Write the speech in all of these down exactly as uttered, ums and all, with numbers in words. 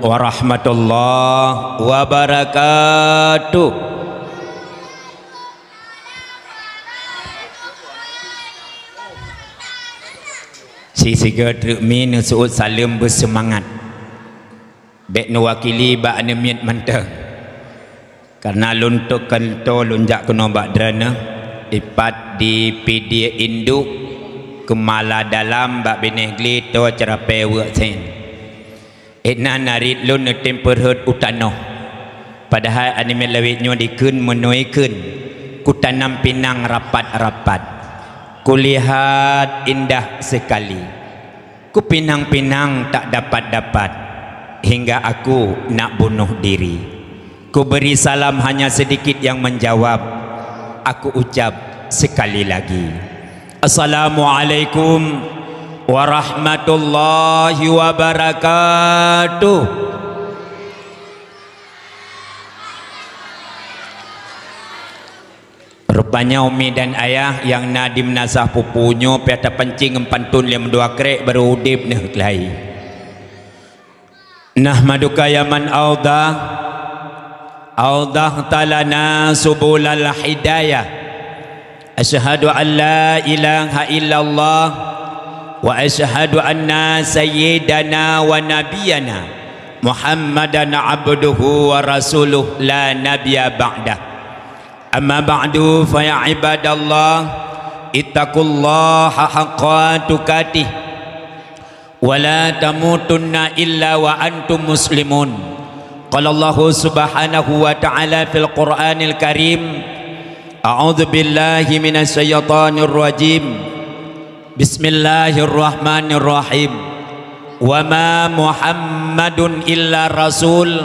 Warahmatullahi wabarakatuh. Sisigoe treuk mi neuseuôt saleuem beuseumangat. Bék neuwakili bak aneuk miet mantong. Kareuna lôn teukeunto lôn jak keunoe bak droeneuh, dipat di Pidie Induk, Keumala Dalam bak binéh glé toe Ceurapée Weuek Sen. Inan arit lôn neutem peurhot u tanoh. Padahai aneuk miet lawét nyoe dikheun meunoe kheun, kutanam pinang rapat-rapat. Kulihat indah sekali. Kupinang-pinang tak dapat-dapat, hingga aku nak bunuh diri. Kuberi salam hanya sedikit yang menjawab. Aku ucap sekali lagi, "Assalamualaikum warahmatullahi wabarakatuh." Rupanya umi dan ayah nyang na di meunasah pupu nyoe piah tapancing ngon pantôn lé meudua krek barô udeb neuh keulai. Nahmaduka ya man audah, audah talana subulal hidayah. Asyhadu an la ilaha illallah wa asyhadu anna sayyidana wa nabiyana Muhammadan abduhu wa rasuluh la nabiyya ba'dah. Amma ba'du, fa ya ibadallah, ittaqullaha haqqa tuqatih, wa la tamutunna illa wa antum muslimun. Qala Allahu subhanahu wa ta'ala fil Qur'anil Karim, a'udzu billahi minasy syaithanir rajim. Bismillahirrahmanirrahim. Wa ma Muhammadun illa rasul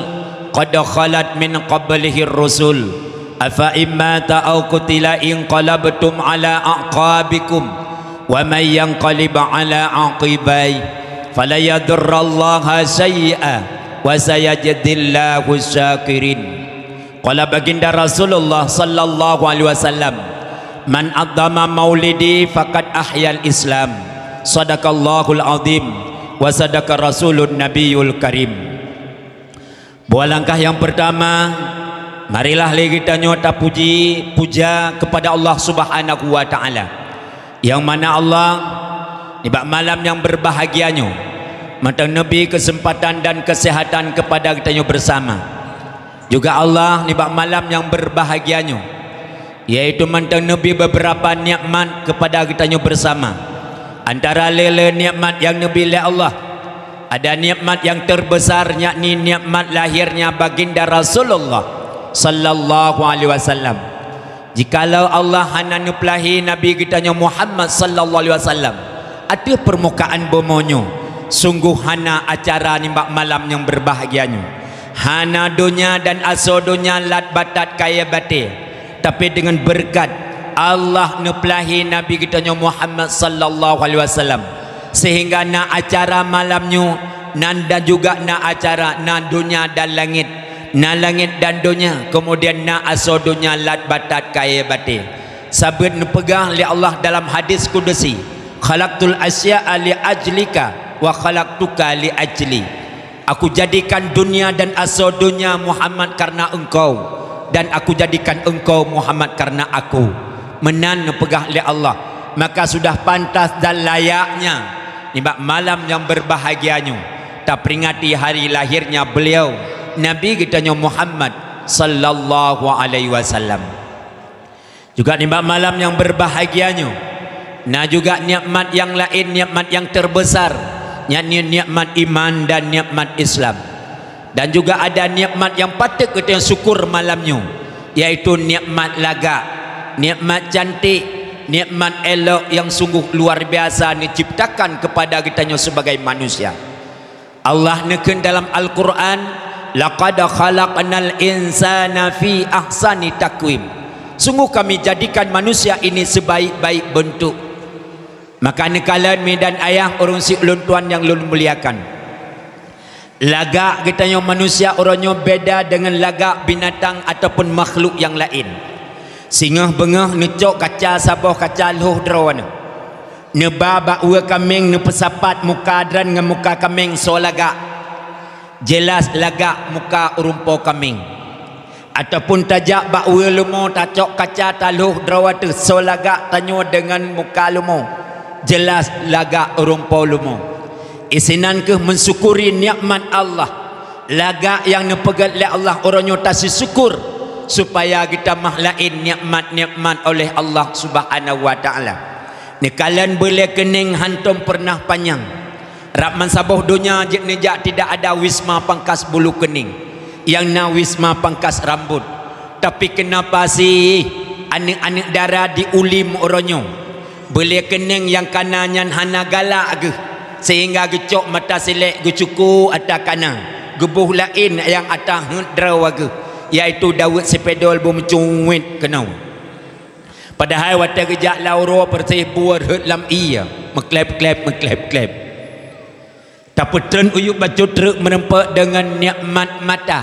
qad khalat min qablihir rusul. Afa in mata aw qutila inqalabtum ala aqabikum. Wa may yanqalib ala aqibai fala yadurrallaha syai'a wa sayajzillahu syakirin. Qala baginda Rasulullah sallallahu alaihi wasallam, "Man azzama maulidi faqad ahyal Islam." Sadaqallahul azim wa sadaqa rasulun nabiyul karim. Buah langkah yang pertama, marilah lé geutanyoe tapuji, puja kepada Allah Subhanahu wa Ta'ala. Yang mana Allah nibak malam yang berbahagia nyoe mantong neubri kesempatan dan kesehatan kepada geutanyoe bersama. Juga Allah nibak malam nyang berbahagia nyoe, yaitu mantong neubri beberapa nikmat kepada geutanyoe bersama. Antara lé-lé nikmat nyang neubri lé Allah, ada nikmat yang terbesar, yakni nikmat lahirnya baginda Rasulullah sallallahu alaihi wasallam. Jikalau Allah hana neupeulahé Nabi geutanyoe Muhammad sallallahu alaihi wasallam ateueh peurmukaan bumoe nyoe, sunggoh hana acara nibak malam nyang beurbahagia nyoe. Hana donya dan asoe donya lat batat kayée batée, tapi deungon beureukat Allah neupeulahé Nabi geutanyoe Muhammad sallallahu alaihi wasallam, sehingga na acara malam nyoe, nan dan juga na acara na donya dan langét. Na langét dan donya, keumudian na asoe donya lat batat kayée batée. Sabeuet neupeugah lé Allah dalam hadis kudusi, "Khalaqtul asya'a li ajlika wa khalaqtuka li ajli." Aku jadikan dunia dan asoe dunia Muhammad karena engkau, dan aku jadikan engkau Muhammad karena aku. Meunan neupeugah lé Allah, maka sudah pantas dan layaknya nibak malam nyang beurbahagia nyoe taperingati hari lahirnya beliau, Nabi geutanyoe Muhammad sallallahu alaihi wasallam. Juga nibak malam nyang beurbahagia nyoe, na juga nikmat nyang laén, nikmat nyang terbesar, yakni nikmat iman dan nikmat Islam. Dan juga ada nikmat nyang patut geutanyoe syukur malam nyoe, yaitu nikmat lagak, nikmat cantik, nikmat elok nyang sungguh luar biasa neuciptakan kepada geutanyoe sebagai manusia. Allah neukheun dalam Al-Qur'an, "Laqad khalaqnal insana fi ahsani taqwim." Sungguh Kami jadikan manusia ini sebaik-baik bentuk. Maka neukalon mi dan ayah ureuëng si ulôn tuan nyang lôn muliakan. Lagak geutanyoe manusia uroe nyoe beda deungon lagak binatang ataupun makhluk nyang laén. Singoh beungoh neucok kaca saboh kaca lhôh droeneuh. Neuba bak ueh kaméng neupeusapat muka droen ngon muka kaméng soe lagak. Jeulaih lagak muka ureuëng po kameng. Ataupun tajak bak uroe leumo, tacok kaca, talhôh droe ateueh, soe lagak tanyoe deungon muka leumo. Jeulaih lagak ureuëng po leumo. Isinan kheueh mensyukuri nikmat Allah. Lagak nyang neupeugét lé Allah uroe nyoe taseusyukur, supaya geutamah laén nikmat-nikmat oleh Allah Subhanahu wa Ta'ala. Neukalon beulée keuneng hantom pernah panyang. Rab meusaboh donya jeuet neujak tidak ada wisma pangkas bulu keuneng, nyang na wisma pangkas rambut. Tapi keunapa sih aneuëk-aneuëk dara diulim uroe nyoe? Beulée keuneng nyang kana nyan hana galak geuh, sehingga geucok mata silek geucuku ata kana, geuboh laén nyang ata heuet droe geuh, yaitu daweuet sipedol beumeucuet keunoe. Padahai watée geujak lam uroe peureuseh buet rhot lam ié, meukleb-kleb, meukleb-kleb. Tapeutreun uyueb bacut treuk meureumpok deungon nikmat mata.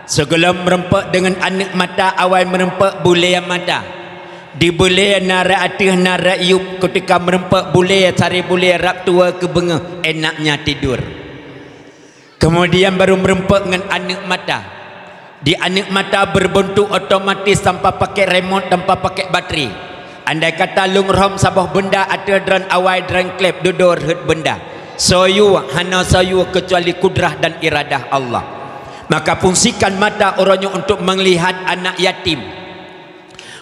Sigohlom meureumpok deungon aneuëk mata, awai meureumpok bulee mata. Di bulee na rot ateueh, na rot yueb, keutika meureumpok bulee, sari bulee rab tuwoe keu beungoh, enaknya tidur. Kemudian baru meureumpok ngon aneuëk mata. Di aneuëk mata beureubeuntuk otomatis tanpa pakai remote, tanpa pakai batri. Andai kata lôn rhom saboh beunda ateueh droen, awai droen kleb, dudoe rhot beunda. Soe yue, hana soe yue keucuali kudrah dan iradah Allah. Maka fungsikan mata uroe nyoe untuk meulihat anak yatim.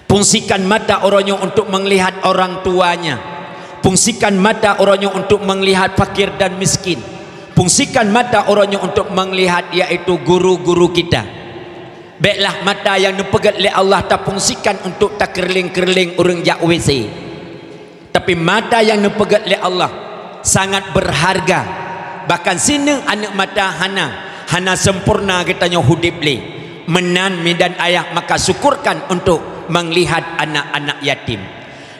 Fungsikan mata uroe nyoe untuk meulihat orang tuanya. Fungsikan mata uroe nyoe untuk meulihat fakir dan miskin. Fungsikan mata uroe nyoe untuk meulihat, yaitu guru-guru kita. Béklah mata nyang neupeugét lé Allah tafungsikan untuk takeureuleng-keureuleng ureuëng jak WC. Tapi mata nyang neupeugét lé Allah sangat beurharga. Bahkan sineuk aneuëk mata hana, hana sempurna geutanyoe udeb lé. Meunan mi dan ayah, maka syukurkan untuk meulihat anak-anak yatim.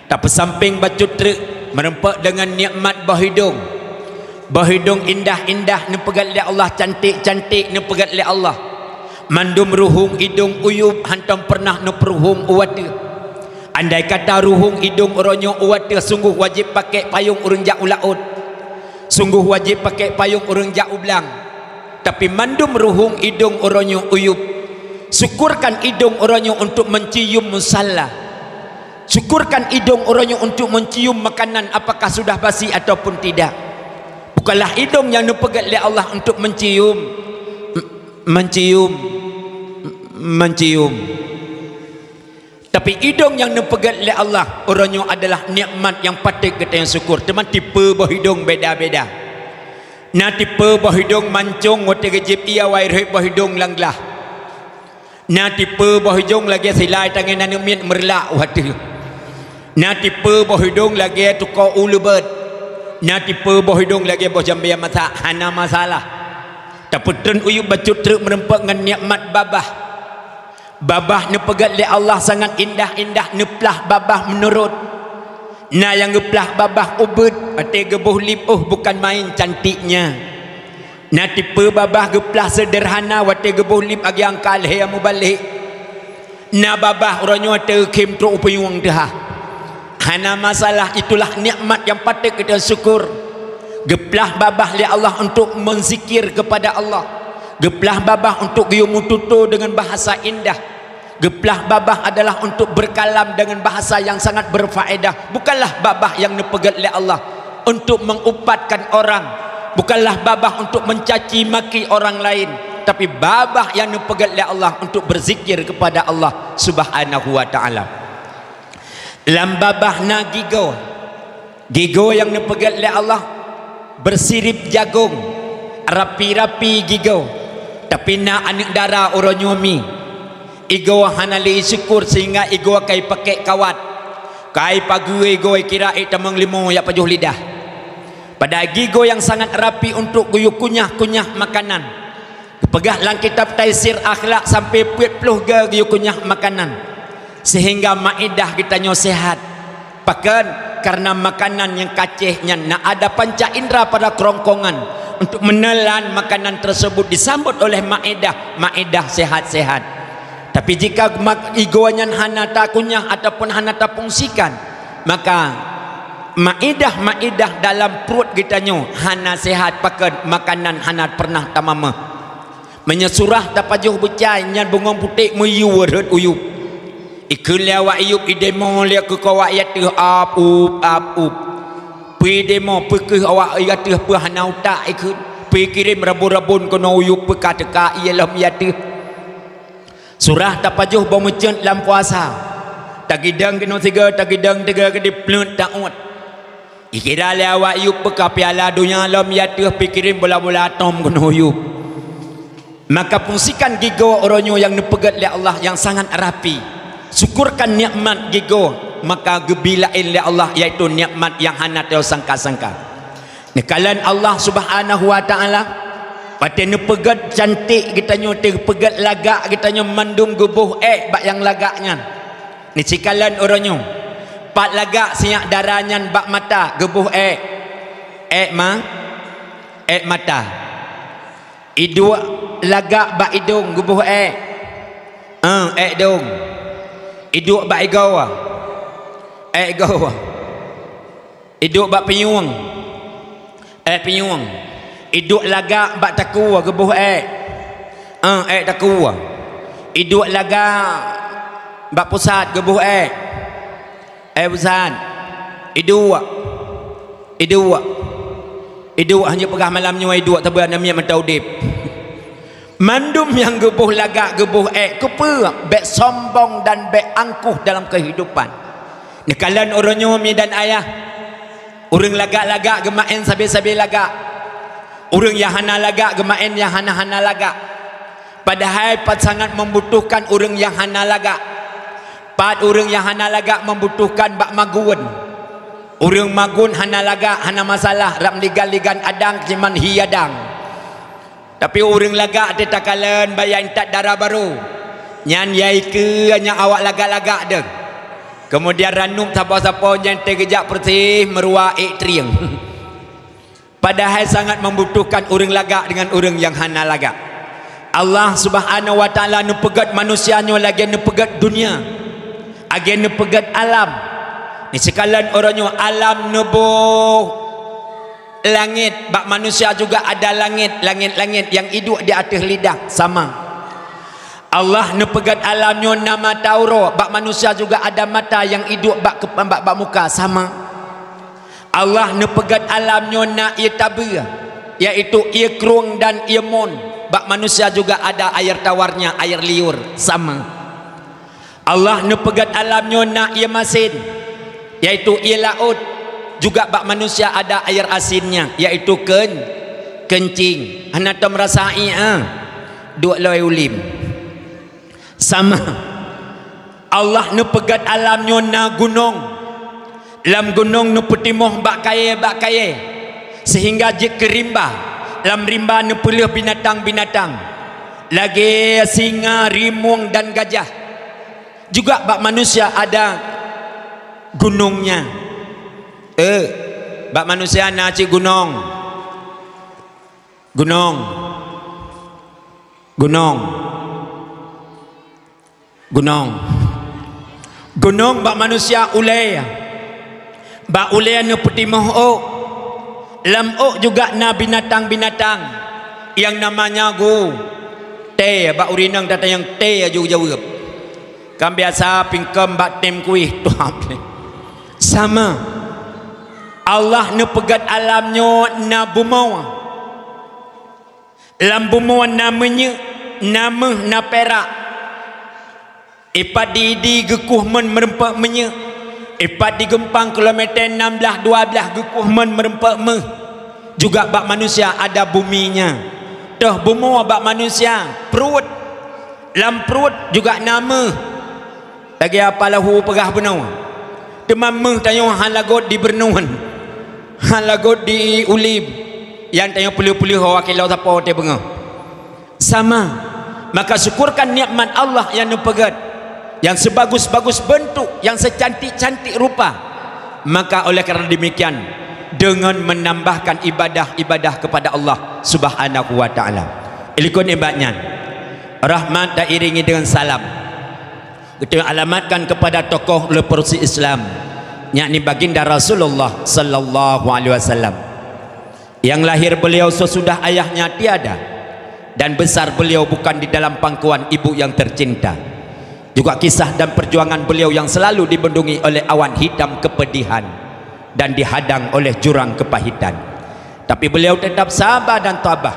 Tapeusampéng bacut treuk meureumpok deungon nikmat boh idong. Boh idong indah-indah neupeugét lé Allah, cantik-cantik neupeugét lé Allah. Mandum ruhueng idong uyueb hantom pernah neupeuruhueng u ateueh. Andai kata ruhueng idong uroe nyoe u ateueh, sunggoh wajéb pakai payong ureuëng jak u laôt. Sunggoh wajéb pakai payong ureuëng jak u blang. Tapi mandum ruhueng idong uroe nyoe uyueb. Syukurkan idong uroe nyoe untuk mencium musalla. Syukurkan idong uroe nyoe untuk mencium makanan, apakah sudah basi ataupun tidak. Bukanlah idong nyang neupeugét lé Allah untuk mencium, m-, mencium, m-, mencium. Tapi idong nyang neupeugét lé Allah uroe nyoe adalah nikmat nyang patut geutanyoe syukur. Teuma tipe boh idong beda-beda. Na tipe boh idong mancong watée geujieb ié, awai rhot boh idong lam glah. Na tipe boh idong lagée silai tangai aneuëk miet meureulak u ateueh. Na tipe boh idong lagée tuko u leubet. Na tipe boh idong lagée boh jambée masak, hana masalah. Tapeutreun uyueb bacut treuk meureumpok ngon nikmat babah. Babah neupeugét lé Allah sangat indah-indah, neuplah babah meunurot. Na nyang geuplah babah ubit, watée geuboh lip, oh, bukan main cantiknya. Na tipe babah geuplah seudeurhana, watée geuboh lip agian ka lhée mubalek. Na babah uroe nyoe teukhém trok u punyueng teuhah. Hana masalah, itulah nikmat nyang patut geutanyoe syukur. Geuplah babah lé Allah untuk meuzikir kepada Allah. Geuplah babah untuk geuyue meututoe deungon bahasa indah. Geuplah babah adalah untuk berkalam dengan bahasa yang sangat berfaedah. Bukanlah babah yang neupeugét lé Allah untuk mengupatkan orang. Bukanlah babah untuk mencaci maki orang lain. Tapi babah yang neupeugét lé Allah untuk berzikir kepada Allah Subhanahu wa Ta'ala. Lam babah na gigoe. Gigoe nyang neupeugét lé Allah beusirip jagong, rapi-rapi gigoe. Tapi na aneuëk dara uroe nyoe mi, igoe hana lé syukur sehingga igoe kai pakék kawat. Kai pageue igoe kira ék tamong limo jak pajoh lidah. Padahai gigoe nyang sangat rapi untuk geuyue kunyah-kunyah makanan. Geupeugah lam kitab Taisir Akhlak sampai peuet ploh goe geuyue kunyah makanan, sehingga maedah geutanyoe sehat. Pakon? Karena makanan nyang kacéh nyan na ada panca indera pada kerongkongan untuk menelan makanan tersebut disambut oleh maedah, maedah sehat-sehat. Tapi jika mak-, igoe nyan hana takunyah ataupun hana tafungsikan, maka maedah-maedah dalam pruet geutanyoe hana sehat, pakon? Makanan hana pernah tamamah. Meunyoe surah tapajoh beucai, nyan bungong putéh meuyue rhot u yup. Ikheun lé awak yup, idemo lé keu awak ateueh, ap up, ap up. Peue idemo, peue keuh awak ateueh, peue hana utak ikheun. Peue ikirém rabon-rabon keunoe u yup, peue ka teuka ié lom ateueh. Surah tapajoh boh meuceuet lam puasa. Tagidong keunoe sigoe, tagidong sigoe, keudeh pleuet taôt. Ikira lé awak yup, peue ka piala donya lom ateueh, peue ikirém bola-bola atom keunoe u yup. Maka fungsikan gigoe uroe nyoe nyang neupeugét lé Allah nyang sangat rapi. Syukurkan nikmat gigoe, maka geubi laén lé Allah, yaitu nikmat nyang hana taneusangka-sangka. Neukalon Allah Subhanahu wa Ta'ala, watée neupeugét cantik geutanyoe, teupeugét lagak geutanyoe, mandum geuboh ék bak nyang lagak nyan. Neusikalon uroe nyoe, pat lagak sinyak dara nyan bak mata, geuboh ék. Ék ma-, ék mata. Iduek lagak bak idong, geuboh ék. Eh, ék dong. Iduek bak igoe. Ék igoe. Iduek bak pinyueng. Ék pinyueng. Iduek lagak bak takue, geuboh ék. Eh, ék takue. Iduek lagak bak pusat, geuboh ék. Ék pusat. Iduek. Iduek. Iduek, hana peugah malam nyoe iduek, tapi aneuk miet mantong udeb. Mandum nyang geuboh lagak, geuboh ék, keupeue? Bék sombong dan bék angkuh dalam keuhidupan. Neukalon uroe nyoe, mi dan ayah. Ureuëng lagak-lagak geumaén sabe-sabe lagak. Ureuëng nyang hana lagak geumaén nyang hana-hana lagak. Padahai pat sangat membutuhkan ureuëng nyang hana lagak. Pat ureuëng nyang hana lagak membutuhkan bak magun. Ureuëng magun hana lagak, hana masalah, rab ligan-ligan adang, siman hi adang. Tapi ureuëng lagak teuh takalon baya intat dara barô. Nyan yai keu nyang awak lagak-lagak deuh. Keumudian ranub sapo-sapo nyan teugeujak peureuseh meuruwa ék trieng. Padahai sangat membutuhkan ureuëng lagak deungon ureuëng nyang hana lagak. Allah Subhanahu wa Ta'ala neupeugét manusia nyoe lagée neupeugét dunia, lagée neupeugét alam. Neusikalon uroe nyoe alam neuboh langét, bak manusia juga ada langét, langét-langét nyang iduek di ateueh lidah, sama. Allah neupeugét alam nyoe na mata uroe, bak manusia juga ada mata nyang iduek bak kep-, bak, bak muka, sama. Allah neupeugét alam nyoe na ié tabeue, yaitu ié krueng dan ié mon. Bak manusia juga ada air tawarnya, air liur, sama. Allah neupeugét alam nyoe na ié masen, yaitu ié laôt. Juga bak manusia ada air asinnya, yaitu keun-, keuncing. Hana tom rasa ié, ah. Duek loi ulém. Sama. Allah neupeugét alam nyoe na gunong. Lam gunong neupeutimoh bak kayée, bak kayée, seuhingga jeuet keu rimba. Lam rimba neupeulheueh binatang-binatang, lagée singa, rimueng, dan gajah. Juga bak manusia ada gunongnya. Eh, bak manusia na cit gunong. Gunong. Gunong. Gunong. Gunong bak manusia ulée. Bak ulée neupeutimoh ôk. Lam ôk juga na binatang-binatang nyang namanya gu-, tée, bak ureuëng inong tatanyong tée aju jaweueb. Kan biasa pingkem bak tem kueh tuap. Sama. Allah neupeugét alam nyoe na bumoe. Lam bumoe na minyeuk, na méuh, na pirak. Ipat di Idi geukueh mon meureumpok minyeuk. Ipat di Geumpang kilometer enam belas dua belas geukueh mon meureumpok méuh. Juga bak manusia ada buminya. Toh bumoe bak manusia, pruet. Lam pruet juga na méuh. Lagée apa lahu peugah bunoe. Teuma méuh tanyoe hana lagot di beureunuan, hana lagot di ulém. Nyang tanyoe peuleueh-peuleueh ho wakée lom sapo teuh beungoh. Sama. Maka syukurkan nikmat Allah nyang neupeugét, nyang sebagus-bagus beuntuk, nyang secantik-cantik rupa. Maka oleh karena demikian, deungon menambahkan ibadah-ibadah kepada Allah Subhanahu wa Ta'ala. Ilikon ibadah nyan, rahmat tairingi deungon salam. Geutanyoe alamatkan kepada tokoh le peureusi Islam, yakni Baginda Rasulullah sallallahu alaihi wasallam. Yang lahir beliau sesudah ayahnya tiada, Dan besar beliau bukan di dalam pangkuan ibu yang tercinta. Juga kisah dan perjuangan beliau yang selalu dibendungi oleh awan hitam kepedihan dan dihadang oleh jurang kepahitan. Tapi beliau tetap sabar dan tabah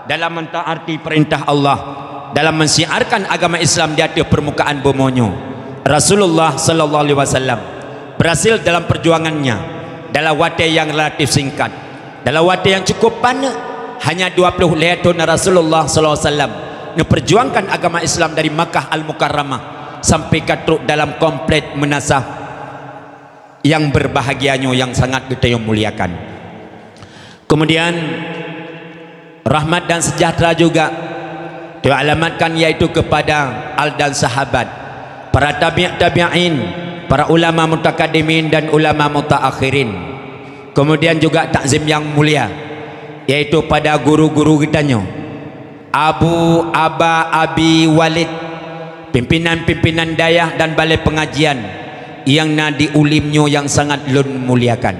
dalam mentaati perintah Allah, dalam mensiarkan agama Islam di atas permukaan bumoe nyoe. Rasulullah sallallahu alaihi wasallam berhasil dalam perjuangannya dalam watée yang relatif singkat. Dalam watée yang cukup paneuk, hanya dua puluh lhée thon Rasulullah sallallahu alaihi wasallam neuperjuangkan agama Islam dari Makkah Al-Mukarramah sampai ka trok dalam komplek meunasah yang berbahagia nyoe yang sangat geutanyoe muliakan. Kemudian, rahmat dan sejahtera juga dialamatkan, yaitu kepada al dan sahabat, para tabi' tabi'in, para ulama mutakadimin dan ulama mutaakhirin. Kemudian juga takzim yang mulia, yaitu pada guru-guru geutanyoe, Abu, Aba, Abi, Walid, pimpinan-pimpinan dayah dan balai pengajian yang na di Ulim nyoe yang sangat lôn muliakan.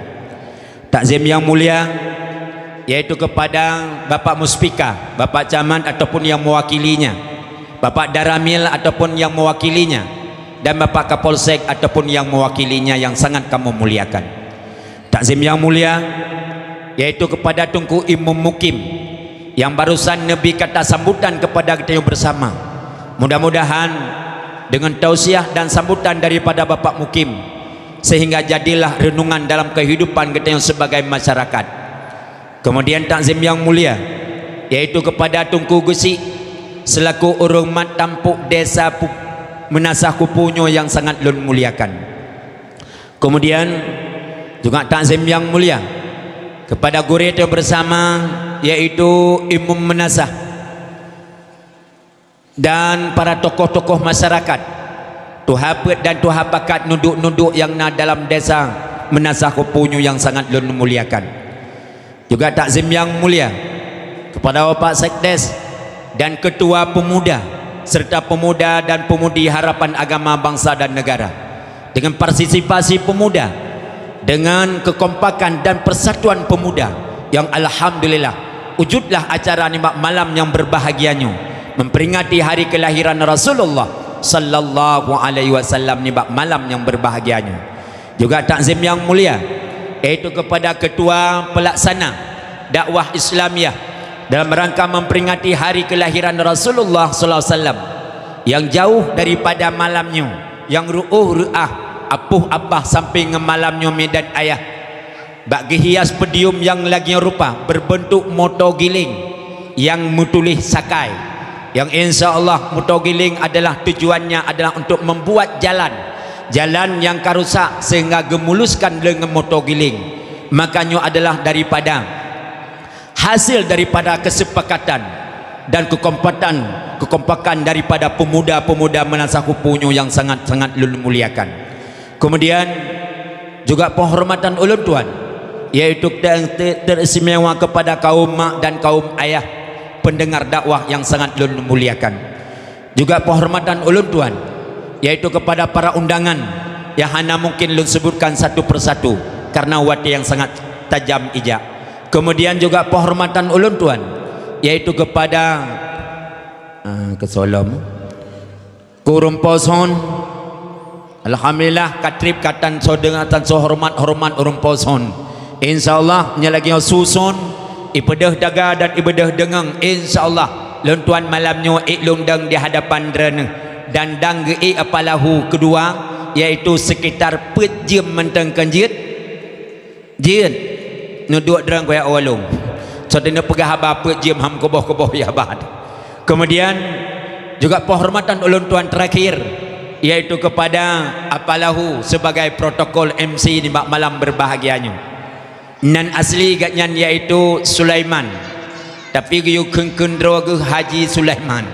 Takzim yang mulia, yaitu kepada Bapak Muspika, Bapak Camat ataupun yang mewakilinya, Bapak Daramil ataupun yang mewakilinya, dan Bapak Kapolsek ataupun yang mewakilinya yang sangat kamoe muliakan. Takzim yang mulia, yaitu kepada Teungku Imum Mukim yang barusan neubri kata sambutan kepada geutanyoe bersama. Mudah-mudahan dengan tausiah dan sambutan daripada Bapak Mukim, sehingga jadilah renungan dalam kehidupan geutanyoe sebagai masyarakat. Kemudian takzim yang mulia, yaitu kepada Teungku Geuchik selaku ureuëng mat tampok desa Pu-, Meunasah Kupu nyoe yang sangat lôn muliakan. Kemudian juga takzim yang mulia kepada gurée bersama, yaitu Imum Meunasah dan para tokoh-tokoh masyarakat, tuha peuet dan tuha pakat, nuduk-nuduk yang na dalam desa Meunasah Kupu nyoe yang sangat lôn muliakan. Juga takzim yang mulia kepada Bapak Sekdes dan Ketua Pemuda serta pemuda dan pemudi harapan agama bangsa dan negara. Dengan partisipasi pemuda, dengan kekompakan dan persatuan pemuda yang alhamdulillah wujudlah acara nibak malam yang berbahagia nyoe, memperingati hari kelahiran Rasulullah sallallahu alaihi wasallam nibak malam yang berbahagia nyoe. Juga takzim yang mulia, yaitu kepada Ketua Pelaksana Dakwah Islamiyah dalam rangka memperingati hari kelahiran Rasulullah sallallahu alaihi wasallam yang jauh daripada malam nyoe, yang reuôh reuah, apoh abah sampai ngon malam nyoe mi dan ayah, bak geuhias podium yang lagée rupa berbentuk moto giling yang meutuléh sakai, yang insya Allah moto giling adalah tujuannya adalah untuk membuat jalan, jalan yang ka rusak sehingga geumuluskan deungon moto giling. Maka nyoe adalah daripada hasil daripada kesepakatan dan kekompatan, kekompakan daripada pemuda-pemuda Meunasah Kupu nyoe yang sangat-sangat lôn muliakan. Kemudian juga penghormatan ulôn tuan, yaitu ter-, ter-, teristimewa kepada kaum mak dan kaum ayah pendengar dakwah yang sangat lôn muliakan. Juga penghormatan ulôn tuan, yaitu kepada para undangan yang hana mungkin lôn sebutkan satu persatu karena watée yang sangat tajam ijak. Kemudian juga penghormatan ulôn tuan, yaitu kepada, ah, keu Solom, keu Ureuëng Poson. Alhamdulillah, ka trép ka tan soe deungon tan soe horeumat-horeumat Ureuëng Poson. Insya Allah, nyoe lagée nyoe suson, ibeudôh daga dan ibeudôh deungon. Insya Allah, lôn tuan malam nyoe ék lôn dong di hadapan droeneueh dan dang geuék apa lahu keudua, yaitu sekitar peuet jeuem mantong kon jeuet. Jeuet, neuduek droe kuyak walong. Soe teuneuk peugah haba peuet jeuem ham keuboh-keuboh ya ba. Kemudian juga penghormatan ulôn tuan terakhir, yaitu kepada apa lahu sebagai protokol M C nibak malam berbahagia nyoe. Nan asli gobnyan yaitu Sulaiman, tapi geuyue kheun-kheun droe geuh Haji Sulaiman.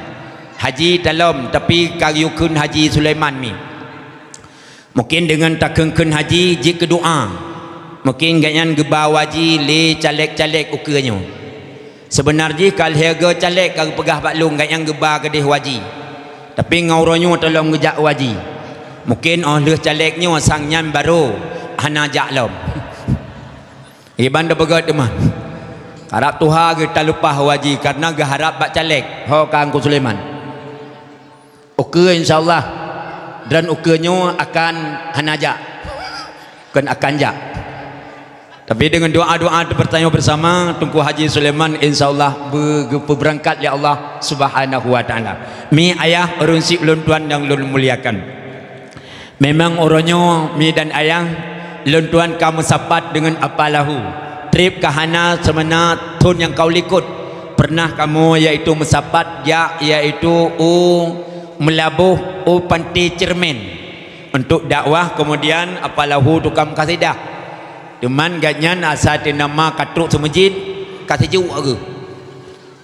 Haji Talom, tapi ka geuyue kheun Haji Sulaiman mi. Mungkin deungon takheun-kheun haji jeuet keu doa. Mungkin gobnyan geuba waji lé caleg-caleg ukeue nyoe. Seubeuna jih ka lhée goe caleg ka geupeugah bak lôn gobnyan geuba keudeh waji. Tapi ngon uroe nyoe tolong geujak waji. Mungkin óh lheueh caleg nyoe sang nyan barô hana jak lom. Iban teupeugét teuma. Karab tuha geuh talupa haji karena geuharab bak caleg, ho ka Teungku Sulaiman. Ukeue insya Allah, dan ukeue nyoe akan hana jak, kon akan jak. Tapi dengan doa-doa bertanya bersama Teungku Haji Sulaiman, insya Allah be-, geupeubeurangkat lé Allah Subhanahu wa Taala. Mi ayah ureuëng syiek ulôn tuan nyang lôn muliakan. Memang uroe nyoe mi dan ayah, lôn tuan ka meusapat deungon Apa Lahu. Treb ka hana seumana thon nyang ka u likot. Pernah kamoe yaitu meusapat jak yaitu u Meulaboh u Panté Ceureumen untuk dakwah, kemudian Apa Lahu tukang meukasédah. Teuma gobnyan asai teunama ka trok seumeujid, ka seujuek geuh.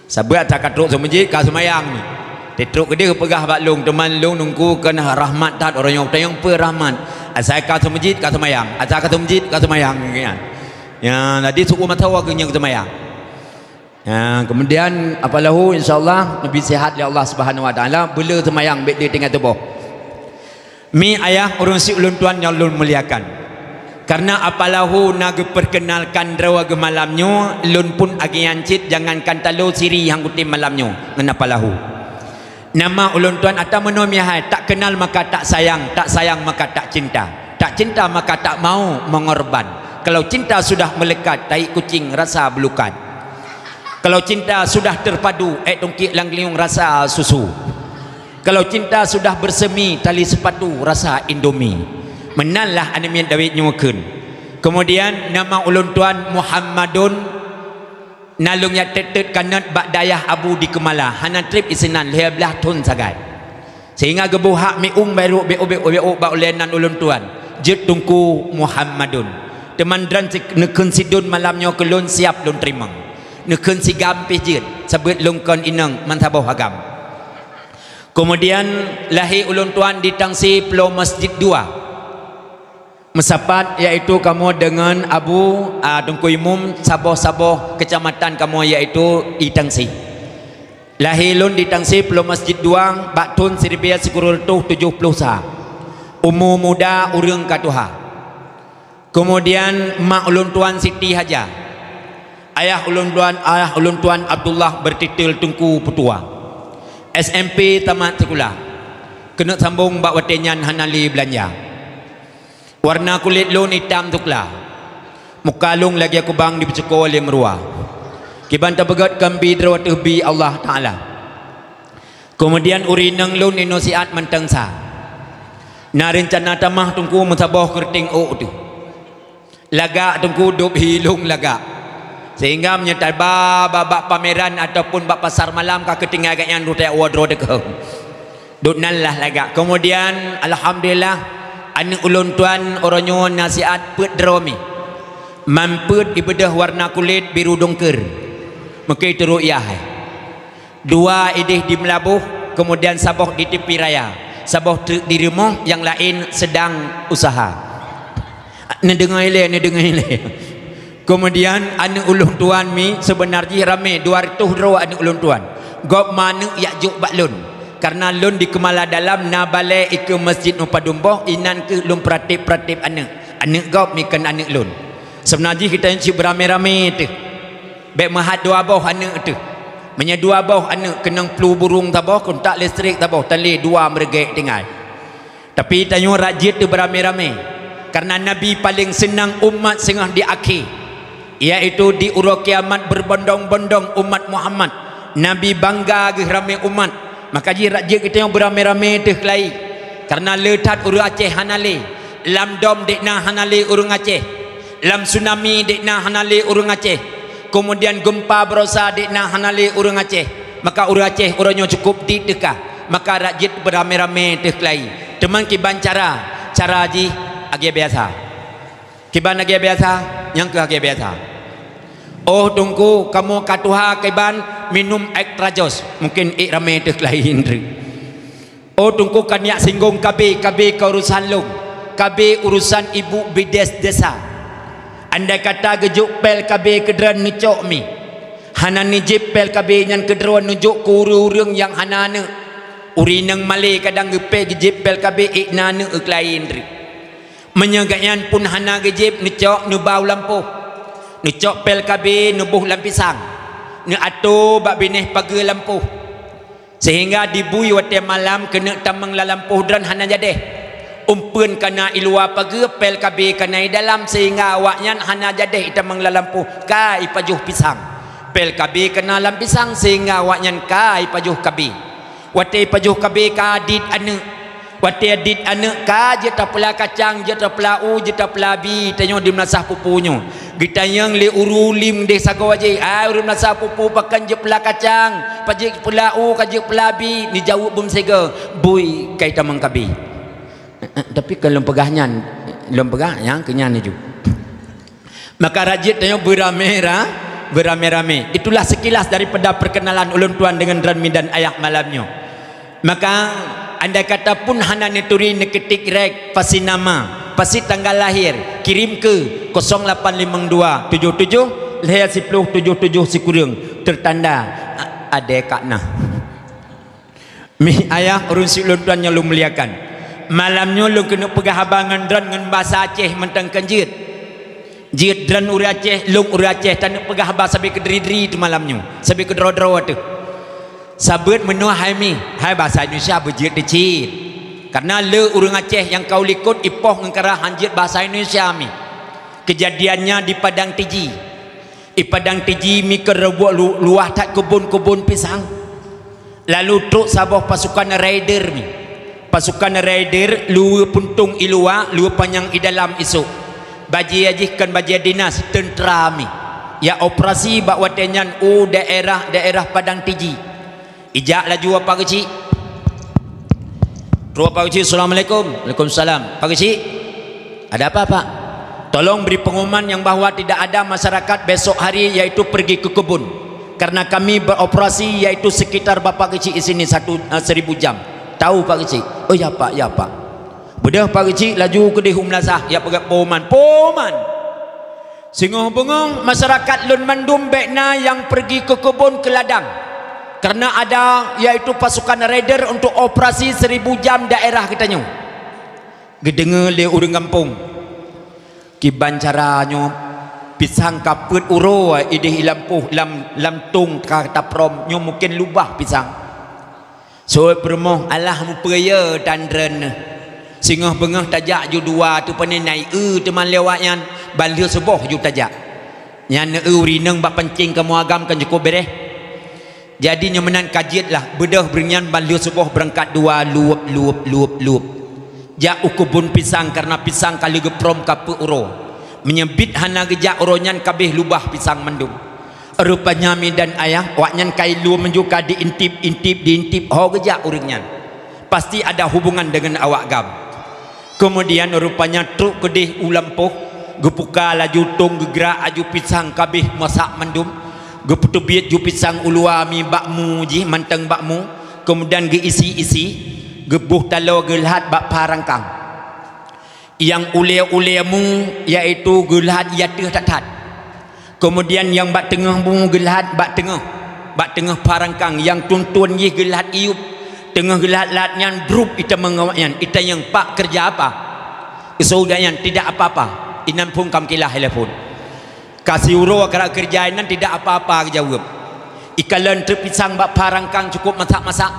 Sabab ata ka trok seumeujid ka seumayang ni. Tetrok keudeh peugah bak lôn, teuma lôn Teungku keunan rahmat that uroe nyoe, tanyong peue rahmat. Asai ka seumeujid ka seumayang, asai ka seumeujid ka seumayang, kan. Ya, jadi suku mata wa keunyang seumayang. Ya, kemudian Apa Lahu insya Allah neubi sihat lé Allah Subhanahu wa Taala, beule seumayang bék ditinggai tuboh. Mi ayah ureuëng syiek ulôn tuan nyang lôn muliakan. Karena Apa Lahu na geupeurkeunalkan droe geuh malam nyoe, lôn pun agian cit jangankan talo siri nyang kutem malam nyoe ngon Apa Lahu. Nama ulôn tuan ata meunoe meuhai, tak kenal maka tak sayang, tak sayang maka tak cinta. Tak cinta maka tak mau mengorban. Kalau cinta sudah melekat, tai kucing rasa belukat. Kalau cinta sudah terpadu, ék tungkik lam geulinyueng rasa susu. Kalau cinta sudah bersemi tali sepatu rasa Indomie. Meunanlah aneuk miet Daud nyoe kheun. Kemudian nama ulôn tuan Muhammadun, na lôn jak teut-teut kanot bak dayah Abu di Keumala, hana treb isinan lhée blaih thon sagai. Sehingga geuboh hak miueng barô bék-bék bak ulée nan ulôn tuan jeuet Teungku Muhammadun. Teuma droen si-, neukheun sidon malam nyoe keu lôn siap lôn teurimong. Neukheun sigam pih jeuet, sabab lôn kon inong meusaboh agam. Kemudian lahé ulôn tuan di Tangsi Pulo Masjid dua. Meusapat yaitu kamoe deungon Abu, a, Teungku Imum saboh-saboh keucamatan kamoe yaitu di Tangsi. Lahé lôn di Tangsi Pulo Masjid dua bak thon siribée sikureueng reutôh tujoh ploh sa. Umu muda ureuëng ka tuha. Kemudian mak ulôn tuan Siti Haja. Ayah ulôn tuan, ayah ulôn tuan Abdullah beurtitel Teungku Peutua. S M P tamat sikula. Keuneuk sambong bak watée nyan hana lé beulanja. Warna kulét lôn itam sukla. Muka lôn lagée kubang dipeucuko lé meuruwa. Kiban tapeugét keu bi droe teuh bi Allah Taala. Keumudian ureuëng inong lôn inosiat mantong sa. Na reuncana tamah Teungku meusaboh keureuteng ôk teuh. Lagak Teungku dub hi lôn lagak. Sehingga meunyoe taba bak pameran ataupun bak pasar malam ka keutinggai gobnyan rutée uwoe droe teuh keuh. Dub nan lah lagak. Keumudian alhamdulillah aneuk ulôn tuan uroe nyoe nasiat peuet droe mi. Man peuet ibeudôh warna kulét biru dungkeur. Meuke teurok yah hai. Dua ideh di Meulaboh, keumudian saboh di tepi raya, saboh teuk di rumoh, nyang laén seudang usaha. Neudeungoe lé, neudeungoe lé. Keumudian aneuk ulôn tuan mi seubeuna jih ramé dua reutôh droe aneuk ulôn tuan. Gob ma aneuk jak jok bak lôn. Kareuna lôn di Keumala Dalam na balée ikeue masjid meupadum boh, inan keuh lôn peuratéb-peuratéb aneuk. Aneuk gob mi kon aneuk lôn. Seubeuna jih geutanyoe cit beuramé-ramé teuh. Bék meuhat dua boh aneuk teuh. Meunyoe dua boh aneuk keunong plu burong saboh, kontak listrik saboh, tan lé dua meureugét tinggai. Tapi tanyoe rajin teuh beuramé-ramé. Kareuna Nabi paleng seunang umat singoh di akhé, yaitu di uroe kiamat beubondong-bondong umat Muhammad. Nabi bangga geuh ramé umat. Maka jih rajin geutanyoe beuramé-ramé teuh keulai. Kareuna le that ureuëng Aceh hana lé. Lam dom dek na hana lé ureuëng Aceh. Lam tsunami dek na hana lé ureuëng Aceh. Keumudian geumpa barosa dek na hana lé ureuëng Aceh. Maka ureuëng Aceh uroe nyoe cukôp dit teuka. Maka rajin beuramé-ramé teuh keulai. Teuma kiban cara, cara jih lagée biasa. Kiban lagée biasa, nyang keuh lagée biasa. Oh Teungku, kamoe ka tuha kiban minum extra jos. Mungken ék ramé teuh keulai indri. Oh Teungku, ka neujak singgong KB, KB ka urusan lôn. KB urusan ibu bides desa. Andai kata geujok pél KB keudroe neucok mi. Hana neujieb pél KB nyan keudroe neujok keu ureuëng-ureuëng nyang hana aneuk. Ureuëng inong malée kadang geupéh geujieb pél KB ék na aneuk keulai indri. Meunyoe gobnyan pun hana geujieb neucok neuba u lampôh. Neucok pél K B neuboh lam pisang, neuatoe bak binéh pageue lampôh, seuhingga dibui watée malam keuneuk tamong lam lampôh droen hana jadéh. Umpeuen kana i luwa pageue, pél K B kana i dalam, seuhingga awaknyan hana jadéh itamong lam lampôh ka ipajoh pisang. Pél K B kana lam pisang, seuhingga awaknyan ka ipajoh K B. Watée pajoh K B ka dit aneuëk. Watée dit aneuëk ka jeuet tapeula kacang, jeuet tapeula u, jeuet tapeula bi, tanyoe di meulasah pupu nyoe. Geutanyong lé ureuëng lim deh sagoe jih, "Ai ureuëng meulasah pupu, pakon jeuet peula kacang, pakon jeuet peula u, ka jeuet peula bi?" Neujaweueb beumeusigoe, "Bui, ka itamong K B." Tapi kon lôn peugah nyan, lôn peugah nyang keu nyan laju. Maka rajin tanyoe beurame-ra-, beurame-rame. Itulah sekilas daripada perkenalan ulôn tuan dengan droen mi dan ayah malam nyoe. Maka, andai kata pun hana neuturi neuketik rek, pasi nama, pasi tanggal lahir, kirim keu kosong lapan limong dua tujuh tujuh lhèe siploh tujuh tujuh sikureueng, tertanda, a-, adé kak nah. Mi ayah ureuëng syik lôn tuan nyang lôn muliakan. Malam nyoe lôn keuneuk peugah haba ngon droen ngon basa Aceh mantong kon jeuet. Jeuet droen ureuëng Aceh, lôn ureuëng Aceh, taneuk peugah haba sabe keudri-dri teuh malam nyoe, sabe keudroe-droe teuh. Sabeut meunoe hai mi, hai basa Indonesia beujeuet teuh cit. Karena le ureuëng Aceh nyang ka u likot ipoh ngon kara han jeuet basa Indonesia mi. Kejadiannya di Padang Tiji. I Padang Tiji mi keureubuek lu-, luwah that keubon-keubon pisang. Lalu trok saboh pasukan raider mi. Pasukan raider luweue puntông i luwa, luweue panyang i dalam isok. Bajée jih kon bajée dinas, teuntra mi. Ya operasi bak watée nyan u daerah-daerah Padang Tiji. Ijak laju Pak Geuchik. Trok Pak Geuchik, "Assalamualaikum." "Waalaikumsalam." "Pak Geuchik, ada apa, Pak?" "Tolong beri pengumuman yang bahwa tidak ada masyarakat besok hari yaitu pergi ke kebun. Karena kami beroperasi yaitu sekitar Bapak Geuchik di sini satu, eh, seribu jam." "Tahu, Pak Geuchik." "Oh ya, Pak, ya, Pak." Beudôh Pak Geuchik laju keudeh u meulasah, ya peugah pengumuman. Pengumuman! Singoh beungoh masyarakat lôn mandum bék na nyang pergi ke kebun ke ladang. Karena ada, yaitu pasukan raider untuk operasi seribu jam daerah geutanyoe. Geudeungoe lé ureuëng gampông. Kiban cara nyoe pisang ka peuet uroe idéh i lampôh lam, lam tông ka taprom nyoe mungken lubah pisang. Seuôt peurumoh alah mupeue tan droeneuh. Singoh beungoh tajak ju dua teuh pane nai eu teuma lewat nyan, ban lheueh suboh ju tajak. Nyan eu uri neng bak pancing kamoe agam kan cukup bereh. Jadi nyoe meunan ka jeuet lah, beudôh beureueng nyan ban lheueh suboh beurangkat dua lueb, lueb, lueb, lueb. Jak u keubon pisang karena pisang ka lheueh geuprom ka peuet uroe. Meunyoe bit hana geujak uroe nyan kabeh lubah pisang mandum. Rupanya mi dan ayah, awaknyan ka ilue meunyoe ka diintip-intip, diintip ho geujak ureuëng nyan. Pasti ada hubungan dengan awak gam. Kemudian rupanya trok keudeh u lampôh, geupuka laju tông geugrak aju pisang kabeh masak mandum, geupeuteubiet ju pisang u luwa mi bak mu jih mantong bak mu, kemudian geuisi-isi, geuboh taloe geulhat bak pha rangkang. Nyang ulée-ulée mu, yaitu geulhat i ateueh that-that. Keumudian nyang bak teungoh mu geulhat bak teungoh, bak teungoh pha rangkang, nyang tuntun jih geulhat iyup, teungoh geulhat-lhat nyan brup itamong awaknyan, itanyong, "Pak, keureuja apa?" Geuseuôt gobnyan, "Tidak apa-apa, inan phon ka meukilah ilée phon." Ka siuroe ka keureuja inan tidak apa-apa geujaweueb. Ikalon teuk pisang bak pha rangkang cukup masak-masak.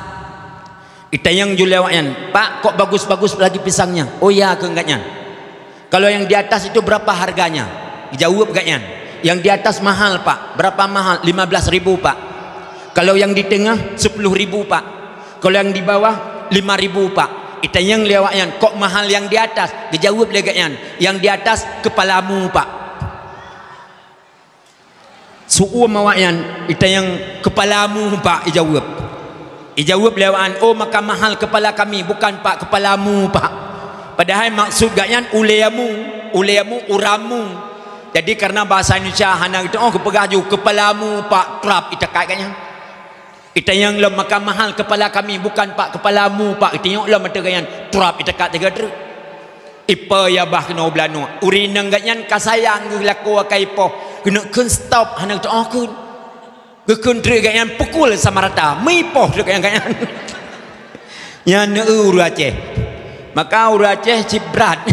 Itanyong ju lé awaknyan, "Pak, kok bagus-bagus lagi pisangnya?" "Oh ya," kheun gobnyan. "Kalau yang di atas itu berapa harganya?" Geujaweueb gobnyan. "Yang di atas mahal, Pak." "Berapa mahal?" "Lima belas ribu, Pak." "Kalau yang di tengah?" "Sepuluh ribu, Pak." "Kalau yang di bawah?" "Lima ribu, Pak." Itanyong lé awaknyan, "Kok mahal yang di atas?" Geujaweueb lé gobnyan, "Yang di atas kepalamu, Pak." Seuôt awaknyan, itanyong, "Kepalamu, Pak," ijaweueb. Ijaweueb lé awaknyan, "Oh, maka mahal kepala kami, bukan, Pak, kepalamu, Pak." Padahai maksud gobnyan ulée mu, ulée mu, uram mu. Jadi karena bahasa Indonesia hana geutu'oh geupeugah ju, "Kepalamu, Pak," trap itakat gobnyan. Itanyong lom, "Maka mahal kepala kami, bukan, Pak, kepalamu, Pak." Itanyong lom ateueh gobnyan, trap itakat tiga treuk. Ipo ya bah keunoe u Beulanu. Ureuëng inong gobnyan ka sayang geuh lakoe akai ipoh. Keuneuk kheun stop hana geutu'oh kheun. Geukheun treuk gobnyan pukul sama rata. Meuipoh treuk gobnyan. Nyan ureuëng Aceh. Maka ureuëng Aceh cit brat.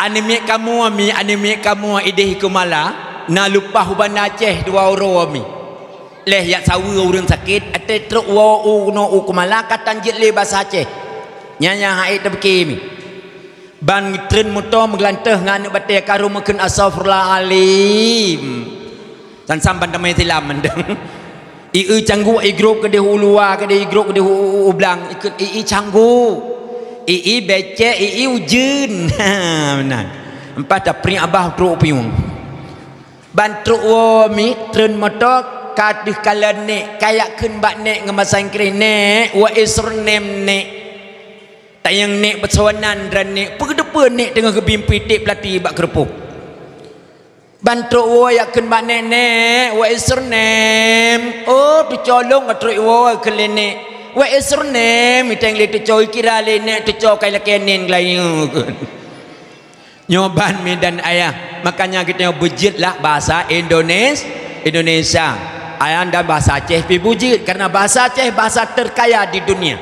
Aneuk miet kamoe mi, aneuk miet kamoe idéh i Keumala, na leupah u Banda Aceh dua uroe mi. Lheuh jak saweue ureuëng sakét, até trok woe u keunoe u Keumala ka tan jeuet lé basa Aceh. Nyan nyang hase tapike mi. Ban treun moto meugeulanteh ngon aneuk batée karu meukheun, "Astaghfirullahalazim." Sansam ban tamé silam mandang. Ié cangguek, igrôp keudeh u luwa, keudeh igrôp keudeh u, u, u blang, ikheun ié cangguek. Ié becek, ié ujeuen. Meunan. Empat tapriek abah trok piueng. Ban trok woe mi treun moto ka deuh kalon nék, ka jak kheun bak nék ngon basa Inggréh, "Nék, what is your name, Nék?" Tanyong nék beusoe nan droen nék, "Peue keuteupeu nék teungoh geubimpi tiek peulati bak keureupôh?" Ban trok woe jak kheun bak nék, "Nék, what is your name?" "Oh, teucok lôn ka trok woe," kheun lé nék. "What is your name?" Iteng lé teucok, ikira lé nék teucok kai lakée nen geulayeue kheun. Nyoe ban mi dan ayah, makanya geutanyoe beujeuet lah bahasa Indones-, Indonesia. Ayah dan bahasa Aceh pi beujeuet, karena bahasa Aceh bahasa terkaya di dunia.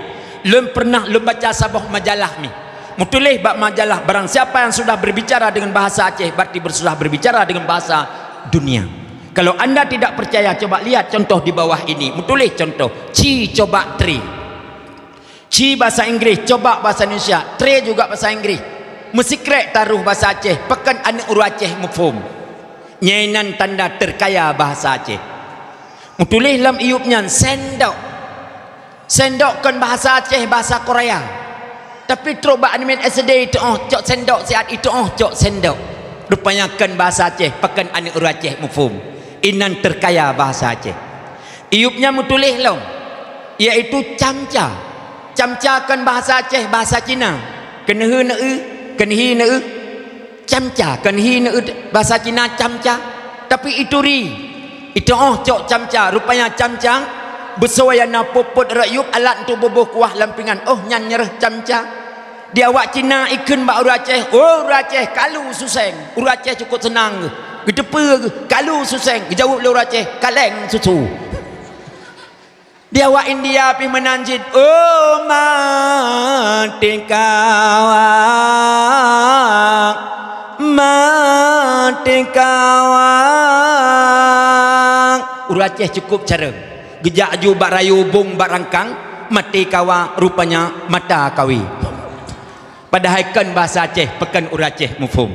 Lôn pernah lôn baca saboh majalah mi. Meutuléh bak majalah, barang siapa yang sudah berbicara dengan bahasa Aceh, berarti sudah berbicara dengan bahasa dunia. Kalau anda tidak percaya, coba lihat contoh di bawah ini. Meutuléh contoh, ci coba tri. Ci bahasa Inggréh, coba bahasa Indonesia, tre juga bahasa Inggréh. Meusikrek taroh bahasa Aceh, pakon aneuk ureuëng Aceh muphom. Nyan nan tanda terkaya bahasa Aceh. Meutuléh lam iyup nyan sendok. Sendok kon bahasa Aceh, bahasa Korea. Tapi trok bak aneuk miet S D itu oh cok sendok siat, itu oh cok sendok. Rupanya kon bahasa Aceh, pakon aneuk ureuëng Aceh muphom. Inan terkaya bahasa Aceh. Iyup nyan meutuléh lom, yaitu camca. Camca kon bahasa Aceh, bahasa Cina. Kon heu neu-eu, kon hi neu-eu. Camca, kon hi neu-eu, bahasa Cina camca. Tapi itu ri. Itu oh cok camca, rupanya camca beusoe nyang na peuet-peuet rot yup alat untuk buboh kuah lam pingan. Oh, nyan nyereh camca. Di awak Cina ikheun bak ureuëng Aceh, "Oh, ureuëng Aceh, kalu suseng." Ureuëng Aceh cukôp seunang geuh. Geuteupeue geuh, "Kalu suseng." Geujaweueb lé ureuëng Aceh, "Kaleng susu." Di awak India pih meunan cit, "Oh, mati kawa, mati kawa." Ureuëng Aceh cukôp carông. Geujak aju bak rayeuk bong bak rangkang, mati kawa, rupanya mata kawi. Padahai kon bahasa Aceh, pakon ureuëng Aceh muphom.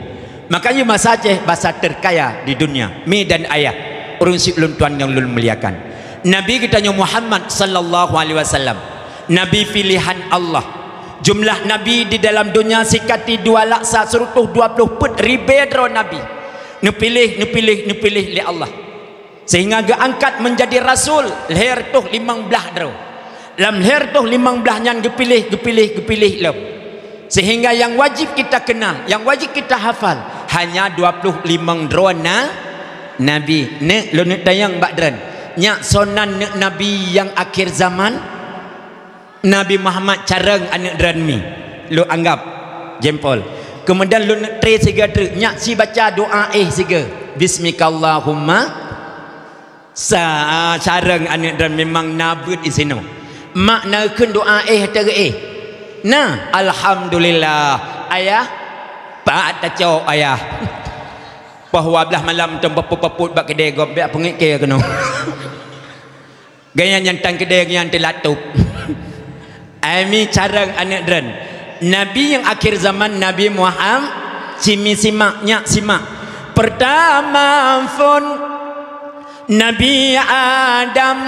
Makanya bahasa Aceh bahasa terkaya di dunia. Mi dan ayah, ureuëng siklon tuan nyang lôn muliakan. Nabi geutanyoe Muhammad sallallahu alaihi wasallam, Nabi pilihan Allah. Jumlah nabi di dalam dunia sikati dua laksa seureutôh dua ploh peuet ribée droe nabi. Neupiléh, neupiléh, neupiléh lé Allah. Sehingga geuangkat menjadi rasul lhèe reutôh limong blaih droe. Lam lhèe reutôh limong blaih nyan geupiléh, geupiléh, geupiléh lom. Sehingga nyang wajéb kita kenal, nyang wajéb kita hafal, hanya dua ploh limong droe na-, nabi. Neuk lôn neuk tanyong bak droen, nyak soe nan neuk nabi nyang akhé zaman? Nabi Muhammad carông aneuk droen mi, lôn anggab jempol. Keumudian lôn neuk tré sigoe treuk, nyak si baca doa éh sigoe. Bismikallahumma sa-, carông aneuk droen memang na beuet isinoe. Mak na kheun doa éh ateueh éh? Na, alhamdulillah. Ayah, pat tacok ayah. Poh dua blaih malam teuh papot-papot bak keudè gob, bèk peungét keu keunoe. Gaya nyang tan keudè nyan teulatôb. Ai mi carông aneuk droen. Nabi nyang akhé zaman Nabi Muhammad, ci mi simak, nyak simak. Peurtama phon Nabi Adam,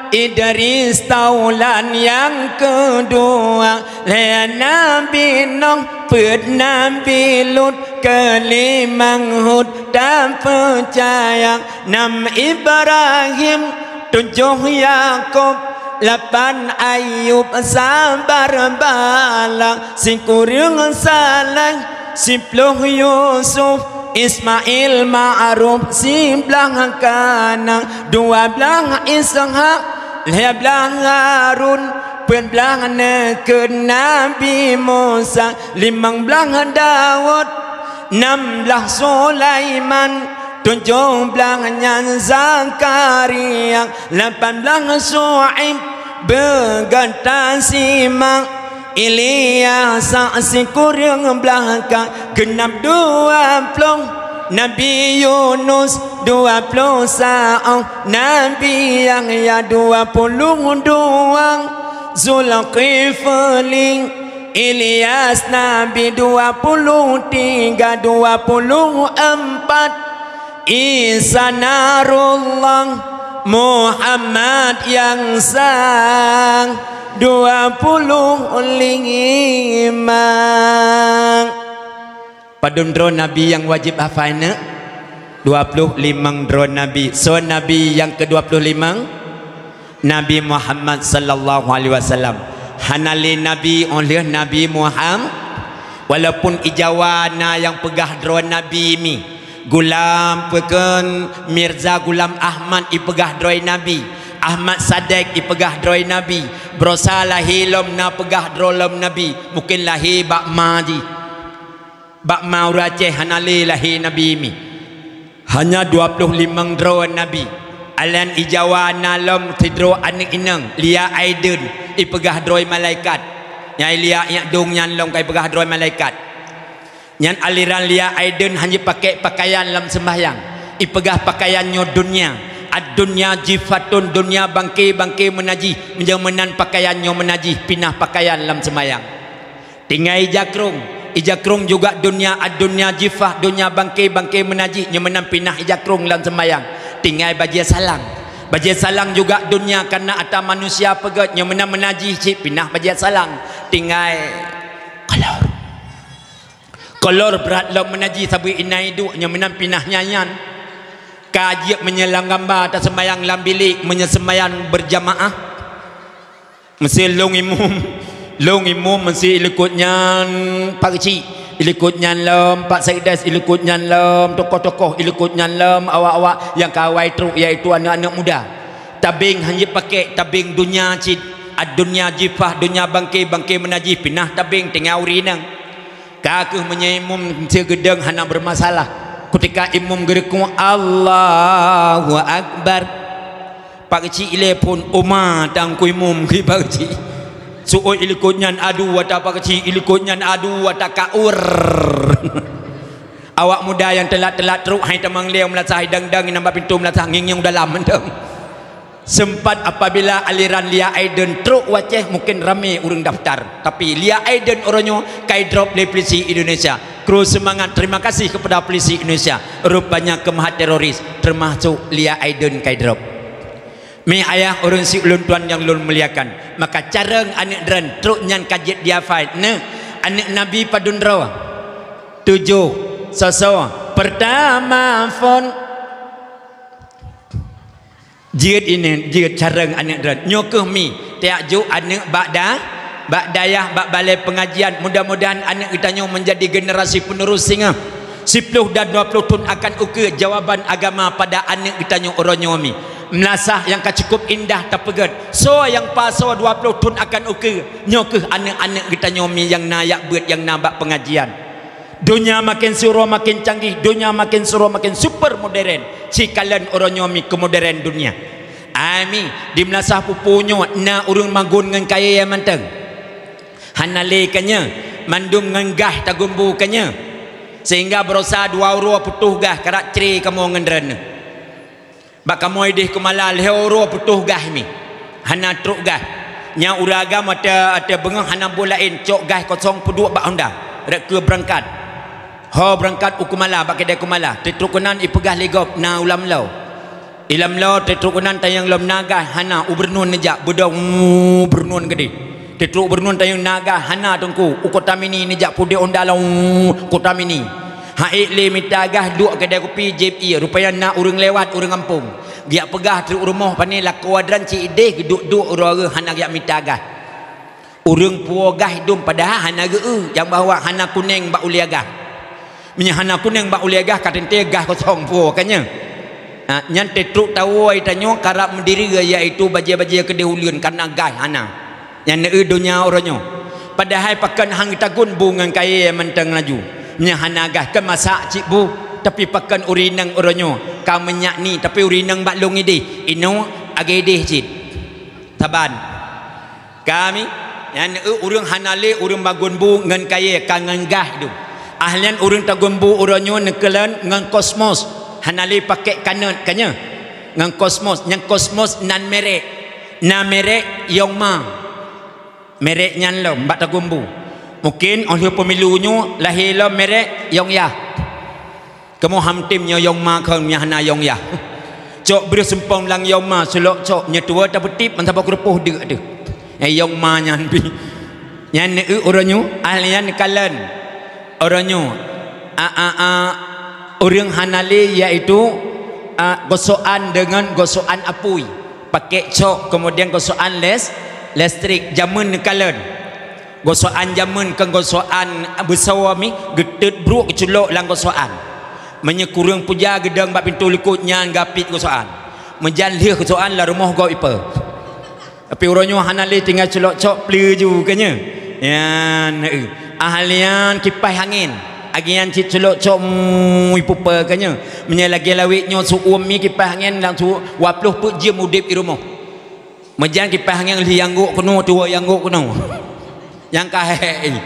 Idris, Taulan, nyang keudua lhèe Nabi Nuh, peuet Nabi Lut, keulimong Hud, tapeucaya, nam Ibrahim, tujoh Yakub, lapan Ayub, sabar bala, sikureueng Saleh, siploh Yusuf, Ismail, Ma'ruf, siblaih Kanan, dua blaih Ishak, lhèe blaih Harun, peuet blaih neukheun Nabi Musa, limong blaih Daud, nam blaih Sulaiman, tujoh blaih nyan Zakaria, lapan blaih Syu'aib, beugata simak Ilyas sikureueng blaih ka, geunab dua ploh. Nabi Yunus dua ploh saôh. Nabi Yahya dua puluh dua. Zulkifli, Ilyas Nabi dua puluh tiga, dua puluh empat. Isa Nasrullah, Muhammad nyang sang, dua puluh lima. Padum droe nabi nyang wajéb hafai, neuk? Dua puluh limong droe nabi. Soe nabi nyang keu dua puluh limong? Nabi Muhammad sallallahu alaihi wasallam. Hana lé nabi óh lheueh Nabi Muham-, walaupun i Jawa na nyang peugah droe nabi mi. Gulam peue kheun, Mirza Gulam Ahmad ipeugah droe nabi. Ahmad Sadek ipeugah droe nabi. Brosa lahé lom na peugah droe lom nabi. Mungken lahé bak ma jih. Bak ma ureueng Aceh hana lé lahé nabi mi. Hanya dua puluh limong droe nabi. Alan i Jawa na lom sidroe aneuk inong, Lia Aiden, ipeugah droe malaikat. Nyang Lia Iak Dong nyan lom ka ipeugah droe malaikat. Nyan aliran Lia Aiden hana jipakèk pakaian lam seumbahyang. Ipeugah pakaian nyoe dunia. Ad-dunya jifatun, dunia bangke, bangke meunajih. Meunyoe meunan pakaian nyoe meunajih, pinah pakaian lam seumbahyang. Tinggai ija krông. Ija krông juga dunia, ad-dunya jifah, dunia bangke, bangke meunajih, nyoe meunan pinah ija krông lam seumbahyang. Tinggai bajèe salang. Bajèe salang juga dunia, karena ata manusia peugét, nyoe meunan meunajih cit pinah bajèe salang. Tinggai kolor. Kolor brat lom meunajih, sabe inan iduek, nyoe meunan pinah nyan-nyan. Ka jeuet meunyoe lam gamba taseumbahyang lam bilék, meunyoe seumbahyang beurjamaah. Meusé lôn imum, lôn imum meusé ilikot nyan Pak Geuchik, ilikot nyan lom Pak Sekdes, ilikot nyan lom tokoh-tokoh, ilikot nyan lom awak-awak nyang ka awai trok, yaitu aneuk-aneuk muda. Tabeng hana jipakèk, tabeng dunia cit. Ad-dunya jifah, dunia bangke, bangke meunajih, pinah tabeng tinggai ureueng inong. Ka kheueh meunyoe imum meusé geudong hana beurmasalah. Kutika imum geureukok, "Allahu Akbar." Pak Geuchik ilèe phôn, "Oma tangku imum," kheun Pak Geuchik. Su'ôt ilikot nyan adu ata Pak Geuchik, ilikot nyan adu ata kaur. Awak muda nyang teulat-teulat trok, hai tamong lé meulasah, hai dang-dang nyang bak pintoe meulasah, ngieng-ngieng u dalam mantong. Sempat apabila aliran Lia Aiden trok u Aceh, mungkin ramé ureueng daftar. Tapi Lia Aiden uroe nyoe ka idrop lé polisi Indonesia. Kru seumangat, terima kasih kepada polisi Indonesia. Rupanya keumaha teroris, termasuk Lia Aiden ka idrop. Mi ayah ureueng siulôn tuan nyang lôn muliakan, maka carông aneuk droen trok nyan ka jeuet dihafai. Neuh, aneuk Nabi padum droe? Tujoh. Soe-soe? Peurtama phon. Jeuet inong, jeuet carông aneuk droen. Nyoe kheueh mi, tajak jok aneuk bak da-, bak dayah, bak balai pengajian. Mudah-mudahan aneuk geutanyoe menjadi generasi penerus singoh. Siploh dan dua ploh thon akan ukeue, jawaban agama pada aneuk geutanyoe uroe nyoe mi. Meulasah nyang ka cukup indah tapeugét. Soe nyang pasoe dua ploh thon akan ukeue, nyoe kheueh aneuk-aneuk geutanyoe mi nyang na jak beuet, nyang na bak pengajian. Donya maken siuroe maken canggih, donya maken siuroe maken super modern. Sikalon uroe nyoe mi keu modern donya. Ai mi, di meulasah pupu nyoe na ureueng magun ngon kayèe mantong. Hana lé keu nyoe, mandum ngon gah tagumbu keu nyoe. Sehingga baroesa dua uroe putôh gah, karap cré kamoe ngon droeneuh. Bak kamoe idéh Keumala lhèe uroe putôh gah mi. Hana trok gah. Nyan ureueng agam watèe, watèe beungoh hana buet laén, cok gah kosong peuduek bak honda. Rot keu beurangkat. Ho beurangkat u Keumala, bak keudè Keumala. Teutrok keunan ipeugah lé gob na u Lamlo. I Lamlo teutrok keunan tanyong lom na gah, hana, u Beureunon neujak, beudong, u Beureunon keudéh. Teutrok Beureunon tanyong na gah, hana teungku, u Kota Mini neujak, peuduek honda lom, u Kota Mini. Han ék lé mita gah, duek keudè kupi, jieb ié, rupanya na ureueng lewat, ureueng gampông. Geujak peugah trok rumoh, pane lakoe droen cit idéh, geuduek-duek uroe geuh hana geujak mita gah. Ureueng puwoe gah idum padahai hana geu-eu, nyang bahwa hana kuneng bak ulee gah. Meunyoe hana kuneng bak ulee gah, ka teuntèe gah kosong puwoe, kan nyan? Ha, nyan teutrok tawoe tanyoe karap meudirie, yaitu bajèe-bajèe keudéh uleuen, kareuna gah hana. Nyan eu donya uroe nyoe. Padahai pakon han geutagun bu ngon kayèe mantong laju. Meunyoe hana gah, kan masak cit bu, tapi pakon ureueng inong uroe nyoe ka meunyak ni, tapi ureueng inong bak lôn idéh, inoe agé idéh cit. Saban. Kami, Nyan eu ureuëng hana lé ureuëng bagun bu ngon kayée ka ngon gah dum. Ahlian ureuëng tagun bu uroe nyoe neukalon ngon Cosmos. Hana lé pakai kanot ka nyoe. Ngon Cosmos, nyang Cosmos nan merek. Na merek Yongma. Merek nyan lom bak tagun bu. Mungkin óh lheueh pemilu nyoe lahé lom merek Yongya. Kamoe ham tem nyoe Yongma kheueh nyang hana Yongya. Cok breuh seumpong lam Yongma sulok cok nyoe tuwoe tapeutip meusaboh keureupôh deuk teuh. Eh Yongma nyan pi. Nyan eu uroe nyoe ahlian kalon. Uroe nyoe a a a ureuëng hana lé yaitu a gosokan deungon gosokan apui. Pakai cok kemudian gosokan les listrik jameun neukalon. Gosokan jameun keu gosokan beusawa mi geuteut bruek geuculok lam gosokan. Meunyoe kureueng puja geudong bak pintoe likot nyan gapit gosokan. Meujan lheueh gosokan lam rumoh gob ipe. Tapi uroe nyoe hana lé tinggai culok cok pleu ju ka nyoe. Nyan eu. Ahlian kipaih angén. Agian cit culok cok mui pupe ka nyoe. Meunyoe lagée lawét nyoe su'uem mi kipaih angén langsung dua ploh peuet jeuem udeb i rumoh. Meujan kipaih angén lheueh yanggok keunoe tuwoe yanggok keunoe. Nyang ka hék-hék.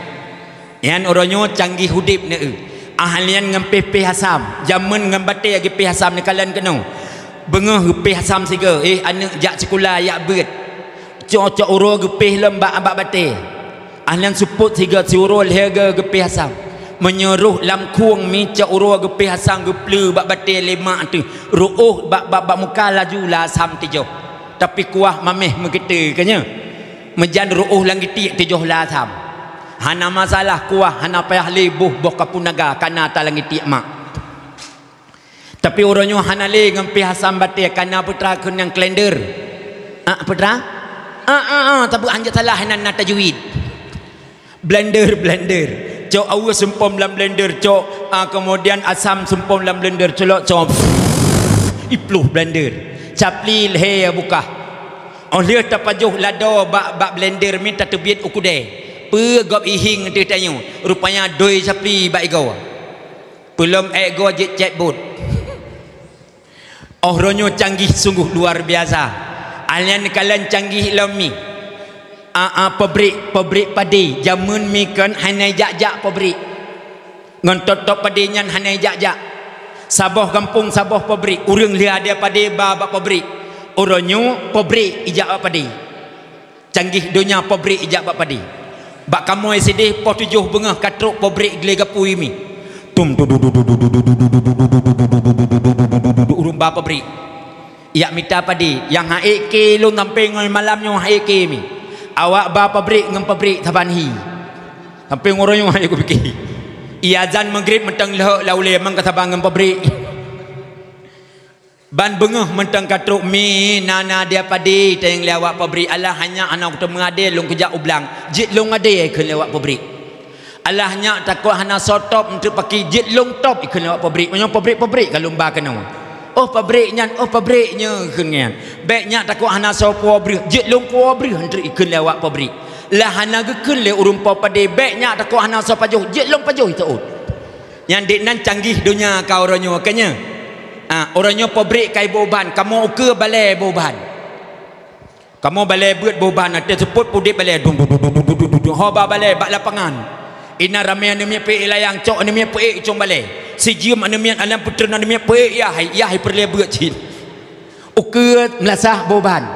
Nyan uroe nyoe canggih udeb neu. Ahlian ngon péh-péh asam, jameun ngon batée geupéh asam neukalon keunoe. Beungoh geupéh asam sigoe, eh aneuëk jak sikula yak beuet. Cok-cok uroe geupéh lom bak bak batée. Ahlian seupôt sigoe siuroe lhée goe geupéh asam. Meunyoe roh lam khueng mi cok uroe geupéh asam geupleue bak batée lé mak teuh. Ruôh bak bak bak muka laju la asam tijoh. Tapi kuah mameh meugeute ka nyoe. Meujan ruôh lam geutiek tijoh la asam. Hana masalah kuah hana payah lé boh boh kapun naga kana ta lam geutiek mak. Tapi uroe nyoe hana lé ngon péh asam batée kana peutra kheun nyang klender. Ah peutra? Ah ah ah tapi hanjeuet salah nan na tajwid. Blender blender. Cok aweue seumpom lam blender cok ah, kemudian asam seumpom lam blender culok cok. Ipluh blender. Capli lhée bukah. Óh lheueh tapajoh lado bak bak blender mi tateubiet u kudée. Peue gob ihieng teuh tanyoe, rupanya doi capli bak igoe. Peulom ék goe jeuet cét buet. Óh roh nyoe canggih sungguh luar biasa. Ahlian kalon canggih lom mi. A a pabrik pabrik padé jameun mi kon hana jak-jak pabrik. Ngon top-top padé nyan hana jak-jak. Saboh gampông saboh pabrik, ureuëng lheueh ada padé ba bak pabrik. Uroe nyoe pabrik ijak bak padé. Canggih donya pabrik ijak bak padé. Bak kamoe sideh poh tujoh beungoh ka trok pabrik glé gapui mi. Tum tu du du du du du du du du du du du du du du du du du du ureuëng ba pabrik. Yak mita padé nyang haék ké lôn sampai ngon malam nyoe haék ké mi. Awak ba pabrik ngon pabrik saban hi. Sampai ngon royong haék kupiké. Iazan maghrib mantong lhok lam ulée mang ka saban ngon pabrik. Ban beungoh mantong ka trok mi na na dia padé tayang lé awak pabrik alah hanya hana kuteumé adé lôn keujak u blang jeuet lôn adé kheun lé awak pabrik. Alah nyak takot hana soe top eunteuk paki jeuet lôn top ikheun lé awak pabrik meunyoe pabrik-pabrik ka lôn ba keunoe. Oh pabrik nyan oh pabrik nyoe kheun nyan. Bék nyak takot hana soe puwoe breuh jeuet lôn puwoe breuh eunteuk ikheun lé awak pabrik. Lah hana geukheun lé ureuëng po padé bék nyak takot hana soe pajoh jeuet lôn pajoh iteuôt. Nyan dik nan canggih donya ka uroe nyoe ka nyoe. Ah, uroe nyoe pabrik kai boh ban kamoe ukeue balée boh ban. Kamoe balée beuet boh ban até seupôt pudeb balée dung dung dung dung dung dung dung ho ba balée bak lapangan. Inan ramé aneuk miet peuék layang cok aneuk miet peuék icong balée. Sijeuem aneuk miet aneuk putreun aneuk miet peuék yah yah peureulée beuet cit. Ukeue meulasah boh ban.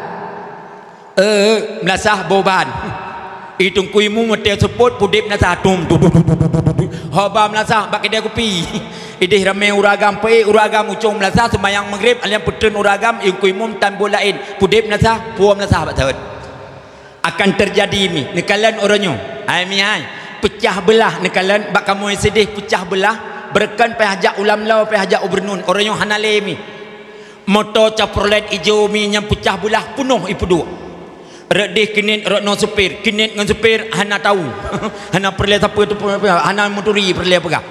Eh meulasah boh ban. Itungkui mu meuté seupôt pudeb meulasah tum dung dung dung dung dung dung ho ba meulasah bak keudée kupi. Ideh ramé ureuëng agam peuék ureuëng agam ucong meulasah seumayang maghrib alian peutreun ureuëng agam ingkui mum tan buet laén pudeb meulasah puwoe meulasah bak saweut. Akan teujadi mi neukalon uroe nyoe hai mi hai peucah beulah neukalon bak kamoe sideh peucah beulah beureukan payah jak ulam lau payah jak ubreunun uroe nyoe hana lé mi. Moto Chevrolet ijo mi nyang peucah beulah punoh ipeuduek. Rot deh keuneuk rot ngon supir, keuneuk ngon supir hana tau. Hana peureulée sapeue teupeu hana meuturi peureulée peugah.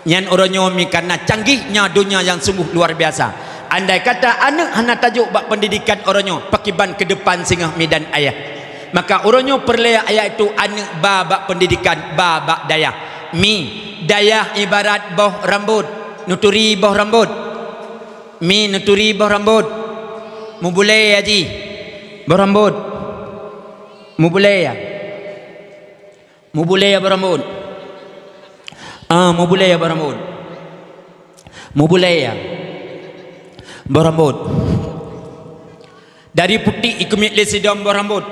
Nyan uroe nyoe mi kana canggih nya donya nyang sungguh luar biasa. Andai kata aneuk hana tajok bak pendidikan uroe nyoe, pakiban keudepan singoh mi dan ayah. Maka uroe nyoe peureulée ayah itu aneuk ba bak pendidikan, ba bak dayah. Mi, dayah ibarat boh rambot. Neuturi boh rambot. Mi neuturi boh rambot. Mubulée aji. Boh rambot. Mubulée ya. Mubulée ya boh rambot. Ah, mubulée ya boh rambot. Mubulée ya boh rambot. Dari putik ikeumiet lé sidom boh rambot.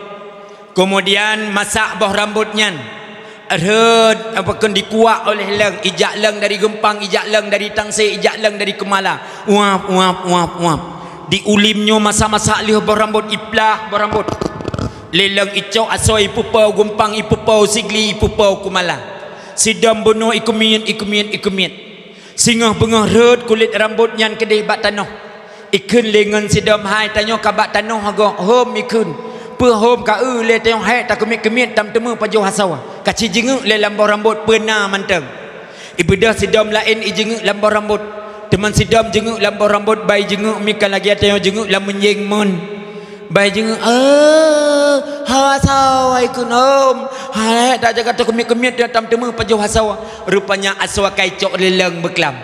Keumudian masak boh rambot nyan. Rhot, apa kheun, dikuak oleh leueng, ijak leueng dari geumpang, ijak leueng dari tangsé, ijak leueng dari keumala. Uap, uap, uap, uap. Di ulim nyoe masak-masak lheueh boh rambot, iplah boh rambot. Lé leueng icok asoe, ipupo geumpang, ipupo sigli, ipupo keumala. Sidom bunoe ikeumiet, ikeumiet, ikeumiet. Singoh beungoh rhot kulét rambot nyan keudeh bak tanoh. Ikheun lé ngon sidom, "Hai, tanyoe ka bak tanoh agoe, hom ikheun. Peue hom ka eu lé tanyoe, hék takeumiet-keumiet tam teumé pajoh asoe. Ka ci jingeuk lé lam boh rambot peue na mantong." Ibeudôh sidom laén ijeungeuk lam boh rambot. Teuma sidom jeungeuk lam boh rambot, bai jeungeuk mi ka lagée tanyoe jeungeuk lam meunjéng mon. Bai jeungeuk, "Eh, hawa sawa ikun om. Hai, tak jaga takeumiet-keumiet dia tam teumé pajoh asoe." Rupanya asoe ka icok lé leueng beuklam.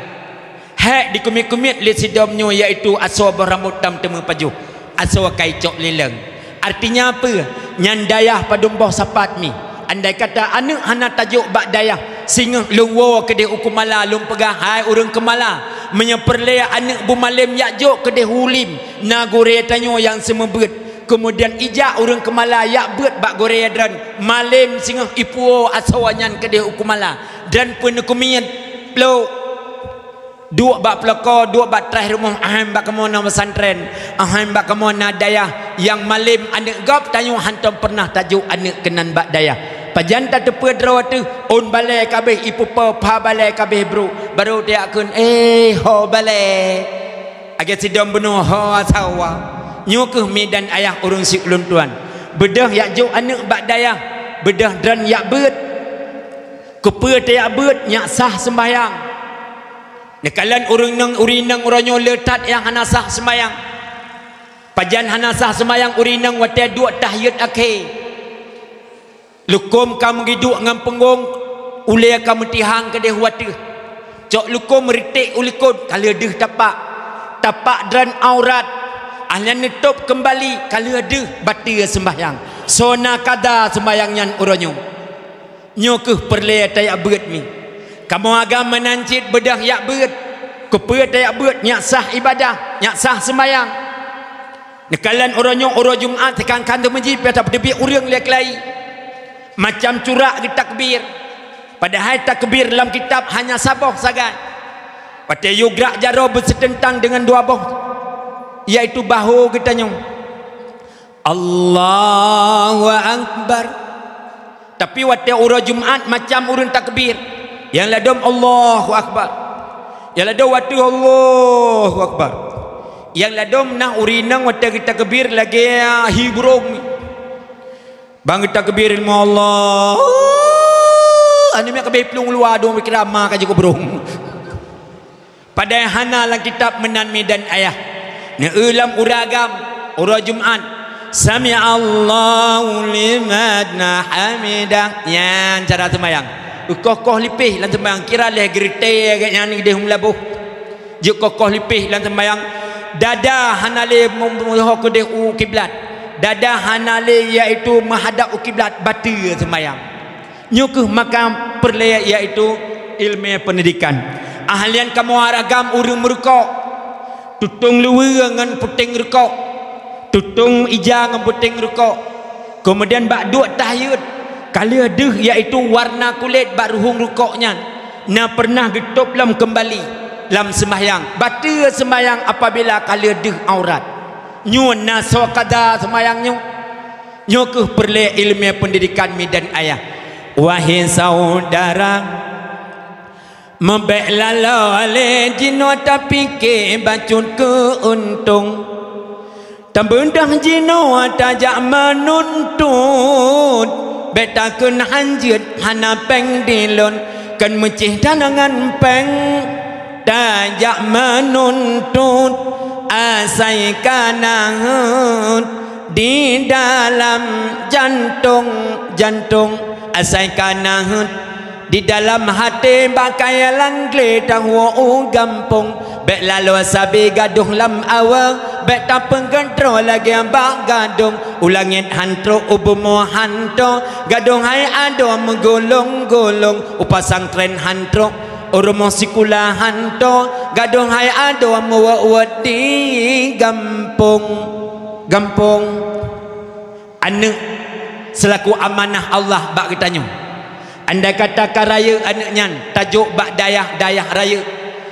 Hék dikeumiet-keumiet lé sidom nyoe, yaitu asoe boh rambot tam teumé pajoh. Asoe ka icok lé leueng. Artinya peue? Nyan dayah padum boh sapat mi. Andai kata aneuëk hana tajok bak dayah, singoh lôn woe keudeh u keumala, lôn peugah, "Hai ureuëng keumala, meunyoe peureulée aneuëk beumalém yak jok keudeh u ulim, na gurée tanyoe nyang seumeubeuet." Keumudian ijak ureuëng keumala yak beuet bak gurée droen, malém singoh ipuwoe asoe nyan keudeh u keumala, droen peuneukeumiet plok. Duek bak peuloko, duek bak traih rumoh, ahem bak kamoe na pesantren, ahem bak kamoe na dayah, nyang malém aneuëk gob tanyoe hántom peureunah tajok aneuëk keunan bak dayah. Pajan tateupeue droe teuh, ôn balée ka abéh ipupo, pha balée ka abéh brok, barô tajak kheun, "Eh, ho balée." Lagée sidom bunoe, "Ho asoe." Nyoe kheueh mi dan ayah ureuëng siulôn tuan. Beudôh yak jok aneuëk bak dayah, beudôh droen yak beuet. Keupeue tajak beuet? Nyak sah seumbahyang. Neukalon ureuëng inong, ureuëng inong uroe nyoe le that nyang hana sah seumbahyang. Pajan hana sah seumbahyang ureuëng inong? Watée duek tahiyat akhé. Lukôm ka meugiduek ngon peunggong, ulée ka meutihang keudeh u ateueh. Cok lukôm riték u likot, ka lheueh deuh tapak. Tapak droen aurat, akhé nyan neutôb keumbali, ka lheueh deuh, bateue seumbahyang. Soe na kada seumbahyang nyan uroe nyoe. Nyoe kheueh peureulée tajak beuet mi. Kamoe agam meunan cit beudôh yak beuet. Keupeue tajak beuet? Nyak sah ibadah, nyak sah seumbahyang. Neukalon uroe nyoe uroe Jumat, teukan-kan teumeujih pih tapeuteubit ureuëng lé keulayi. Macam curak geutakbir. Padahai takbir lam kitab hanya saboh sagai. Watée yue grak jaroe beuseuteuntang deungon dua boh, yaitu bahô geutanyoe. Allahu Akbar. Tapi watée uroe Jumat macam ureuëng takbir. Nyang ladôm Allahu Akbar. Nyang ladôm watée Allahu Akbar. Nyang ladôm na ureuëng inong watée geutakbir lagée hi burông. Ban geutakbir ilmu Allah. Aneuk miet ka abéh plueng luwa dong pikiran ma ka jikeu burông. Padahai hana lam kitab meunan mi dan ayah. Neu-eu lam ureuëng agam, uroe Jumat, "Sami'allahu liman hamidah." Nyan cara seumayang. Koh-koh lipéh lam seumayang, kira lhée geureutée gét nyan geudeh meulaboh. Jeuet koh-koh lipéh lam seumayang. Dada hana lé meuho keudeh u kiblat. Dada hana lé, yaitu meuhadab u kiblat, bateue seumayang. Nyoe kheueh makam peureulée, yaitu ileumé peundidikan. Ahlian kamoe agam ureuëng meurukok, tutong luweue ngon puténg rukok, tutong ija ngon puténg rukok. Keumudian bak duek tahiyat, ka lheueh deuh, yaitu warna kulét bak ruhueng rukok nyan, na peureunah geutôb lom keumbali lam seumahyang. Bateue seumahyang apabila ka lheueh deuh aurat. Nyoe na soe kada seumahyang nyoe. Nyoe kheueh peureulée ileumé peundidikan mi dan ayah. Wahé syedara, meubék laloe lé jinoe tapike bacut keu untông. Tabeudôh jinoe tajak meununtut, bék takheun hanjeuet hana péng dilôn, kheun meucéh tanangan péng. Tajak meununtut asai ka na heuet di dalam jantông, jantông asai ka na heuet di dalam haté, bak kayée lam glé tawoe u gampông. Bék laloe sabe gadôh lam awée, Bék tapeugedroe lagée bak gadong, u langét han trok, u bumoe han trok, gadong hai adoe meugulong-gulong, u pesantren han trok, u rumoh sikula han trok, gadong hai adoe meuwot-wot di gampông. Gampông. Aneuëk seulaku amanah Allah bak geutanyoe. Andai kata ka rayeuk aneuëk nyan tajok bak dayah-dayah rayeuk,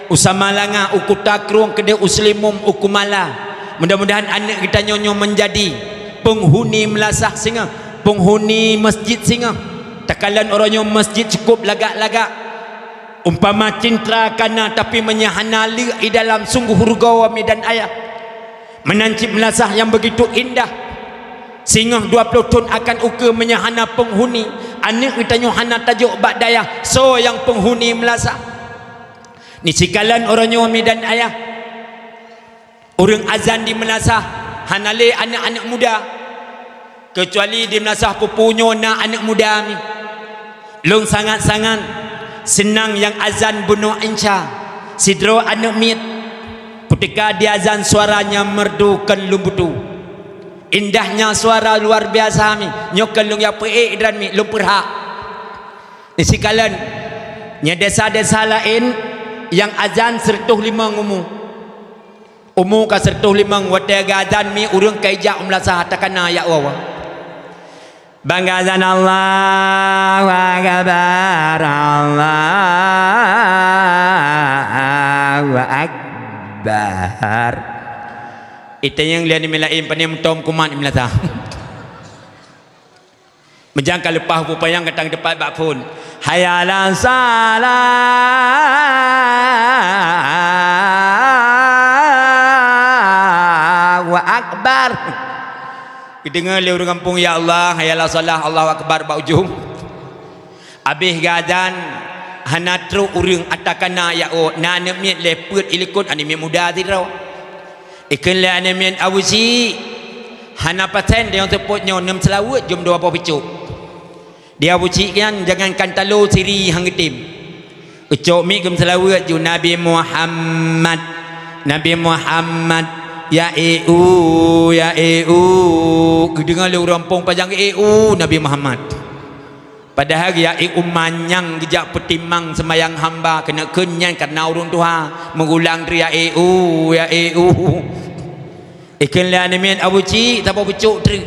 u Samalanga, u Kuta Krueng, keudeh u Seulimum, u Kumala, mudah-mudahan aneuëk geutanyoe nyoe meunjadi peunghuni meulasah singoh, peunghuni masjid singoh. Takalon uroe nyoe masjid cukup lagak-lagak. Umpama cintra ka na, tapi meunyo hana leuek i dalam sunggoh rugoe midan ayah. Meunan cit meulasah nyang beugitu indah. Singoh dua ploh thon akan ukeue meunyo hana peunghuni, aneuëk geutanyoe hana tajok bak dayah, soe nyang peunghuni meulasah? Nisikalon uroe nyoe midan ayah, ureuëng azan di meulasah, hana lé aneuëk-aneuëk muda. Keucuali di meulasah pupu nyoe na aneuëk muda mi. Lôn sangat-sangat seunang nyang azan bunoe insya, sidroe aneuëk miet. Kuteuka di azan suara nyang merdu kon lôn butu. Indahnya suara luar biasa mi. Nyoe kon lôn jak peuék droen mi, lôn peurhak. Nisikalon, nyoe desa-desa laén nyang azan sireutoh limong umu. Umu ka sireutoh limong, watée geuazan mi ureuëng ka ijak u meulasah takana jak woe. Ban geuazan, Allahu Akbar, Allahu Akbar. Itanyong lé aneuk miet laén, pane meutom kumat di meulasah. Meujang ka leupah peue panyang, ka tang teupat bak phon. Hayya 'alas shalah, Allahu Akbar. Geudeungoe lé ureuëng gampông, "Ya Allah, hayya 'alas shalah, Allahu Akbar," bak ujong. Abéh geuazan, hana trok ureuëng ata kana jak woe, na aneuk miet lé peuet ilikot, aneuk miet muda sidroe. Ikheun lé aneuk miet, "Abu Cik, hana pasen di nyang seupôt nyoe, neuem seulaweuet jeuem dua boh picok." Di Abu Cik nyan jangankan talo, siri han geutem. Geucok miet geuem seulaweuet ju, "Nabi Muhammad, Nabi Muhammad, ya e u, ya e u." Geudeungoe lé ureuëng gampông panyang, "E u, Nabi Muhammad." Padahai ya e u manyang geujak peutimang seumayang hamba, keuneuk kheun nyan kareuna ureuëng tuha, meugulang treuk ya e u, ya e u. Ikheun lé aneuk miet, "Abu Cik, saboh picok treuk."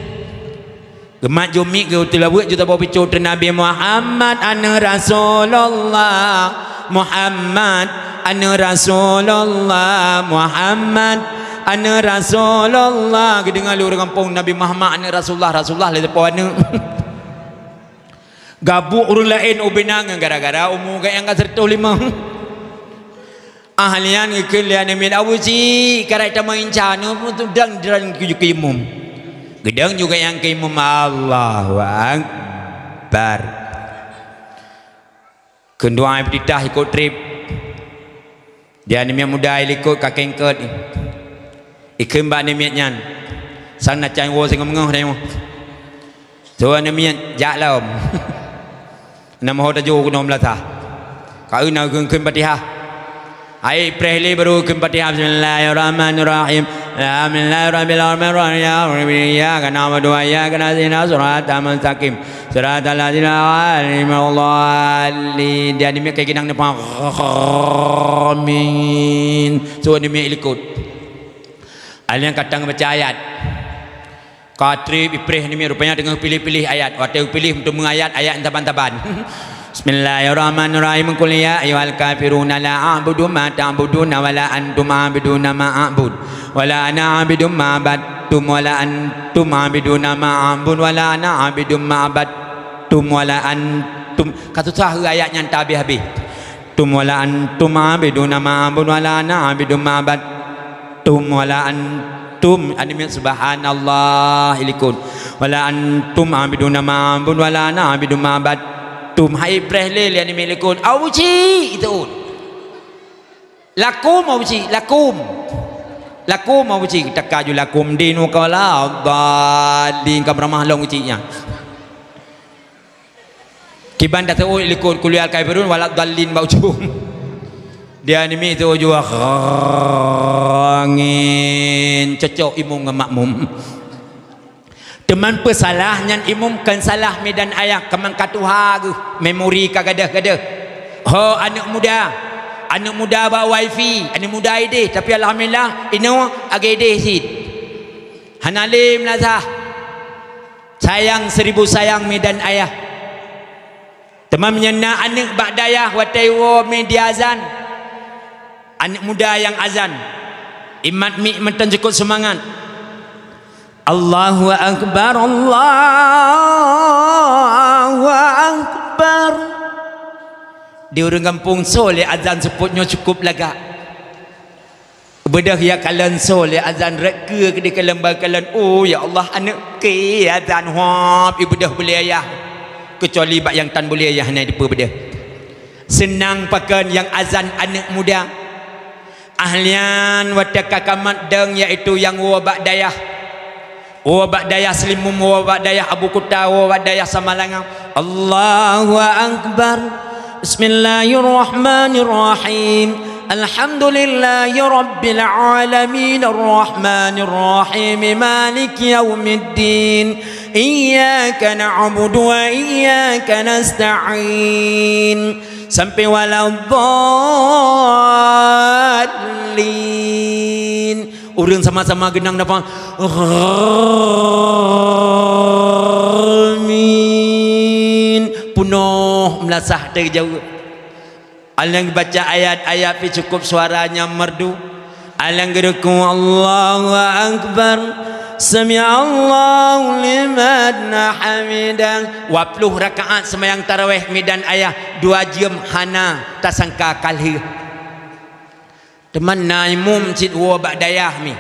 Geumat ju miet geuteulaweuet ju saboh picok treuk, "Nabi Muhammad aneuk Rasulullah, Muhammad aneuk Rasulullah, Muhammad aneuk Rasulullah." Geudeungoe lé ureuëng gampông, "Nabi Muhammad aneuk Rasulullah, Rasulullah lé sapeue aneuk." Gabuk ureuëng laén ubena ngon gara-gara umu geuh nyang ka sireutoh limong. Ahlian geukheun lé aneuk miet, "Abu Cik, karai tamong inca nyoe, meutudang dran keu imum." Geudong juga nyang keu imum, Allahu Akbar. Kheun doa iftitah ikot treb. Di aneuk miet muda ilikot ka kengkot. Ikheun bak aneuk miet nyan, "Sang na cai woe singoh meungoh tanyoe." Soe aneuk miet, "Jak lom." Na meuho tajok keunoe meulasah. Ka eu na geukheun Fatihah. Hai preh lé baru kheun Fatihah. Bismillahirrahmanirrahim. Alhamdulillahirabbil alamin. Iyyaka na'budu wa iyyaka nasta'in. Shiratal mustaqim. Shiratal ladzina an'amta 'alaihim ghairil maghdubi 'alaihim waladdallin. Di aneuk miet ka geunang neupah. Amin. Soe aneuk miet ilikot. Alèh nyan ka tang baca ayat. Ka treb ipreh aneuk miet, rupanya teungoh piléh-piléh ayat. Watèe piléh meuteumé ayat, ayat saban-saban. Bismillahirrahmanirrahim. Qul ya ayyuhal kafiruna la a'budu ma ta'buduna wa la antum 'abiduna ma a'bud. Wa la ana 'abidun ma 'abadtum wa la antum 'abiduna ma a'bud wa la ana 'abidun ma 'abadtum wa la antum. Ka susah ayat nyan tahabéh-habéh. Tum wa la antum 'abiduna ma a'bud wa la ana 'abidun ma 'abadtum wa la antum, aneuk miet subhanallah ilikot. Wa la antum 'abiduna ma a'bud wa la ana 'abidun ma 'abadtum. Hai preh lé, lé aneuk miet ilikot. Abu Cik, itu. Lakum, Abu Cik, lakum. Lakum, Abu Cik, taka ju lakum dinuka wala dhallin, ka meuramah lom Abu Cik nyan. Kiban tasawuf ilikot qul ya ayyuhal kafirun wala dhallin bak ujong. Dia nimi tu jua angin cocok imum ngon makmum. Teuma peusalah nyan imum kan salah midan ayah, keumang ka tuha geuh, memori ka gadeh-gadeh. Ho aneuk muda, aneuk muda bak wifi, aneuk muda ideh, tapi alhamdulillah inoe agak ideh cit. Hana lé meulasah. Sayang seribu sayang midan ayah. Teuma meunyoe na aneuk bak dayah watée woe mi diazan, aneuk muda nyang azan, imat mi mantong cukop seumangat. Allahu akbar, Allahu akbar. Di ureuëng gampông soe lé azan seupôt nyoe cukop lagak. Beudôh ya kalon soe lé azan rot keue keudeh kalon ba kalon, "Oh ya Allah, aneuk keu azan hop," ibeudôh beulé ayah. Keucuali bak nyang tan beulé ayah hana dipeue beudôh. Seunang pakon nyang azan aneuk muda. Ahlian watée ka kamat dong, yaitu nyang woe bak dayah. Woe bak dayah Seulimum, woe bak dayah Abu Kuta, woe bak dayah Samalanga. Allahu akbar. Bismillahirrahmanirrahim. Alhamdulillahi rabbil alamin, arrahmanirrahim, maliki yaumiddin. Iyyaka na'budu wa iyyaka nasta'in. Sampai waladdallin. Ureuëng sama-sama geunang dapat. Amin. Punoh meulasah teujaweueb. Alang baca ayat-ayat pi cukup suara nyang merdu. Alang geureuku Allahu akbar. Sami Allahu liman hamidah. Dua puluh rakaat sembahyang tarawih midan ayah, dua jeuem hana tasangka ka lheueh. Teuma na imum cit woe bak dayah mi.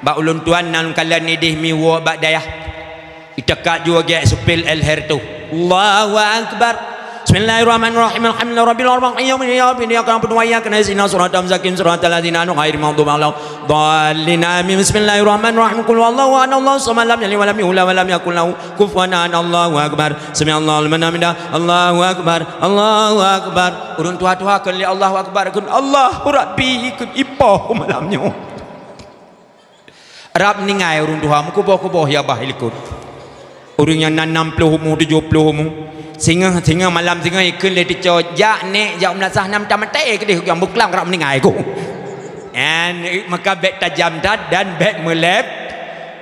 Bak ulôn tuan na lôn kalon ideh mi woe bak dayah. Itakat jua gek supil elher tu. Allahu akbar. Bismillahirrahmanirrahim. Alhamdulillahi rabbil alamin. Iyyaka na'budu wa iyyaka nasta'in. Ihdinas siratal mustaqim. Siratal ladzina an'amta 'alaihim ghairil maghdubi 'alaihim waladdallin. Amin. Bismillahirrahmanirrahim. Qul huwallahu ahad. Allahus samad. Lam yalid wa lam yulad wa lam yakul lahu kufuwan ahad. Allahu akbar. Sami Allahu liman hamidah. Allahu akbar. Allahu akbar. Ureuëng tuha-tuha kheun lé Allahu akbar, kheun Allahu Rabbi, kheun ipoh malam nyoe. Rab ningai ureuëng tuha meukuboh-kuboh ya bah likot. Ureuëng nyang na nam ploh umu, tujoh ploh umu. Singoh, singoh malam singoh ikheun lé teuco, "Jak nek, jak meulasah nam tamaté keudeh nyang beuklang rab ningai ku." Nyan, maka bék tajam that dan bék meuleb,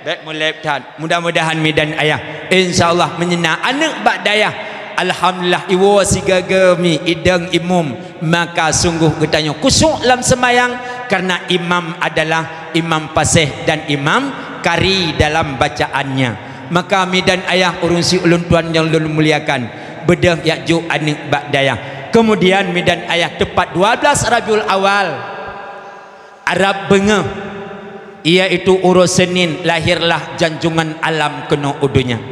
bék meuleb that. Mudah-mudahan midan ayah. Insya Allah meunyoe na aneuk bak dayah. Alhamdulillah iwoe sigaga mi idong imum. Maka sungguh geutanyoe khusyuk lam seumayang, karena imam adalah imam paséh dan imam kari dalam bacaannya. Maka midan ayah ureuëng si ulôn tuan nyang lôn muliakan, beudôh jak jok aneuk bak dayah. Kemudian midan ayah teupat dua belas Rabiul Awal, Arab beungoh, iaitu uroe Senin lahirlah janjungan alam keunoe u donya.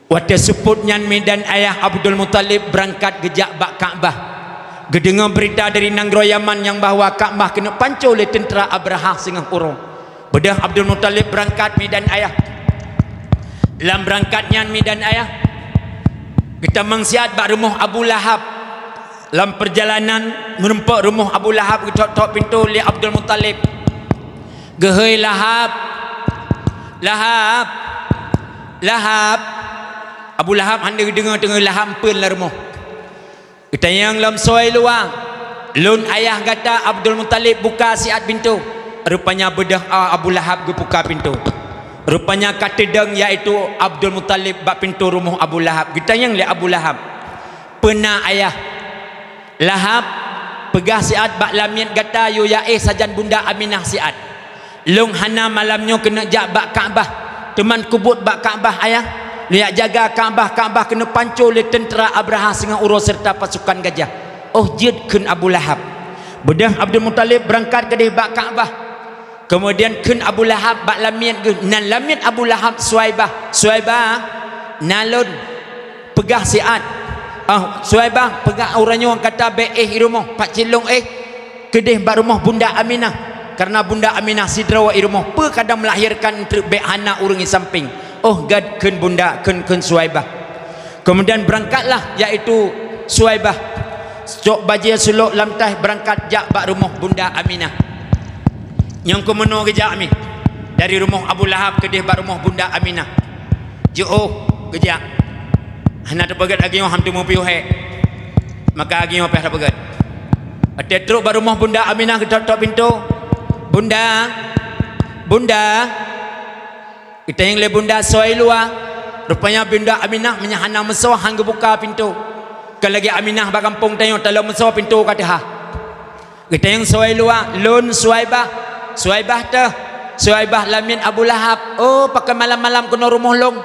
Watée seupôt nyan midan ayah Abdul Muthalib beurangkat geujak bak Ka'bah. Geudeungoe beurita dari nanggroe Yaman nyang bahwa Ka'bah keuneuk panco lé teuntra Abrahah singoh uroe. Beudôh Abdul Muthalib beurangkat midan ayah. Lam beurangkat nyan midan ayah, geutamong siat bak rumoh Abu Lahab. Lam peurjalanan meurumpok rumoh Abu Lahab geuthok-thok pintoe lé Abdul Muthalib. Geuhôi Lahab, Lahab, Lahab. Abu Lahab hana geudeungoe teungoh Lahab meupeuen lam rumoh. Geutanyong lom soe luwa, "Lôn ayah gata Abdul Muthalib, buka siat pintoe." Rupanya beudôh a Abu Lahab geubuka pintoe. Rupanya ka teudong yaitu Abdul Muthalib bak pintoe rumoh Abu Lahab. Geutanyong lé Abu Lahab, "Peue na ayah?" "Lahab, peugah siat bak lamiet gata yue jak éh sajan bunda Aminah siat. Lôn hana malam nyoe keuneuk jak bak Ka'bah, teuma kubuet bak Ka'bah ayah. Lôn jak jaga Ka'bah, Ka'bah keuneuk panco lé teuntra Abrahah singoh uroe seureuta pasukan gajah." "Oh jeuet," kheun Abu Lahab. Beudôh Abdul Muthalib beurangkat keudeh bak Ka'bah. Keumudian kheun Abu Lahab bak lamiet geuh, nan lamiet Abu Lahab Suwaibah, "Suwaibah, na lôn, peugah siat." "Ah, Suwaibah, peugah uroe nyoe gata bék éh i rumoh, pat cit lôn éh keudeh bak rumoh bunda Aminah, kareuna bunda Aminah sidroe i rumoh, peue kadang meulahirkan treuk bék hana ureuëng i sampéng." "Oh gét," kheun bunda, kheun, kheun Suwaibah. Keumudian beurangkatlah yaitu Suwaibah. Cok bajée sulok lam taih beurangkat jak bak rumoh Bunda Aminah. Nyang keumeunoe geujak mi dari rumoh Abu Lahab keudeh bak rumoh Bunda Aminah. Jiôh geujak. Hana teupeugét lagée nyoe, han teumupiôh hék. Maka lagée nyoe pih teupeugét. Watée trok bak rumoh Bunda Aminah geutok-tok pintoe. "Bunda, Bunda." Geutanyong lé Bunda soe luwa. Rupanya Bunda Aminah meunyo hana meusoe han geubuka pintoe. Kon lagée Aminah bak gampông tanyoe, talon meusoe pintoe ka teuhah. Geutanyong soe luwa, "Lôn Suwaibah." "Suwaibah teuh?" "Suwaibah lamiet Abu Lahab." "Oh, pakon malam-malam keunoe rumoh lôn?"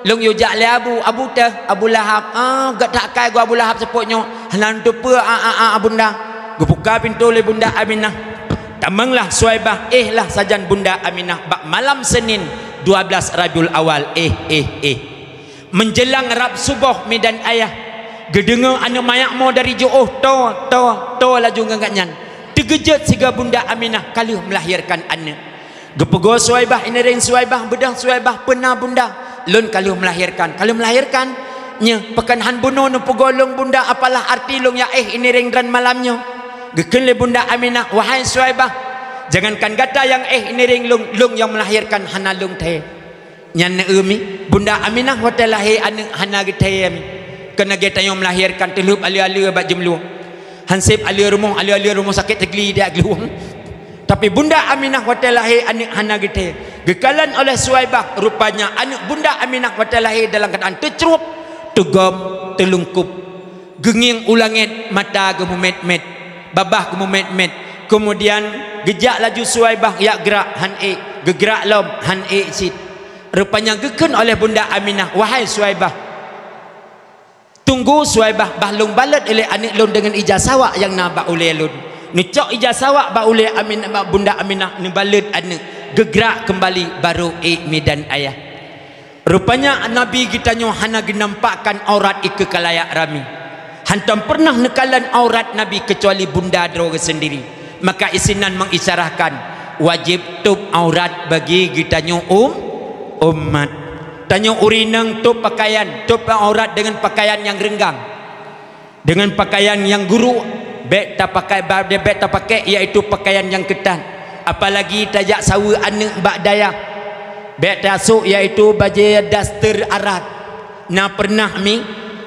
"Lôn yue jak lé Abu." "Abu teuh?" "Abu Lahab." "Ah, gét that akai geuh Abu Lahab seupôt nyoe. Hana lôn teupeue, a, a, a, Bunda." Geubuka pintoe lé Bunda Aminah. "Tamonglah Suwaibah, éh lah sajan Bunda Aminah bak malam Senin dua belas Rabiul Awal, éh, éh, éh." Menjelang rab suboh mi dan ayah, geudeungoe aneuëk manyak mo dari jiôh, "To, to, to," laju ngon gobnyan. Teugeujeuet sigoe Bunda Aminah ka lheueh meulahirkan aneuëk. Geupeugoe Suwaibah, "Inireng Suwaibah, beudôh Suwaibah, peue na Bunda?" "Lôn ka lheueh meulahirkan." "Ka lheueh meulahirkan? Nyoe, pakon han bunoe neupeugoe lôn Bunda, apalah arti lôn jak éh inireng droen malam nyoe?" Geukheun lé Bunda Aminah, "Wahai Suwaibah, jangankan gata nyang éh inireng lôn, lôn nyang meulahirkan hana lôn thèe." Nyan na eu mi, Bunda Aminah watée lahé aneuëk hana geuthèe mi. Kon lagée tanyoe meulahirkan, teulheueb aleue-aleue bak jeumeuleue. Han seb aleue rumoh, aleue-aleue rumoh sakét teugli di glueng. Tapi Bunda Aminah watée lahé aneuëk hana geuthèe. Geukalon oleh Suwaibah, rupanya aneuëk Bunda Aminah watée lahé dalam keuadaan teucrueb, teugom, teulungkôb. Geungieng u langét, mata geumeumet-met, babah geumeumet-met. Keumudian geujak laju Suwaibah jak geurak, han ék, geugeurak lom, han ék cit. Rupanya geukheun oleh Bunda Aminah, "Wahai Suwaibah, tunggu Suwaibah, bah lôn balot ilée aneuëk lôn deungon ija sawak nyang na bak ulée lôn." Neucok ija sawak bak ulée Amin-, bak Bunda Aminah, neubalot aneuëk, geugeurak keumbali, barô ék mi dan ayah. Rupanya Nabi geutanyoe hana geunampakkan aurat ikeue kalayak ramé. Hantom peureunah neukalon aurat Nabi keucuali Bunda droe geuh seundiri. Maka isinan mengisyarahkan wajéb tôb aurat bagi geutanyoe um-, umat. Tanyoe ureuëng inong tôb pakaian, tôb aurat deungon pakaian nyang reunggang. Deungon pakaian nyang guruk, bék tapakai, ba-, bék tapakai, yaitu pakaian nyang keutat. Apalagi tajak saweue aneuëk bak dayah, bék tasôk, yaitu bajée daster arat. Na peureunah mi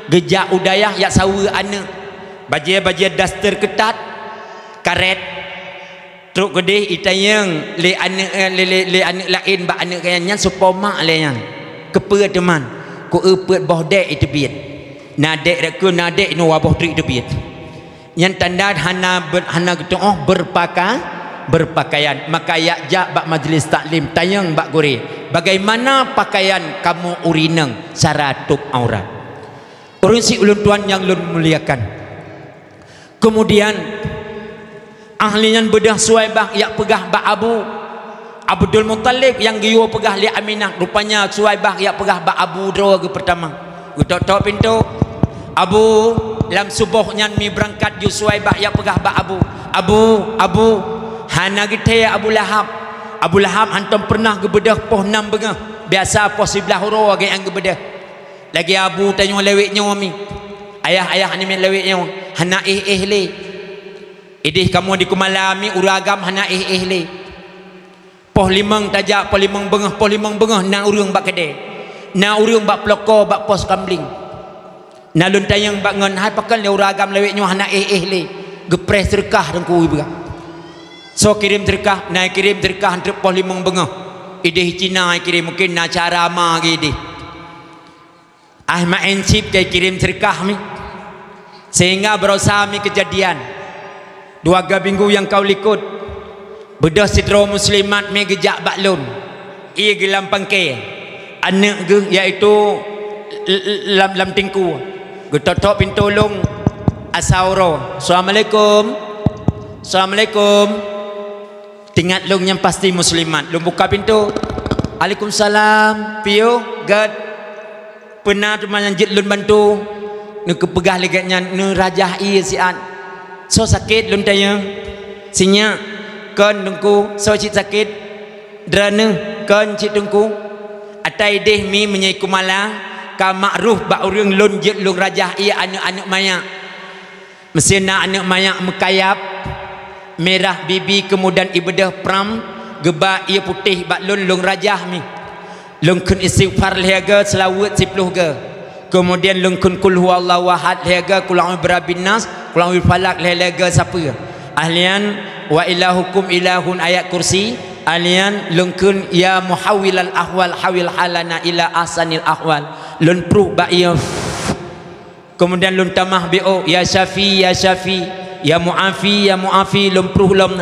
geujak u dayah jak saweue aneuëk, bajée-bajée daster keutat, karet. Trok keudeh itanyong lé aneuëk, eh, lé, lé, lé aneuëk laén bak aneuëk geuh nyan, "Soe po mak lé nyan?" "Keupeue teuma?" "Keu-eu peuet boh dék iteubiet. Na dék rot keu, na dék inoe dua boh treuk iteubiet." Nyan tanda hana ber-, hana geutuoh beurpaka-, beurpakaian. Maka yak jak bak majlis taklim, tanyong bak gurée, "Bagaimana pakaian kamoe ureuëng inong cara tôb aurat?" Ureuëng si ulôn tuan nyang lôn muliakan. Keumudian, ahli nyan beudôh Suwaibah yak peugah bak Abu. Abdul Muthalib nyang geuyue peugah lé Aminah, rupanya Suwaibah yak peugah bak abu droe geuh peurtama. Geutok-tok pintoe. Abu, lam suboh nyan mi beurangkat ju Suwaibah yak peugah bak abu, "Abu, abu, hana geuthèe Abu Lahab. Abu Lahab hantom peureunah geubeudôh poh nam beungoh, biasa poh siblaih uroe gét nyang geubeudôh." Lagée abu tanyoe lawét nyoe mi. Ayah-ayah namiet lawét nyoe hana éh-éh lé. Ideh kamoe di Keumala mi ureuëng agam hana éh-éh lé. Poh limong tajak, poh limong beungoh, poh limong beungoh na ureuëng bak keudè. Na ureuëng bak peuloko, bak pos kambling. Na lôn tanyong bak ngon, "Hai pakon lé ureuëng agam lawét nyoe hana éh-éh lé?" "Geupreh seureukah Teungku," ipeugah. "Soe kirém seureukah?" "Na kirém seureukah trok poh limong beungoh. Ideh Cina kirém, mungken na cara ma geuh ideh." Ah, maén cit ka ikirém seureukah mi. Sehingga baroesa mi keujadian. Dua ga minggu nyang ka u likot, beudôh sidroe muslimat mi geujak bak lôn. Ie geuh lam pangke. Aneuëk geuh, yaitu l-, l-, lam, lam teungku. Geutok-tok pintoe lôn asa uroe. "Assalamualaikum. Assalamualaikum." Teuingat lôn nyan pasti muslimat. Lôn buka pintoe. "Waalaikumsalam. Piôh, gét. Peue na teuma nyang jeuet lôn bantu?" Neukeupeugah lé gét nyan, neurajah ie siat. "Soe sakét?" lôn tanyong. "Sinyak." "Kon Teungku." "Soe cit sakét?" "Droeneuh." "Kon cit Teungku." "Ata ideh mi meunyoe i Keumala ka makruh bak ureuëng lôn jeuet lôn rajah ie aneuëk-aneuëk manyak. Meusé na aneuk manyak meukayab, mirah bibi, keumudian ibeudôh pram, geuba ié putéh bak lôn, lôn rajah mi. Lôn kheun istighfar lhée goe, seulaweuet siploh goe. Keumudian lôn kheun qul huwallahu ahad lhée goe, qul a'udzu birabbin nas, qul a'udzu bil falaq lhée-lhée goe sapeue. Ahlian wa ilahukum ilahun, ayat kursi. Ahlian lôn kheun ya muhawwilal ahwal hawwil halana ila ahsanil ahwal. Lôn pruh bak ié. Keumudian lôn tamah B O, ya Syafi, ya Syafi, ya Muafi, ya Muafi, lôn pruh lom.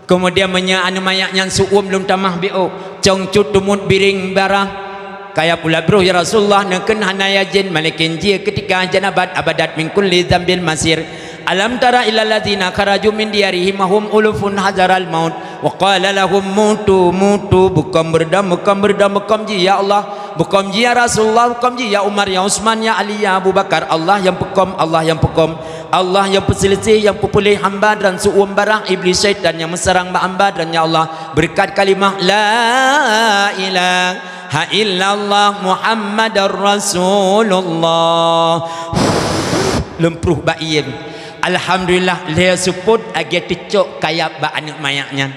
Keumudian meunyoe aneuk manyak nyan seuuem lôn tamah B O, cong cut teumut biring barah. Kaya pula broh ya Rasulullah, neukheun hana ya jén, malaikat jih keutika janabat abadat min kulli dzambil masir. Alam tara ilal ladzina kharaju min diyarihim wa hum ulufun hazaral maut. Wa qala lahum mutu, mutu, beukom beurdam, beukom beurdam, beukom jih ya Allah, beukom jih ya Rasulullah, beukom jih ya Umar, ya Utsman, ya Ali, ya Abu Bakar. Allah nyang peukom, Allah nyang peukom, Allah nyang peuseulisih, nyang peupuléh hamba dan seuuem barah iblis syaitan nyang meusarang bak hamba dan ya Allah, beureukat kalimah la ilaha illallah Muhammadar Rasulullah. Lôn pruh bak ié. Alhamdulillah, lhée seupôt lagée teucok kayab bak aneuk manyak nyan.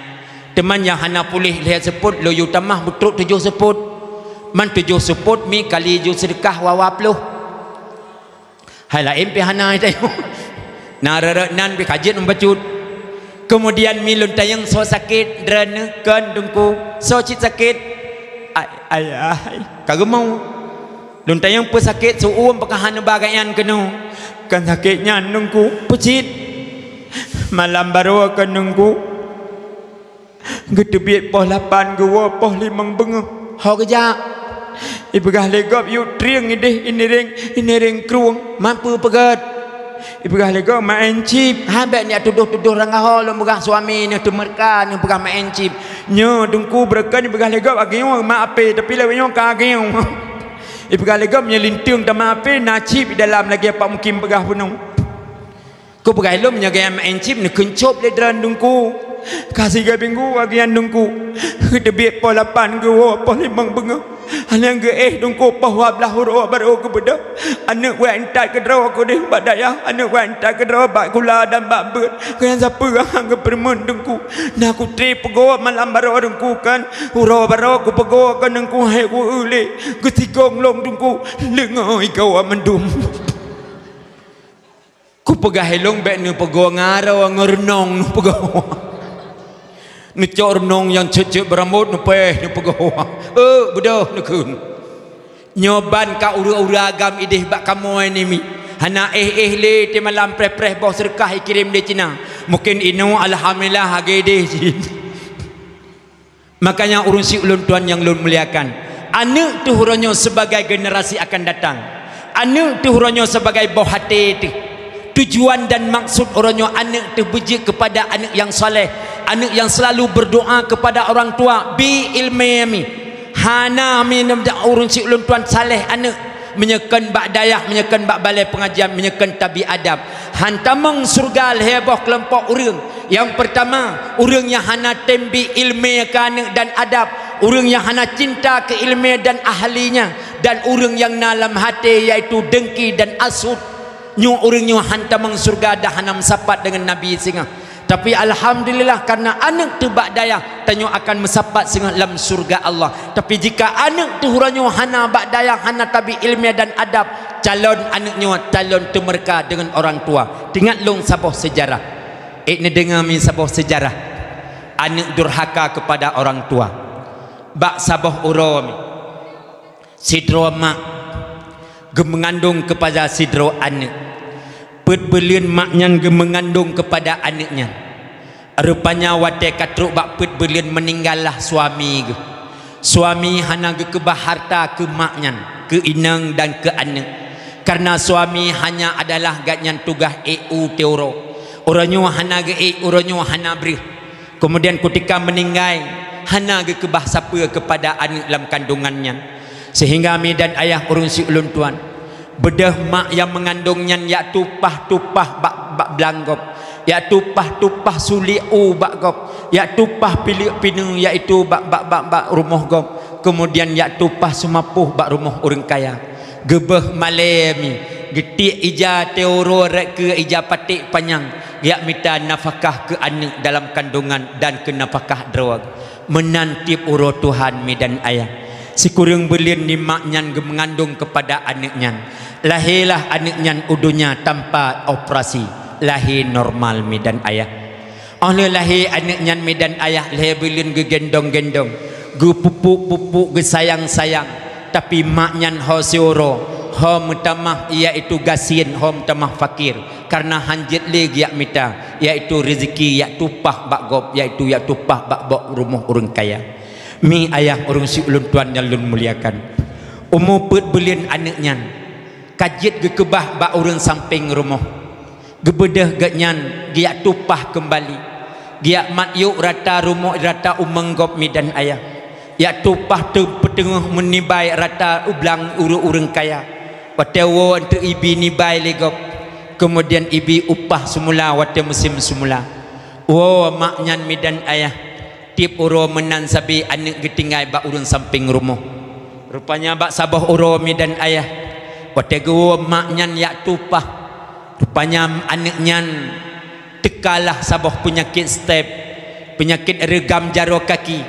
Teuma nyang hana puléh lhée seupôt, lôn yue tamah beutrok tujoh seupôt. Man tujoh seupôt mi kali ju seudeukah wawa ploh. Hai laén pih hana tanyoe. Na rot-rot nan pih ka jeuet meubacut. Keumudian mi lôn tanyong soe sakét, droeneuh kon Teungku, soe cit sakét? Ay-, ayah, ka geumoe. Lôn tanyong peue sakét seuuem peue ka hana ba gobnyan keunoe. Kon sakét nyan Teungku, peue cit? Malam baroe kon Teungku. Geuteubiet poh lapan geuwoe poh limong beungoh. Ho geujak. Ipeugah lé gob, "Yue trieng ideh, iniréng, iniréng krueng, mampu peugét." Ipeugah lé gob, "Maén cip." "Ha, bék neujak tudoh-tudoh rangaho lôn peugah suami neuh teumeurka neuh peugah maén cip." "Nyoe Teungku beureukan," ipeugah lé gob, "agieng mak apé, tapi lawét nyoe ka agieng." Ipeugah lé gob, "Nyoe linteung teuma apé na cip di dalam lagée pak mukim peugah bunoe." Kupeugah lom nyoe gaya maén cip neukeuncop lé droen Teungku. Ka sigoe minggu agian Teungku. Geuteubiet poh lapan geuwoe poh limong beungoh. Hana geuéh Teungku poh dua blaih uroe barô geubeudôh. Aneuk wék intat keudroe kudeh bak dayah, aneuk wék intat keudroe bak kula dan bak beuet. Keu nyang sapeue hana geupeureumeun Teungku. Na kutré peugoe malam baroe Teungku kan. Uroe baroe kupeugoe keu Teungku hai ku-eu lé. Geusigong lom Teungku. Leungoe igoe mandum. Kupeugah ilong bék neupeugoe ngon aroe ngon reunong neupeugoe. Neucok reunong nyang cét-cét beurambot neupéh neupeugoe. Eh, beudôh neukheun. Nyoe ban ka ureuëng-ureuëng agam ideh bak kamoe ni mi. Hana éh-éh lé teumalam preh-preh boh seudeukah ikirém lé Cina. Mungken inoe alhamdulillah hagé ideh cit. Makanya ureuëng syik ulôn tuan nyang lôn muliakan, aneuk teuh uroe nyoe sebagai generasi akan datang. Aneuk teuh uroe nyoe sebagai boh até teuh. Tujuan dan maksud uroe nyoe aneuk teuh beujeuet kepada aneuk yang saleh, aneuk yang selalu berdoa kepada orang tua, bi ilmu mi. Hana mi ureuëng syik ulôn tuan saleh aneuk. Meunyoe kon bak dayah, meunyoe kon bak balai pengajian, meunyoe kon tabi adab. Han tamong syurga lhée boh keulompok ureuëng. Nyang peurtama, ureuëng nyang hana tem bi iéleumé keu aneuk dan adab, ureuëng nyang hana cinta keu iéleumé dan ahlinya, dan ureuëng nyang na lam até, yaitu dengki dan asut. Nyoe ureuëng nyoe han tamong syurga dan hana meusapat deungon Nabi singoh. Tapi alhamdulillah, kareuna aneuk teuh bak dayah, tanyoe akan meusapat singoh lam syurga Allah. Tapi jika aneuk teuh uroe nyoe hana bak dayah, hana tabi iéleumé dan adab, calon aneuk nyoe calon teumeureuka deungon orang tua. Teuingat lôn saboh seujarah. Ék neudeungoe mi saboh seujarah aneuk durhaka keupada orang tua. Bak saboh uroe mi, sidroe mak geumeungandong keupada sidroe aneuk. Peuet buleuen mak nyan geumeungandong keupada aneuk nyan. Rupanya watée ka trok bak peuet buleuen, meuninggallah suami geuh. Suami hana geukeubah harta keu mak nyan, keu inong dan keu aneuk. Kareuna suami hanya adalah gobnyan tugaih ék u teuuroe. Uroe nyoe hana geuék, uroe nyoe hana breueh. Keumudian kutika meuninggai, hana geukeubah sapeue keupada aneuk lam kandongan nyan. Seuhingga mi dan ayah ureuëng syik ulôn tuan, beudôh mak nyang meungandong nyan jak tumpah-tumpah bak, bak blang gob, jak tumpah-tumpah sulik u bak gob, jak tumpah pileuk pineue, yaitu bak, bak, bak, bak rumoh gob, keumudian jak tumpah seumapoh bak rumoh ureuëng kaya. Geubeuh malée mi, Geutiek ija teuh uroe rot keu ija paték panyang, geujak mita nafakah keu aneuk dalam kandongan dan keu nafakah droe. Meunan tieb uroe Tuhan mi dan ayah. Sikureueng buleuen di mak nyan geumeungandong keupada aneuk nyan. Lahé lah aneuk nyan u donya tanpa operasi. Lahé normal mi dan ayah. Óh lheueh lahé aneuk nyan mi dan ayah, lhée buleuen geugendong-gendong, geupupuk-pupuk, geusayang-sayang, tapi mak nyan ho siuroe, ho meutamah, yaitu gasien, ho meutamah fakir, kareuna han jeuet lé geujak mita, yaitu reuzeki jak tumpah bak gob, yaitu jak tumpah bak gob rumoh ureuëng kaya. Mi ayah ureuëng siulôn tuan nyang lôn muliakan, umu peuet buleuen aneuk nyan ka jeuet geukeubah bak ureuëng sampéng rumoh. Geubeudôh geuhnyan geujak tumpah keumbali. Geujak mat yôk rata rumoh, rata umeung gob mi dan ayah. Jak tumpah teu-, peuteungoh meunibai rata u blang ureuëng-ureuëng kaya. Watée woe eunteuk ibi nibai lé gob, keumudian ibi upah seumula watée musém seumula. Woe mak nyan mi dan ayah, tieb uroe meunan sabe aneuk geutinggai bak ureuëng sampéng rumoh. Rupanya bak saboh uroe mi dan ayah, watée geuwoe mak nyan jak tumpah, rupanya aneuk nyan teukalah saboh peunyakét step, peunyakét reugam jaroe kaki,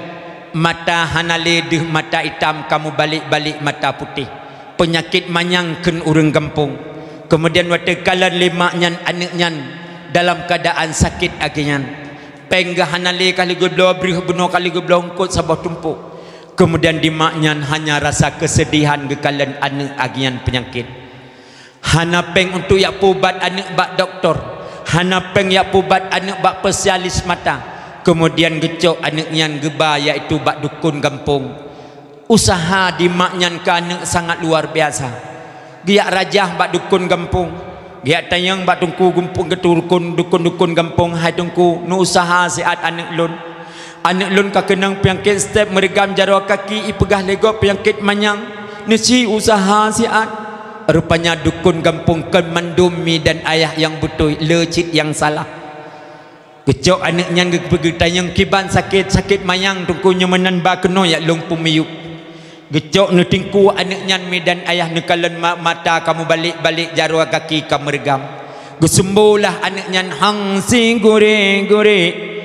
mata hana lé deuh mata itam ka meubalek-balek mata putéh, peunyakét manyang kheun ureuëng gampông. Keumudian watée kalon lé mak nyan aneuk nyan dalam keuadaan sakét lagée nyan, péng geuh hana lé ka lheueh geubloe breueh, bunoe ka lheueh geubloe eungkot saboh tumpôk. Keumudian di mak nyan hanya rasa keuseudihan geukalon aneuk lagée nyan peunyakét. Hana péng untuk jak peuubat aneuk bak dokto, hana péng jak peuubat aneuk bak spesialis mata. Keumudian geucok aneuk nyan geuba yaitu bak dukon gampông. Useuha di mak nyan keu aneuk sangat luar biasa. Geujak rajah bak dukon gampông, geujak tanyong bak teungku gampông, geuteu dukon, dukon-dukon gampông, "Hai teungku, neuuseuha siat aneuk lôn. Aneuk lôn ka keunong peunyakét step, meureugam jaroe kaki, ipeugah lé gob peunyakét manyang. Neusi useuha siat." Rupanya dukon gampông kon mandum mi dan ayah nyang beutôi, le cit nyang salah. Geucok aneuk nyan geu-, geutanyong kiban sakét, "Sakét manyang teungku, nyoe meunan ba keunoe jak lôn peumiyueb." Geucok neutingku aneuk nyan mi dan ayah, neukalon ma-, mata ka meubalek-balek, jaroe kaki ka meureugam. Geuseumbôh lah aneuk nyan, "Hang si gurée-gurée,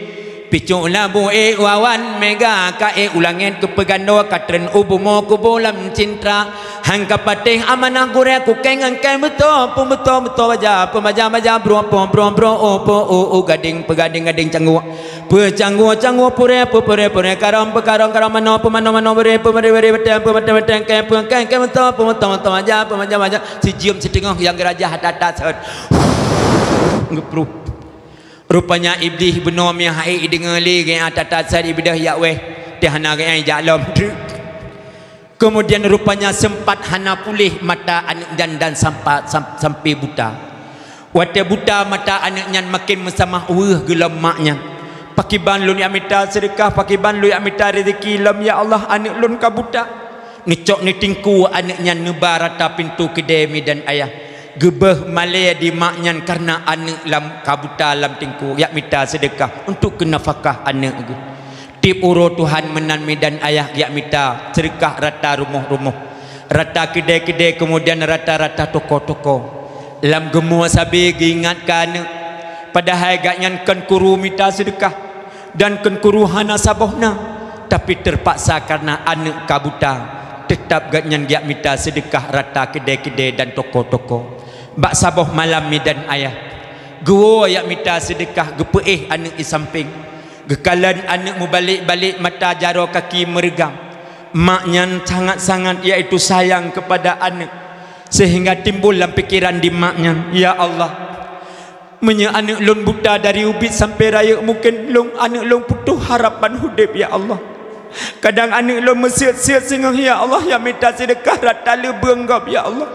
picoe labu ék wawan mega ka ék u langét keupeugando ka treun u bumoe kubu lam cintra." Hang ka patéh amanah gurée, kukée ngon kée beutoe, peubeutoe-beutoe baja, peubaja-baja, broe po, broe-broe, o po, o, o gadéng, peugadéng-gadéng cangguek, peucangguek-cangguek purée, peupurée-purée karong, peukarong-karong manoe, peumanoe-manoe beuréh, peubeuréh-beuréh batée, peubatée-batée kée, peukée-kée beutoe, peubeutoe-beutoe baja, peubaja-baja, sijieuem siteungoh nyang geurajah that-that sot. Geupruh. Rupanya Iblih bunoe meuhai ideungoe lé geuh that-that sot, ibeudôh jak wéh, teuh hana geuh jak lom treuk. Keumudian rupanya seumpat hana puléh mata aneuk nyan dan sampa-, sam-, sampai buta. Watée buta mata aneuk nyan, maken meusamah weueh geulom mak nyan. "Pakiban lôn jak mita seudeukah, pakiban lôn jak mita reuzeki lom, ya Allah, aneuk lôn ka buta." Neucok neutingku aneuk nyan neuba rata pintoe keudée mi dan ayah. Geubeuh malée di mak nyan kareuna aneuk lam ka buta lam tingku, jak mita seudeukah untuk keu nafakah aneuk geuh. Tieb uroe Tuhan meunan mi dan ayah geujak mita seudeukah rata rumoh-rumoh, rata keudée-keudée, keumudian rata-rata toko-toko. Lam geumoe sabe geuingat keu aneuk, padahai gobnyan kon kuru mita seudeukah dan kon kuru hana saboh na, tapi teupaksa kareuna aneuk ka buta, teutab gobnyan geujak mita seudeukah rata keudée-keudée dan toko-toko. Bak saboh malam mi dan ayah geuwoe jak mita seudeukah, geupeuéh aneuk di sampéng. Geukalon aneuk meubalek-balek mata, jaroe kaki meureugam. Mak nyan sangat-sangat, yaitu sayang keupada aneuk, seuhingga timbul lam pikeran di mak nyan, "Ya Allah, meunyoe aneuk lôn buta dari ubit sampoe rayeuk, mungken lôn, aneuk lôn putôh harapan udeb, ya Allah. Kadang aneuk lôn meuseuet-seuet singoh, ya Allah, jak mita seudeukah rata leubeueng gob, ya Allah.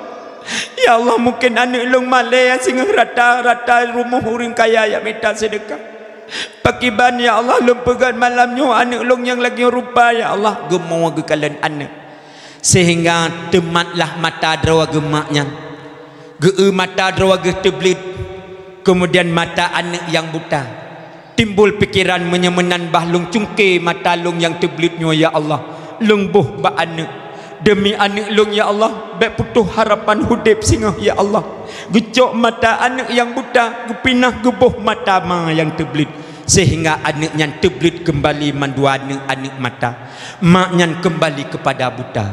Ya Allah, mungken aneuk lôn malée singoh rata-rata rumoh ureuëng kaya jak mita seudeukah. Pakiban, ya Allah, lôn peugét malam nyoe aneuk lôn nyang lagée rupa, ya Allah." Geumoe geukalon aneuk, seuhingga teumatlah mata droe geuh mak nyan. Geu-eu mata droe geuh teubleuet, keumudian mata aneuk nyang buta. Timbul pikeran, "Meunyoe meunan bah lôn cungke mata lôn nyang teubleuet nyoe, ya Allah, lôn boh bak aneuk. Deumi aneuk lôn, ya Allah, Bék putôh harapan udeb singoh, ya Allah. Geucok mata aneuëk nyang buta, geupinah geuboh mata ma nyang teubleuet, seuhingga aneuëk nyan teubleuet keumbali mandua aneuëk-aneuëk mata. Mak nyan keumbali keupada buta.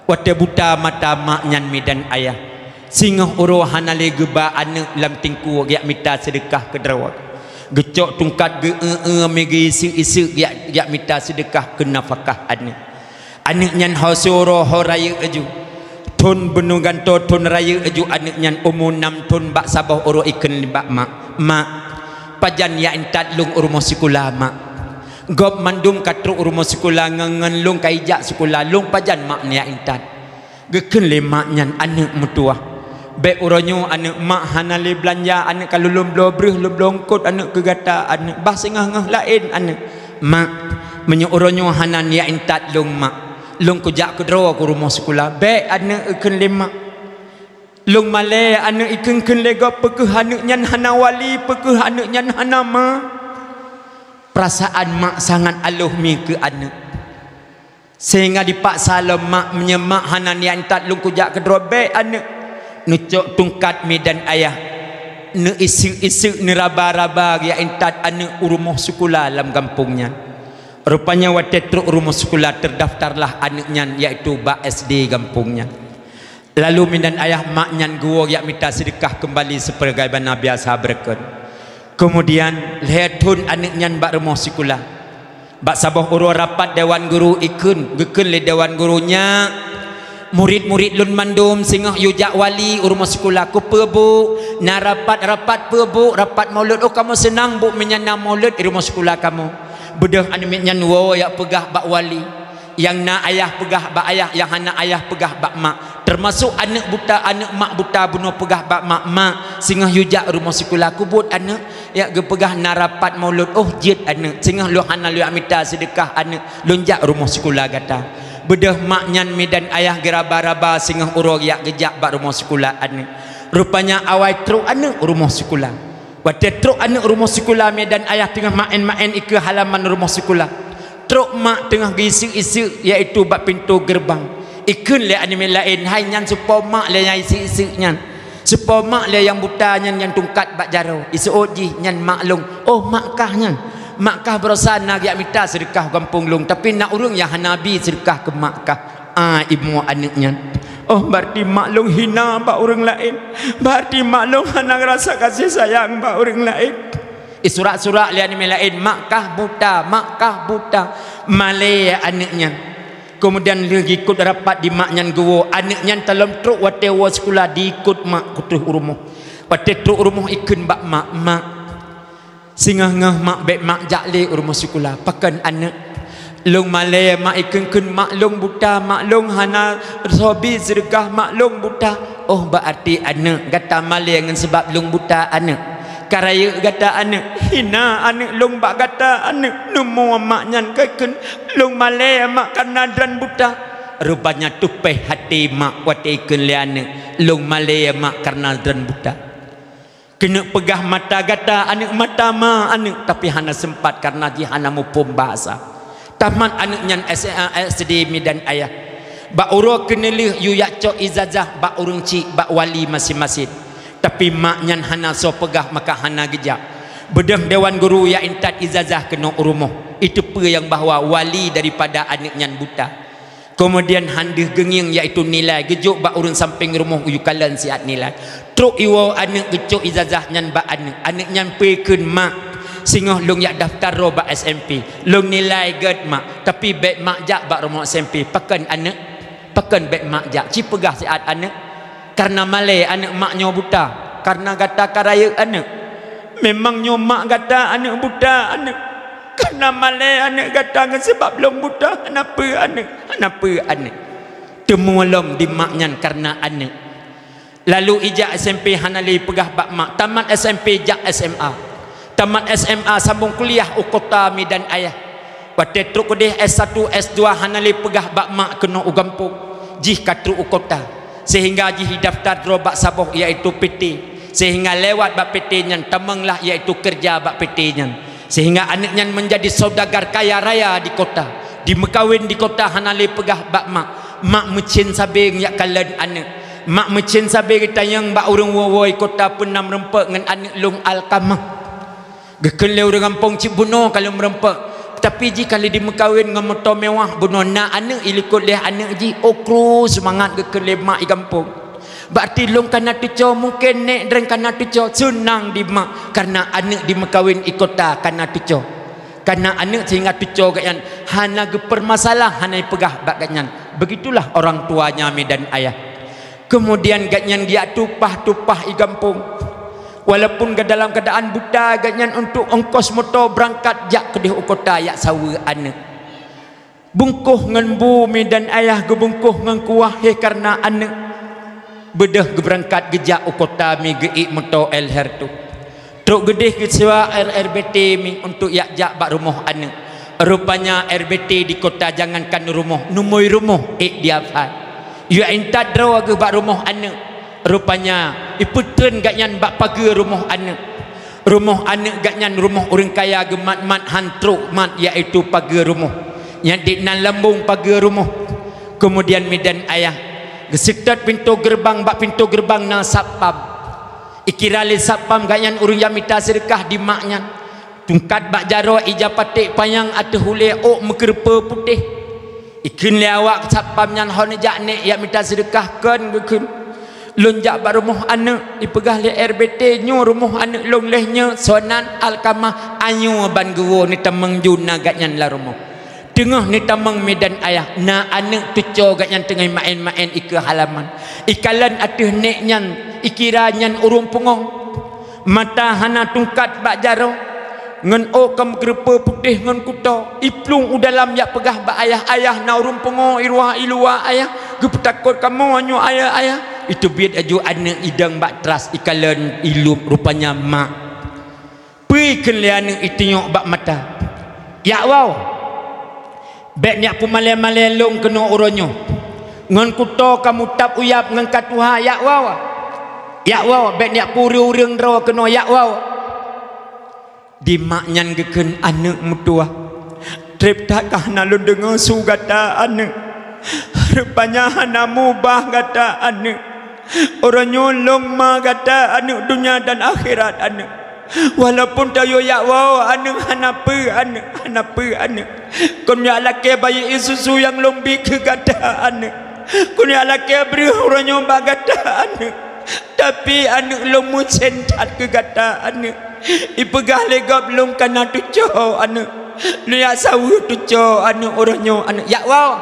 Watée buta mata mak nyan, mi dan ayah, singoh uroe hana lé geuba aneuëk lam teungku geujak mita seudeukah keu droe. Geucok tungkat geu-eu-eu, mi geuiseuk-iseuk geujak, geujak mita seudeukah keu nafakah aneuëk. Aneuëk nyan ho siuroe ho rayeuk laju. Thon beuneugantoe thon rayeuk laju aneuëk nyan, umu nam thon, bak saboh uroe ikheun bak mak, "Mak, pajan jak intat lôn u rumoh sikula, Mak? Gob mandum ka trok u rumoh sikula, ngon, ngon lôn ka ijak sikula, lôn pajan, Mak, jak intat?" Geukheun lé mak nyan, "Aneuëk meutuwah, bék uroe nyoe aneuëk, mak hana lé beulanja, aneuëk ka lôn bloe breueh, lôn bloe eungkot aneuëk keu gata aneuëk, bah singoh-ngoh laén aneuëk." "Mak, meunyoe uroe nyoe hana jak intat lôn, Mak, lôn kujak keudroe keu rumoh sikula." "Bék aneuëk," geukheun lé mak. "Lôn malée aneuëk," ikheun-kheun lé gob, "peu kheueh aneuëk nyan hana wali, peu kheueh aneuëk nyan hana ma." Peurasaan mak sangat aloh mi keu aneuëk. Seuhingga dipaksa lom mak, "Meunyoe mak hana jak intat lôn kujak keudroe, bék aneuëk." Neucok tungkat, mi dan ayah, neuiseuk-iseuk, neuraba-raba jak intat aneuëk u rumoh sikula lam gampông nyan. Rupanya watée trok u rumoh sikula, teudaftarlah aneuëk nyan, yaitu bak S D gampông nyan. Lalu mi dan ayah, mak nyan geuwoe jak mita seudeukah keumbali seubagaimana biasa beureukat. Keumudian lhée thon aneuëk nyan bak rumoh sikula. Bak saboh uroe rapat dewan guru, ikheun, geukheun lé dewan guru, "Nyak, murit-murit lôn mandum singoh yue jak wali u rumoh sikula. Keupeue, Bu? Na rapat, rapat peue, Bu? Rapat maulud. Oh, kamoe seunang, Bu, meunyan na maulud di rumoh sikula kamoe." Beudôh aneuëk miet nyan woe jak peugah bak wali. Nyang na ayah peugah bak ayah, nyang hana ayah peugah bak mak. Teumasok aneuëk buta, aneuëk mak buta bunoe peugah bak mak, "Mak, singoh yue jak rumoh sikula, keubuet aneuëk." Jak geupeugah, "Na rapat maulud." "Oh, jeuet aneuëk, singoh lôn hana lôn jak mita seudeukah aneuëk, lôn jak rumoh sikula gata." Beudôh mak nyan, mi dan ayah, geuraba-raba singoh uroe jak geujak bak rumoh sikula aneuëk. Rupanya awai trok aneuëk u rumoh sikula. Watée trok aneuëk rumoh sikula, mi dan ayah teungoh maén-maén ikeue halaman rumoh sikula, trok mak teungoh geuiseuk-iseuk, yaitu bak pintoe geureubang. Ikheun lé aneuëk miet laén, "Hai, nyan seupôt mak lé nyang iseuk-iseuk nyan. Seupôt mak lé nyang buta nyan, nyang tungkat bak jaroe. Iseuôt jih, nyan mak lôn." "Oh, mak kah nyan? Mak kah baroesa na geujak mita seudeukah gampông lôn, tapi na ureuëng nyang hana bi seudeukah keu mak kah." Ah, imeue aneuëk nyan. "Oh, berarti mak lôn hina bak ureuëng laén. Berarti mak lôn hana rasa kasih sayang bak ureuëng laén." Isurak-surak lé aneuëk miet laén, "Mak kah buta, mak kah buta." Malée aneuëk nyan. Keumudian lheueh geukot rapat di mak nyan geuwoe, aneuëk nyan talom trok watée woe sikula diikot mak keu troh u rumoh. Watée trok u rumoh ikheun bak mak, "Mak, singoh-ngoh mak bék mak jak lé u rumoh sikula. Pakon aneuëk? Lôn malée mak," ikheun-kheun, "mak lôn buta, mak lôn hana soe bi seudeukah, mak lôn buta." "Oh, berarti aneuëk gata malée ngon sabab lôn buta aneuëk? Ka rayeuk gata aneuëk? Hina aneuëk lôn bak gata aneuëk." Neumua mak nyan geukheun, "Lôn malée mak kareuna droen buta." Rupanya tupéh até mak watée ikheun lé aneuëk, "Lôn malée mak kareuna droen buta." Keuneuk peugah mata gata aneuëk, mata ma aneuëk, tapi hana seumpat kareuna jih hana muphom bahasa. Tamat aneuëk nyan S A, S D, mi dan ayah. Bak uroe keuneulheueh yue jak cok ijazah bak ureuëng chik, bak wali maséng-maséng. Tapi mak nyan hana soe peugah, maka hana geujak. Beudôh dewan guru jak intat ijazah keunoe u rumoh, iteupeue nyang bahwa wali daripada aneuëk nyan buta. Keumudian han deuh geungieng, yaitu nilai, geujok bak ureuëng sampéng rumoh, yue kalon siat nilai. Trok iwoe aneuëk, geucok ijazah nyan bak aneuëk. Aneuëk nyan peue kheun, "Mak, singoh lôn jak daftar droe bak S M P. Lôn nilai gét mak, tapi bék mak jak bak rumoh S M P." "Pakon aneuëk? Pakon bék mak jak?" Ci peugah siat aneuëk. "Kareuna malée aneuëk mak nyoe buta, kareuna gata ka rayeuk aneuëk." "Memang nyoe mak gata aneuëk buta aneuëk. Kareuna malée aneuëk gata ngon sabab lôn buta, hana peue aneuëk, hana peue aneuëk." Teumulom di mak nyan kareuna aneuëk. Lalu ijak S M P hana lé peugah bak mak, tamat S M P jak S M A. Tamat S M A sambong kuliah u kota, mi dan ayah. Watée trok keudeh S satu, S dua hana lé peugah bak mak keunoe u gampông, jih ka trok u kota, seuhingga jih idaftar droe bak saboh, yaitu P T, seuhingga lewat bak P T nyan tamonglah, yaitu keureuja bak P T nyan, seuhingga aneuëk nyan meunjadi saudagar kaya raya di kota, dimeukawen di kota hana lé peugah bak mak. Mak meucen sabe jak kalon aneuk. Mak meucen sabe geutanyong bak ureuëng woe-woe kota peue na meureumpok ngon aneuk lôn Alkamah. Geukheun lé ureuëng gampông cit bunoe ka lheueh meureumpok, tapi jih ka lheueh dimeukawen ngon moto mewah, bunoe na aneuk ilikot lé aneuk jih, oh kru seumangat geukheun lé mak i gampông. Bak ti lôn ka na teuco, mungken nek droen ka na teuco, seunang di mak karena aneuk dimeukawen i kota ka na teuco. Kana aneuk sehingga teuco gobnyan hana geupeurmasalah, hana ipeugah bak gobnyan. Begitulah orang tuanya medan ayah. Kemudian gobnyan geujak tumpah-tumpah i gampông. Walaupun dalam keadaan buta gobnyan untuk ongkos moto beurangkat jak keudeh u kota jak saweue aneuk. Bungkôh ngon bu medan ayah geubungkôh ngon kuah hé karena aneuk. Beudôh geubeurangkat geujak u kota mi geuék moto L H R tu. Trok geudeh geusewa R R B T mi untuk jak jak bak rumoh aneuk. Rupanya R B T di kota jangankan rumoh, neumui rumoh ék diafai. Yue intat droe geuh bak rumoh aneuk. Rupanya ipeutreun gobnyan bak pageue rumoh aneuk. Rumoh aneuk gobnyan rumoh ureuëng kaya geumat-mat han trok mat, yaitu pageue rumoh. Nyan di nan lambông pageue rumoh. Kemudian medan ayah geuseutôt pintoe geureubang, bak pintoe geureubang na satpam. Ikira lé satpam gobnyan ureuëng nyang mita seudeukah di mak nyan. Tungkat bak jaroe, ija paték panyang ateueh ulée, ôk meukeureupeue putéh. Ikheun lé awak satpam nyan, ho neujak nek jak mita seudeukah kon geukheun. Lôn jak bak rumoh aneuk, ipeugah lé R B T nyoe rumoh aneuk lôn lheueh nyoe, soe nan Alkamah, anyue ban geuwoe neutamong ju na gobnyan lam rumoh. Teungoh neutamong medan ayah, na aneuk teuco gobnyan teungoh maén-maén ikeue halaman. Ikalon ateueh nek nyan, ikira nyan ureuëng pungo. Mata hana tungkat bak jaroe, ngon ôk ka meukeureupeue putéh ngon kuto. Iplueng u dalam jak peugah bak ayah, "Ayah, na ureuëng pungo i ruah i luwa, ayah. Geupeutakot kamoe nyoe, ayah, ayah." Iteubiet aju aneuk idong bak tras, ikalon ilub, rupanya mak. Peue ikheun lé aneuk itunyok bak mata, "Jak woe! Bék neujak peumalée-malée lôn keunoe uroe nyoe. Ngon kuto ka mutab uyab ngon ka tuha, jak woe! Jak woe! Bék neujak peureueng-ureueng droe keunoe, jak woe!" Di mak nyan geukheun, "Aneuk meutuwah, treb that ka hana lôn deungoe su gata aneuk. Rupanya hana mubah gata aneuk. Uroe nyoe lôn ma gata aneuk, donya dan akhirat aneuk. Walaupun tayue jak woe aneuk, hana peue aneuk, hana peue aneuk. Kon jak lakée bayeue susu nyang lôn bi keu gata aneuk. Kon jak lakée breueh uroe nyoe bak gata aneuk. Tapi aneuk lôn meucen that keu gata aneuk." Ipeugah lé gob, "Lôn ka na teuco aneuk. Lôn jak saweue teuco aneuk uroe nyoe aneuk. Jak woe!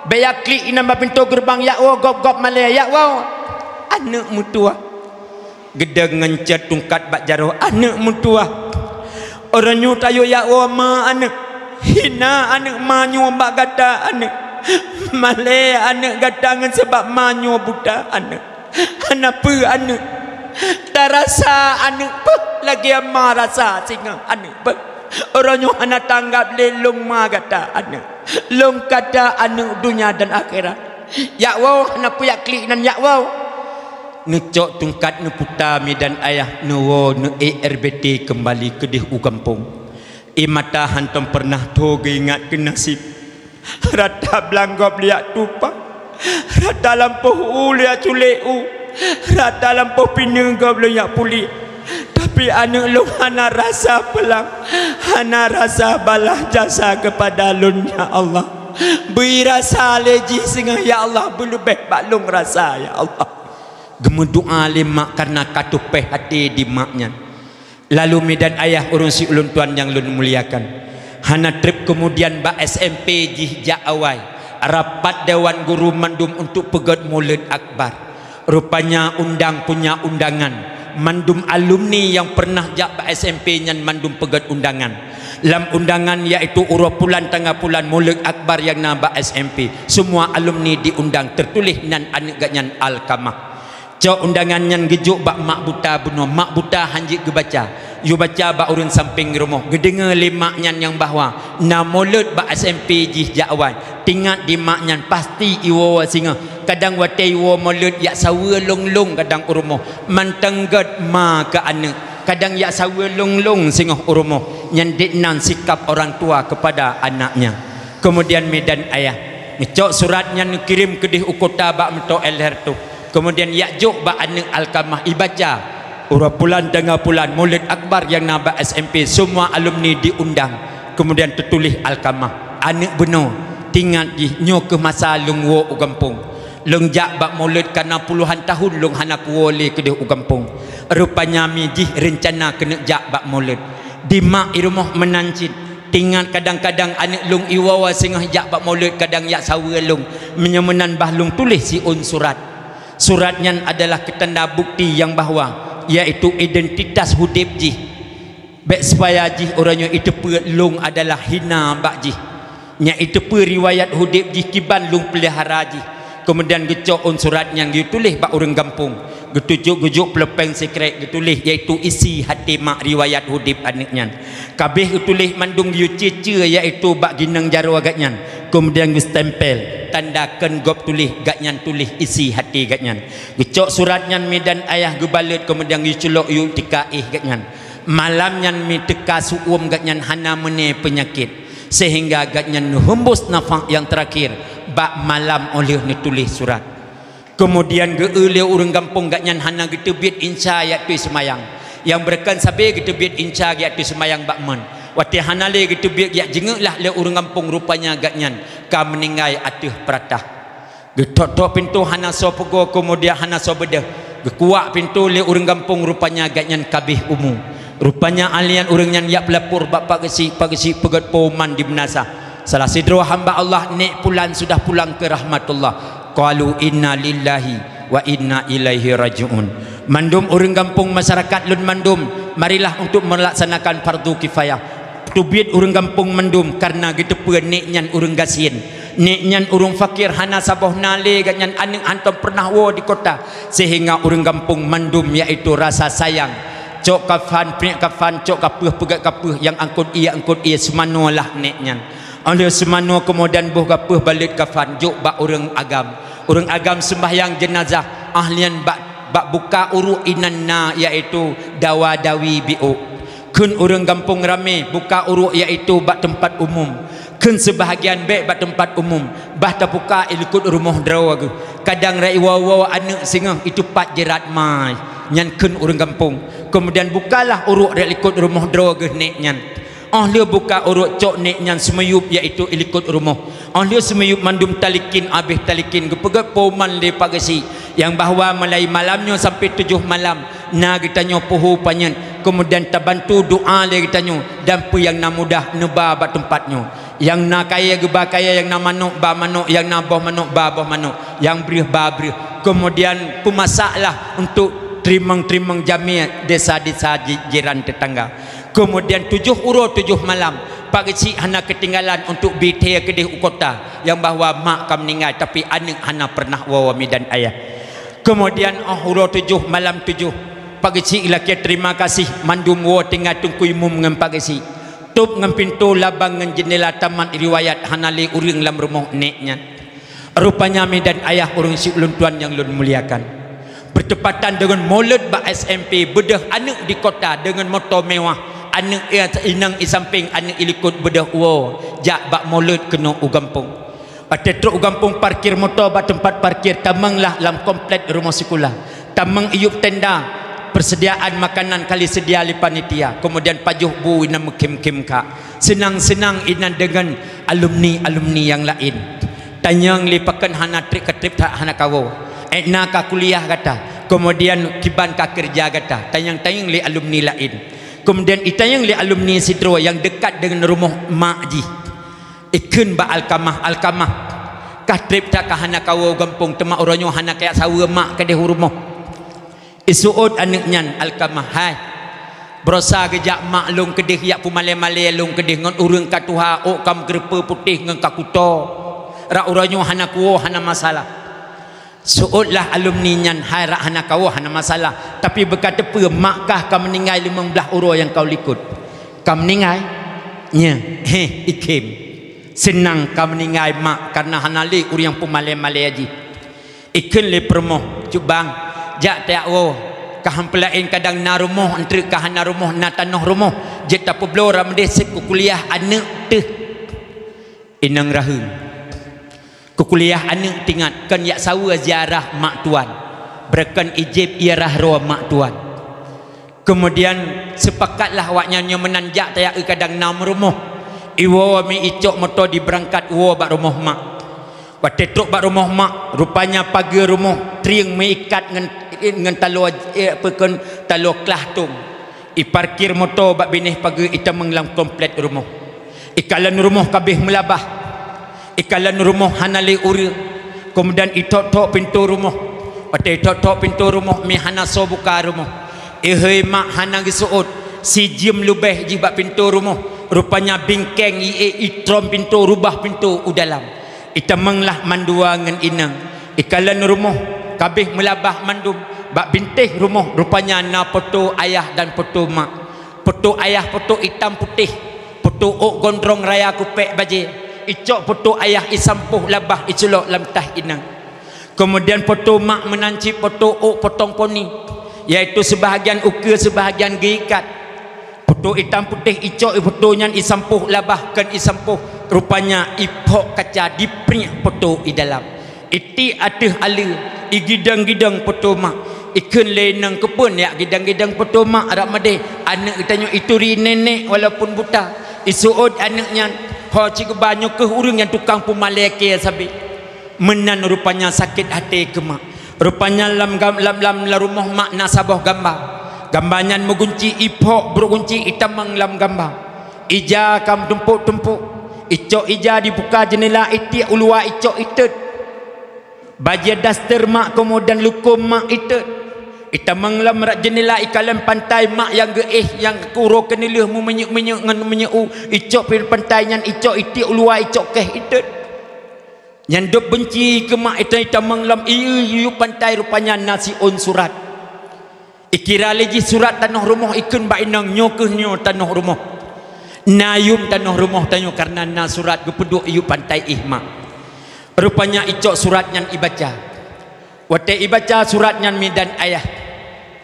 Bék jak klik inan bak pintoe geureubang, jak woe gob-gob malée, jak woe!" Aneuk meutuwah. Geudong ngon cot tungkat bak jaroe, "Aneuk meutuwah. Uroe nyoe tayue jak woe ma aneuk. Hina aneuk ma nyoe bak gata aneuk. Malée aneuk gata ngon sabab ma nyoe buta aneuk. Hana peue aneuk. Tarasa aneuk peuh lagée ma rasa singoh aneuk peuh. Uroe nyoe hana tanggab lé lôn ma gata aneuk. Lôn kata aneuk donya dan akhirat. Jak woe, hana peue jak klik nan, jak woe!" Neucok tungkat neuputa medan ayah, neuwoe neuék R B T keumbali keudeh u gampông. Ie mata hantom peureunah tho geuingat keu naseb. Rata blang gob lôn jak tupa, rata lampôh u lôn jak culek u, rata lampôh pineung gob lôn jak puléh. Tapi aneuk lôn hana rasa peulang, hana rasa balah jasa keupada lôn, ya Allah. Bri rasa lé jih singoh, ya Allah, beuleubeh bak lôn rasa, ya Allah. Geumeudoá lé mak kareuna ka tupeue até di mak nyan. Lalu medan ayah, ureuëng siulôn tuan nyang lôn muliakan, hana treb keumudian bak S M P jih jak awai, rapat dewan guru mandum untuk peugét Maulid Akbar. Rupanya undang punya undangan, mandum alumni nyang peureunah jak bak S M P nyan mandum peugét undangan. Lam undangan, yaitu uroe pulan tanggai pulan Maulid Akbar nyang na bak S M P, semua alumni diundang, teutuléh nan aneuk gobnyan Alkamah. Cok undangan nyan geujok bak mak buta bunoe, mak buta hanjeuet geubaca. Yue baca bak ureuëng sampéng rumoh, geudeungoe lé mak nyan nyang bahwa na Maulid bak S M P jih jak awai. Teuingat di mak nyan pasti iwoe singoh. Kadang watée iwoe Maulid jak saweue lôn-lôn kadang u rumoh, mantong gét ma keu aneuk. Kadang jak saweue lôn-lôn singoh u rumoh, nyan dek nan sikap orang tua kepada anaknya. Kemudian medan ayah, Cok surat nyan neukirém keudeh u kota bak meuto Elher tu. Keumudian jak jok bak aneuëk Alkamah ibaca, "Uroe pulan teungoh pulan, Maulid Akbar nyang na bak S M P, semua alumni diundang." Keumudian teutuléh Alkamah, "Aneuëk bunoe, tingat jih nyoe keuh masa lôn woe u gampông. Lôn jak bak Maulid kana puluhan tahun lôn hana kuwoe lé keudeh u gampông. Rupanya mi jih reuncana keuneuk jak bak Maulid. Di mak i rumoh meunan cit. Tingat kadang-kadang aneuëk lôn iwoe singoh jak bak Maulid, kadang jak saweue lôn. Meunyoe meunan bah lôn tuléh siôn surat. Surat nyan adalah keutanda bukti nyang bahwa, yaitu identitas udeb jih. Bék supaya jih uroe nyoe iteupeue lôn adalah hina bak jih. Nyang iteupeue riwayat udeb jih kiban lôn peulihara jih." Keumudian geucok ôn surat nyan geutuléh bak ureuëng gampông. Geutuju geujok peulopeng sikrek geutuléh, yaitu isi haté mak riwayat udeb aneuëk nyan. Ka abéh geutuléh mandum geucie-cie, yaitu bak gineung jaroe geuhnyan. Keumudian geustempel, tanda kheun gob tuléh, geuhnyan tuléh isi haté geuhnyan. Geucok surat nyan mi dan ayah geubalot, keumudian geuculok yue tika éh geuhnyan. Malam nyan mi teuka su'uem geuhnyan hana meuné peunyakét, seuhingga geuhnyan neuheumbus nafah nyang teurakhir bak malam óh lheueh neutuléh surat. Keumudian geu-eu lé ureuëng gampông geuhnyan hana geuteubiet insya jak tui seumayang. Nyang beureukan sabé geuteubiet insya jak tui seumayang bak mon. Watée hana lé geuteubiet jak jingeuk lah lé ureuëng gampông, rupanya geuhnyan ka meuninggai ateueh peuratah. Geutok-tok pintoe hana soe peugoe, keumudian hana soe beudôh. Geukuak pintoe lé ureuëng gampông, rupanya geuhnyan ka abéh umu. Rupanya ahlian ureuëng nyan jak peulapor bak Pak Geuchik, Pak Geuchik peugét pengumuman di meunasah, "Salah sidroe hamba Allah, Nek Pulan sudah pulang ke rahmatullah." Qalu, "Inna lillahi wa inna ilaihi raji'un." Mandum ureuëng gampông, masyarakat lôn mandum, marilah untuk melaksanakan fardu kifayah. Teubiet ureuëng gampông mandum, kareuna geuteupeue nek nyan ureuëng gasien. Nek nyan ureuëng fakir, hana saboh na lé geuhnyan, aneuëk hantom peureunah woe di kota. Seuhingga ureuëng gampông mandum, yaitu rasa sayang. Cok kafan, peuet kafan, cok kapeueh, peugét kapeueh, nyang angkot ié, angkot ié, seumanoe lah nek nyan. Óh lheueh seumanoe, keumudian boh kapeueh, balot kafan, jok bak ureuëng agam. Ureuëng agam seumbahyang jeunazah, ahlian bak, bak buka uruek inan na, yaitu dawa-dawi biôk. Kheun ureuëng gampông ramé, buka uruek yaitu bak teumpat umum. Kheun seubahgian bék bak teumpat umum, bah tabuka i likot rumoh droe geuh. Kadang rot iwoe-woe aneuëk singoh iteupat jeurat mai. Nyan kheun ureuëng gampông. Keumudian bukalah uruek rot likot rumoh droe geuh nek nyan. Óh lheueh buka uruek, cok nek nyan seumiyueb, yaitu i likot rumoh. Óh lheueh seumiyueb mandum talikin, abéh talikin geupeugét pengumuman lé Pak Geuchik nyang bahwa mulai malam nyoe sampai tujoh malam na geutanyoe puhu panyöt, keumudian tabantu doa lé geutanyoe, dan peue nyang na mudah neuba bak teumpat nyoe. Nyang na kayée geuba kayée, nyang na manok ba manok, nyang na boh manok ba boh manok, nyang breueh ba breueh. Keumudian peumasaklah untuk teurimong-teurimong jamé desa-desa ji-, jiran teutangga. Keumudian tujoh uroe tujoh malam, Pak Geuchik hana keutinggalan untuk bi thée keudeh u kota nyang bahwa mak ka meuninggai, tapi aneuëk hana peureunah woe-woe mi dan ayah. Keumudian óh uroe tujoh malam tujoh, Pak Geuchik lakée teurimong gaséh mandum woe tinggai Teungku Imum ngon Pak Geuchik. Tôb ngon pintoe, labang ngon jeundela, tamat riwayat, hana lé ureuëng lam rumoh nek nyan. Rupanya mi dan ayah, ureuëng siulôn tuan nyang lôn muliakan, beuteumpatan deungon Maulid bak S M P, beudôh aneuëk di kota deungon moto mewah. Aneuëk i-, inong i sampéng, aneuëk i likot, beudôh woe jak bak Maulid keunoe u gampông. Watée trok u gampông, parkir moto bak teumpat parkir, tamonglah lam komplek rumoh sikula. Tamong iyueb tenda, peuseudiaan makanan ka lheueh seudia lé panitia, keumudian pajoh bu inan meukhém-khém kha. Seunang-seunang inan deungon alumni-alumni nyang laén. Tanyong lé pakon hana treb, ka treb that hana kawoe. Ék na ka kuliah gata, keumudian kiban ka keureuja gata, tanyong-tanyong lé alumni laén. Keumudian itanyong lé alumni sidroe nyang deukat deungon rumoh mak jih. Ikheun bak Alkamah, "Alkamah, ka treb that ka hana kawoe u gampông, teuma uroe nyoe hana kajak saweue mak keudeh u rumoh." Iseuôt aneuëk nyan, Alkamah, "Hai, beurosa geujak mak lôn keudeh, jak peumalée-malée lôn keudeh ngon ureuëng ka tuha, ôk ka meugeureupeue putéh ngon ka kuto. Rak uroe nyoe hana kuwoe, hana masalah." Seuôt lah alumni nyan, "Hai, rak hana kawoe hana masalah, tapi beuka teupeue mak kah ka meuninggai limong blaih uroe nyang ka u likot." "Ka meuninggai?" "Nyo." "Heh, ikhém. Seunang ka meuninggai mak, kareuna hana lé ureuëng nyang peumalée-malée jih." Ikheun lé peurumoh, "Cut bang, jak tajak woe. Ka han peulaén, kadang na rumoh, eunteuk ka hana rumoh, na tanoh rumoh. Jeuet tapeubloe ram deh, seb kukuliah aneuëk teuh." Inong raheung. Keu kuliah aneuk tingat, kon jak saweue ziarah mak tuan, beureukan ijéb ziarah droe mak tuan. Keumudian, seupakatlah awaknyan nyoe meunan jak tajak u kadang na meurumoh. Iwoe mi icok moto jibeurangkat woe bak rumoh mak. Watée trok bak rumoh mak, rupanya pageue rumoh trieng meuikat ngon, ngon taloe, eh, peue kon taloe klah tong. Iparkir moto bak binéh pageue itamong lam komplek rumoh. Ikalon rumoh ka abéh meulabah. Ikalon rumoh hana lé ureuëng. Keumudian ithok-thok pintoe rumoh. Watée ithok-thok pintoe rumoh, mi hana soe buka rumoh. Ihôi mak hana geuseuôt, sijeuem leubeh jih bak pintoe rumoh. Rupanya bingkeng iék itrom pintoe, rubah pintoe u dalam. Itamonglah mandua ngon inong. Ikalon rumoh ka abéh meulabah mandum. Bak bintéh rumoh rupanya na poto ayah dan poto mak. Poto ayah poto itam putéh, poto ôk gondrong raya kupék bajée, icok poto ayah isampôh labah iculok lam tah inong. Keumudian poto mak meunan cit poto ôk potong poni, yaitu seubahagian ukeue seubahagian geuikat. Poto itam putéh icok poto nyan isampôh labah kon isampôh, rupanya iphok kaca dipriek poto i dalam. Itiek ateueh aleue, igidong-gidong poto mak, ikheun lé inong keupeue jak gidong-gidong poto mak rab meudeh, aneuk geutanyoe ituri nenek walaupun buta. Iseuôt aneuk nyan, ho cit geuba nyoe kheueh ureuëng nyang tukang peumalée kée sabé. Meunan rupanya sakét até keu mak. Rupanya lam gam-, lam, lam, lam rumoh mak na saboh gamba. Gamba nyan meugunci, iphok brok gunci itamong lam gamba. Ija ka meutumpôk-tumpôk. Icok ija dibuka jeunela itiek u luwa icok itot. Bajée daster mak keumudian lukôm mak itot. Itamong lam rak jeunela ikalon pantai mak nyang geuéh nyang keu uroe keuneulheueh meuminyéuk-minyéuk ngon minyeuk u. Icok pih pantai nyan icok itiek u luwa icok keh itot. Nyan dop beunci keu mak itai tamong lam ié yub pantai rupanya na siôn surat. Ikira lé jih surat tanoh rumoh ikheun bak inong nyoe kheueh nyoe tanoh rumoh. Na yum tanoh rumoh tanyoe kareuna na surat geupeuduek yub pantai éh mak. Rupanya icok surat nyan ibaca. Watée ibaca surat nyan midan ayah.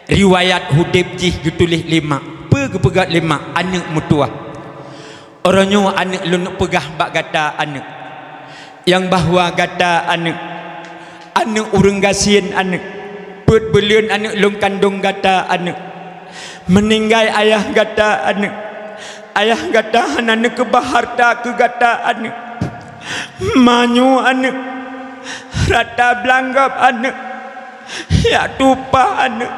Riwayat hudép jih geutuléh lé mak. Peue geupeugah lé mak aneuk meutuwah. Uroe nyoe aneuk lôn peugah bak gata aneuk, nyang bahwa gata aneuk, aneuk ureuëng gasien aneuk, peuet buleuen aneuk lôn kandong gata aneuk. Meuninggai ayah gata aneuk, ayah gata hana neukeubah harta keu gata aneuk. Ma nyoe aneuk, rata blang gob aneuk, jak tupaih aneuk,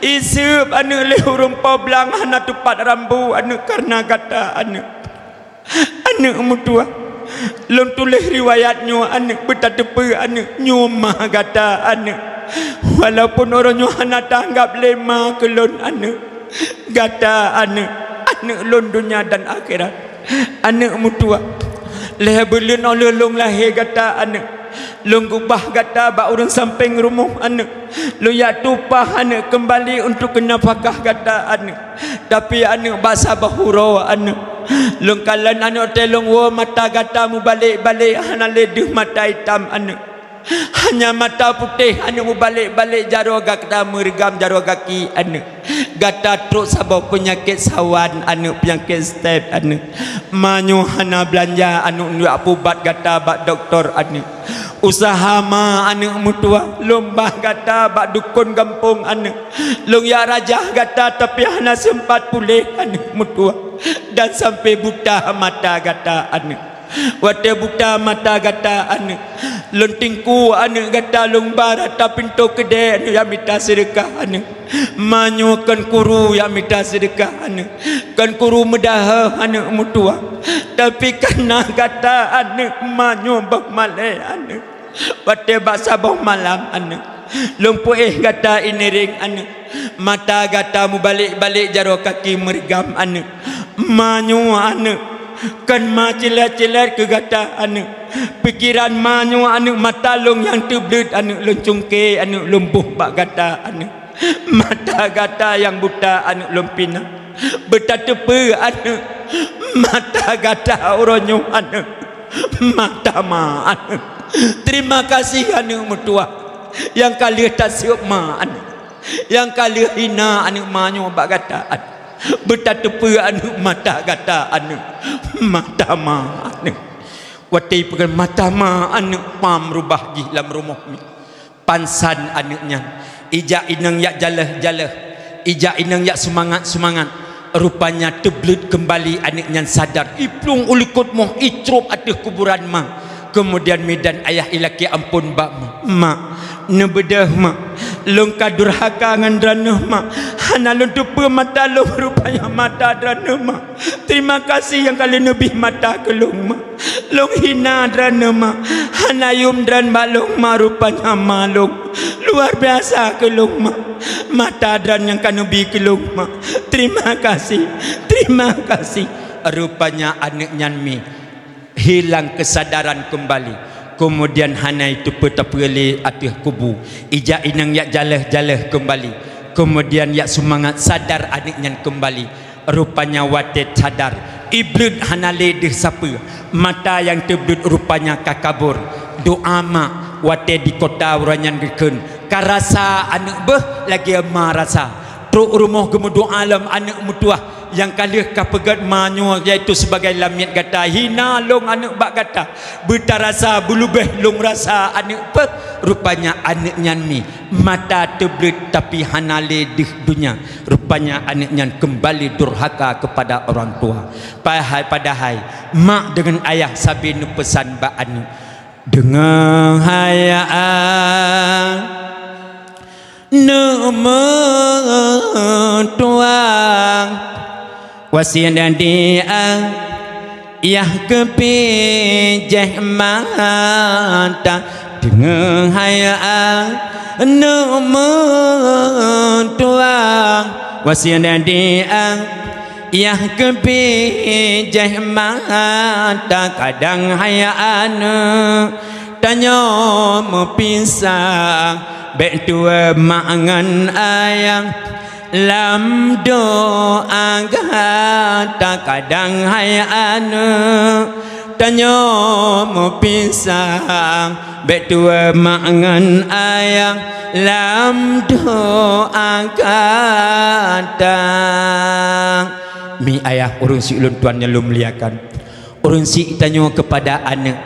iseueb aneuk lé ureuëng po blang hana teupat rambu aneuk kareuna gata aneuk. Aneuk meutuwah, lôn tuléh riwayat nyoe aneuk beutateupeue aneuk nyoe ma gata aneuk. Walaupun uroe nyoe hana taanggab lé ma keu lôn aneuk, gata aneuk, aneuk lôn donya dan akhirat. Aneuk meutuwah, lhée buleuen óh lheueh lôn lahé gata aneuk, lôn keubah gata bak ureuëng sampéng rumoh aneuk. Lôn jak tupaih aneuk keumbali untuk keu nafakah gata aneuk. Tapi aneuk bak saboh uroe aneuk, lôn kalon aneuk teuh lôn woe mata gata mubalek-balek hana lé deuh mata itam aneuk. Hanya mata putéh aneuk mubalek-balek jaroe gata meureugam jaroe gaki aneuk. Gata trok saboh peunyakét sawan aneuk, peunyakét step aneuk. Ma nyoe hana beulanja aneuk neujak peuubat gata bak dokto aneuk. Useuha ma aneuk meutuwah, lôn bah gata bak dukon gampông aneuk. Lôn jak rajah gata tapi hana seumpat puléh aneuk meutuwah. Dan sampai buta mata gata aneuk. Watée buta mata gata aneuk, lôn tingku aneuk gata lôn ba rata pintoe keudée aneuk jak mita seudeukah aneuk. Ma nyoe kon kuru jak mita seudeukah aneuk, kon kuru meudahôh aneuk meutuwah. Tapi kareuna gata aneuk ma nyoe boh malée aneuk. Watée bak saboh malam aneuk, lôn peuéh gata inireng aneuk. Mata gata mubalek-balek jaroe kaki meureugam aneuk. Ma nyoe aneuk, kon ma cilét-cilét keu gata aneuk. Pikeran ma nyoe aneuk, mata lôn nyang teubleuet aneuk, lôn cungke aneuk, lôn boh bak gata aneuk. Mata gata nyang buta aneuk lôn pinan. Beutateupeue aneuk, mata gata uroe nyoe aneuk. Mata ma aneuk. Terima kasih aneuk meutuwah nyang ka lheueh taseueb ma aneuk. Nyang ka lheueh hina aneuk ma nyoe bak gata aneuk. Beutateupeue aneuk mata gata aneuk. Mata ma aneuk. Watée peugah mata ma aneuëk pam rubah jih lam rumoh mi. Pansan aneuëk nyan. Ijak inong yak jaleh-jaleh. Ijak inong yak seumangat-seumangat. Rupanya teubleuet keumbali aneuëk nyan sadar. Iplueng u likot moh, icrôb ateueh kuburan ma. Keumudian mi dan ayah ilakée amphon bak ma. Mak, neubeudôh mak. Lôn ka durhaka ngon droeneueh mak. Hana lôn teupeue mata lôn, rupanya mata droeneueh mak. Terima kasih nyang ka lheueh neubri mata keu lôn mak. Lôn hina droeneueh mak. Hana yuem droeneueh bak lôn mak, rupanya ma lôn. Luar biasa keu lôn mak. Mata droeneueh nyang ka neubri keu lôn mak. Terima kasih. Terima kasih. Rupanya aneuëk nyan mi hilang kesadaran keumbali. Keumudian hana iteupeue-teupeue lé ateueh kubu. Ijak inong yak jaleh-jaleh keumbali. Keumudian yak seumangat sadar aneuëk nyan keumbali. Rupanya watée sadar, ibleuet hana lé deuh sapeue. Mata nyang teubleuet rupanya ka kabur. Doá mak watée di kota uroe nyan geukheun, ka rasa aneuëk beuh lagée ma rasa. Trok rumoh geumeudoá lom aneuëk meutuwah nyang ka lheueh ka peugét ma nyoe, yaitu sebagai lamiet gata, hina lôn aneuëk bak gata. Beutarasa beulubeh lôn rasa aneuëk peuet. Rupanya aneuëk nyan mi mata teubleuet tapi hana lé deuh donya. Rupanya aneuëk nyan keumbali durhaka keupada orang tua. Padahai, padahai mak deungon ayah sabe neupeusan bak aneuëk, deungoe hai a, neumeue tuang. Wasiet di ayah keupi jih mata, deungoe hai a, neumeue tuang. Wasiet di ayah keupi jih mata, kadang hai aneuëk tanyoe meupisah, bék tuwoe mak ngon ayah lam doá gata. Kadang hai aneuëk tanyoe meupisah, bék tuwoe mak ngon ayah lam doá gata. Mi ayah ureuëng siulôn tuan nyang lôn muliakan. Ureuëng syiek tanyoe keupada aneuëk,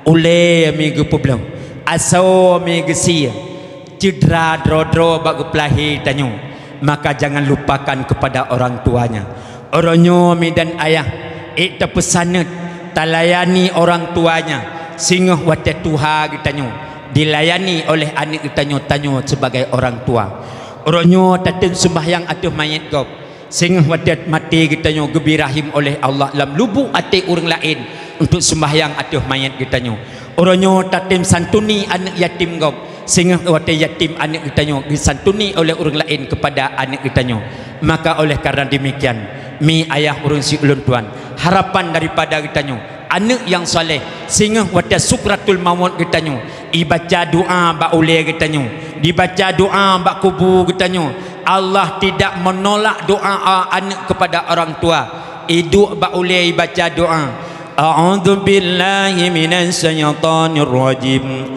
ulée mi geupeubloe, asoe mi geusie, cedera droe-droe bak geupeulahé tanyoe, maka jangan lupakan kepada orang tuanya. Uroe nyoe mi dan ayah, ék tapeusaneut, talayani orang tuanya, singoh watée tuha geutanyoe, dilayani oleh aneuëk geutanyoe, tanyoe sebagai orang tua. Uroe nyoe tatem seumbahyang ateueh manyét gob, singoh watée maté geutanyoe geubri rahim oleh Allah lam lubuk até ureuëng laén untuk seumbahyang ateueh manyét geutanyoe. Uroe nyoe tatem santuni aneuëk yatim gob, singoh watée yatim aneuëk geutanyoe geusantuni oleh ureuëng laén keupada aneuëk geutanyoe. Maka oleh karena demikian, mi ayah ureuëng siulôn tuan, harapan daripada geutanyoe, aneuëk nyang saleh, singoh watée sukratul maut geutanyoe, ibaca doá bak ulée geutanyoe, dibaca doá bak kubu geutanyoe. Allah tidak menolak doá aneuëk kepada orang tua. Iduek bak ulée ibaca doá. A'udzu billahi minasy syaithanir rajim.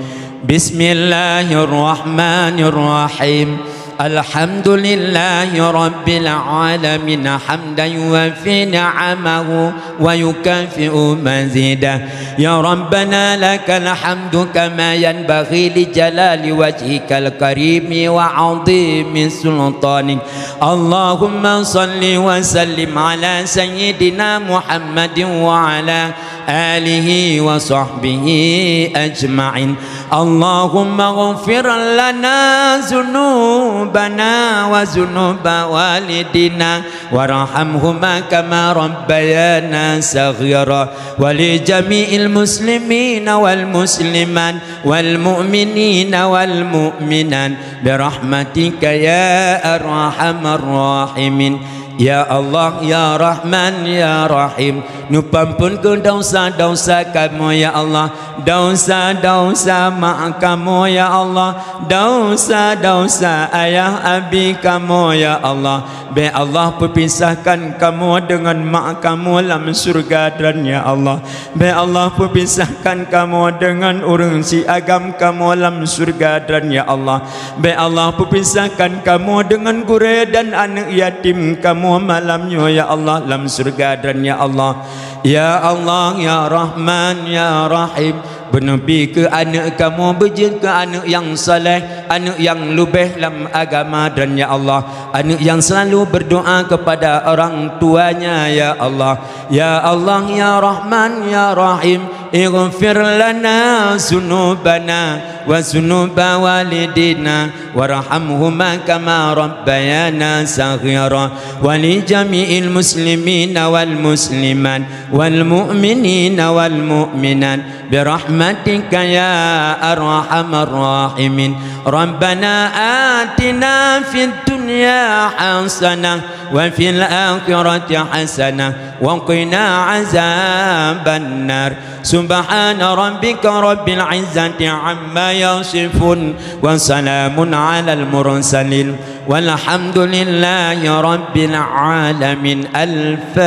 Bismillahirrahmanirrahim. Alhamdulillahi rabbil alamin, hamdan yuwafi ni'amahu wa yukafi'u mazidah. Ya Rabbana, lakal hamdu kama yanbaghi li jalali wajhikal karimi wa 'azimi sultanik. Allahumma shalli wa sallim ala sayyidina Muhammadin wa ala alihi wa sahbihi ajma'in. Allahumma ghfir lana dzunubana wa dzunuba walidina warhamhuma kama rabbayana shaghira, wa li jami'il muslimina wal muslimat, wal mu'minina wal mu'minat, bi rahmatika ya arhamar rahimin. Ya Allah, ya Rahman, ya Rahim, neupeuamphon keu desya-desya kamoe ya Allah, desya-desya mak kamoe ya Allah, desya-desya ayah abi kamoe ya Allah. Bék Allah peupisahkan kamoe deungon mak kamoe lam syeuruga Droen ya Allah. Bék Allah peupisahkan kamoe deungon ureuëng siagam kamoe lam syeuruga Droen ya Allah. Bék Allah peupisahkan kamoe deungon gurée dan aneuëk yatim kamoe malam nyoe ya Allah lam syeuruga Droen ya Allah. Ya Allah, ya Rahman, ya Rahim, beuneubi keu aneuk kamoe, beujeuet keu aneuk nyang saleh, aneuk nyang leubeh lam agama, dan ya Allah, aneuk nyang selalu berdoa kepada orang tuanya, ya Allah. Ya Allah, ya Rahman, ya Rahim, ighfir lana dzunubana wa dzunuba walidina warhamhuma kama rabbayana shaghira, wa li jami'il muslimina wal muslimat wal mu'minina wal mu'minat, birahmatika ya arhamar rahimin. Rabbana atina fid dunya hasanah wa fil akhirati hasanah wa qina azabannar. Subhana rabbika rabbil izzati amma yasifun, wa salamun alal mursalin, walhamdulillahi rabbil alamin. Al-Fatihah.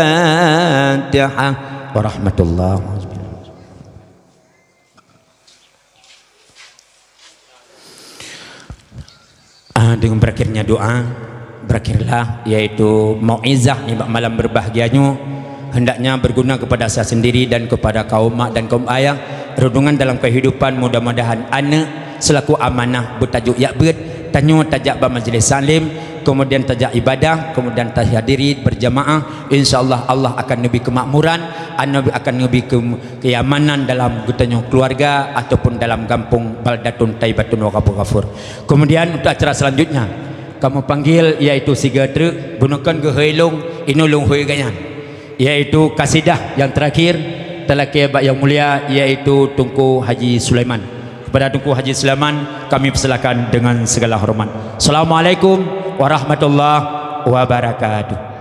Warahmatullahi wabarakatuh. Ah, dengan berakhirnya doa, berakhirlah, yaitu mauizah nibak malam berbahagia nyoe, hendaknya berguna kepada saya sendiri dan kepada kaum mak dan kaum ayah. Renungan dalam kehidupan, mudah-mudahan aneuk selaku amanah, beutajuk jak beuet, tanyoe tajak bak majlis taklim, kemudian tajak ibadah, kemudian tahadiri berjamaah. Insya Allah, Allah akan neubri kemakmuran, akan neubri ke-, kenyamanan dalam geutanyoe keluarga ataupun dalam gampông, baldatun thayyibatun wa rabbun ghafur. Kemudian untuk acara selanjutnya, kamoe panggil yaitu siga treuk, bunoe kon geuhôi lôn, inoe lôn hôi gobnyan, yaitu kasidah yang terakhir talakée bak yang mulia, yaitu Teungku Haji Sulaiman. Kepada Teungku Haji Sulaiman kami persilakan dengan segala hormat. Assalamualaikum warahmatullahi wabarakatuh.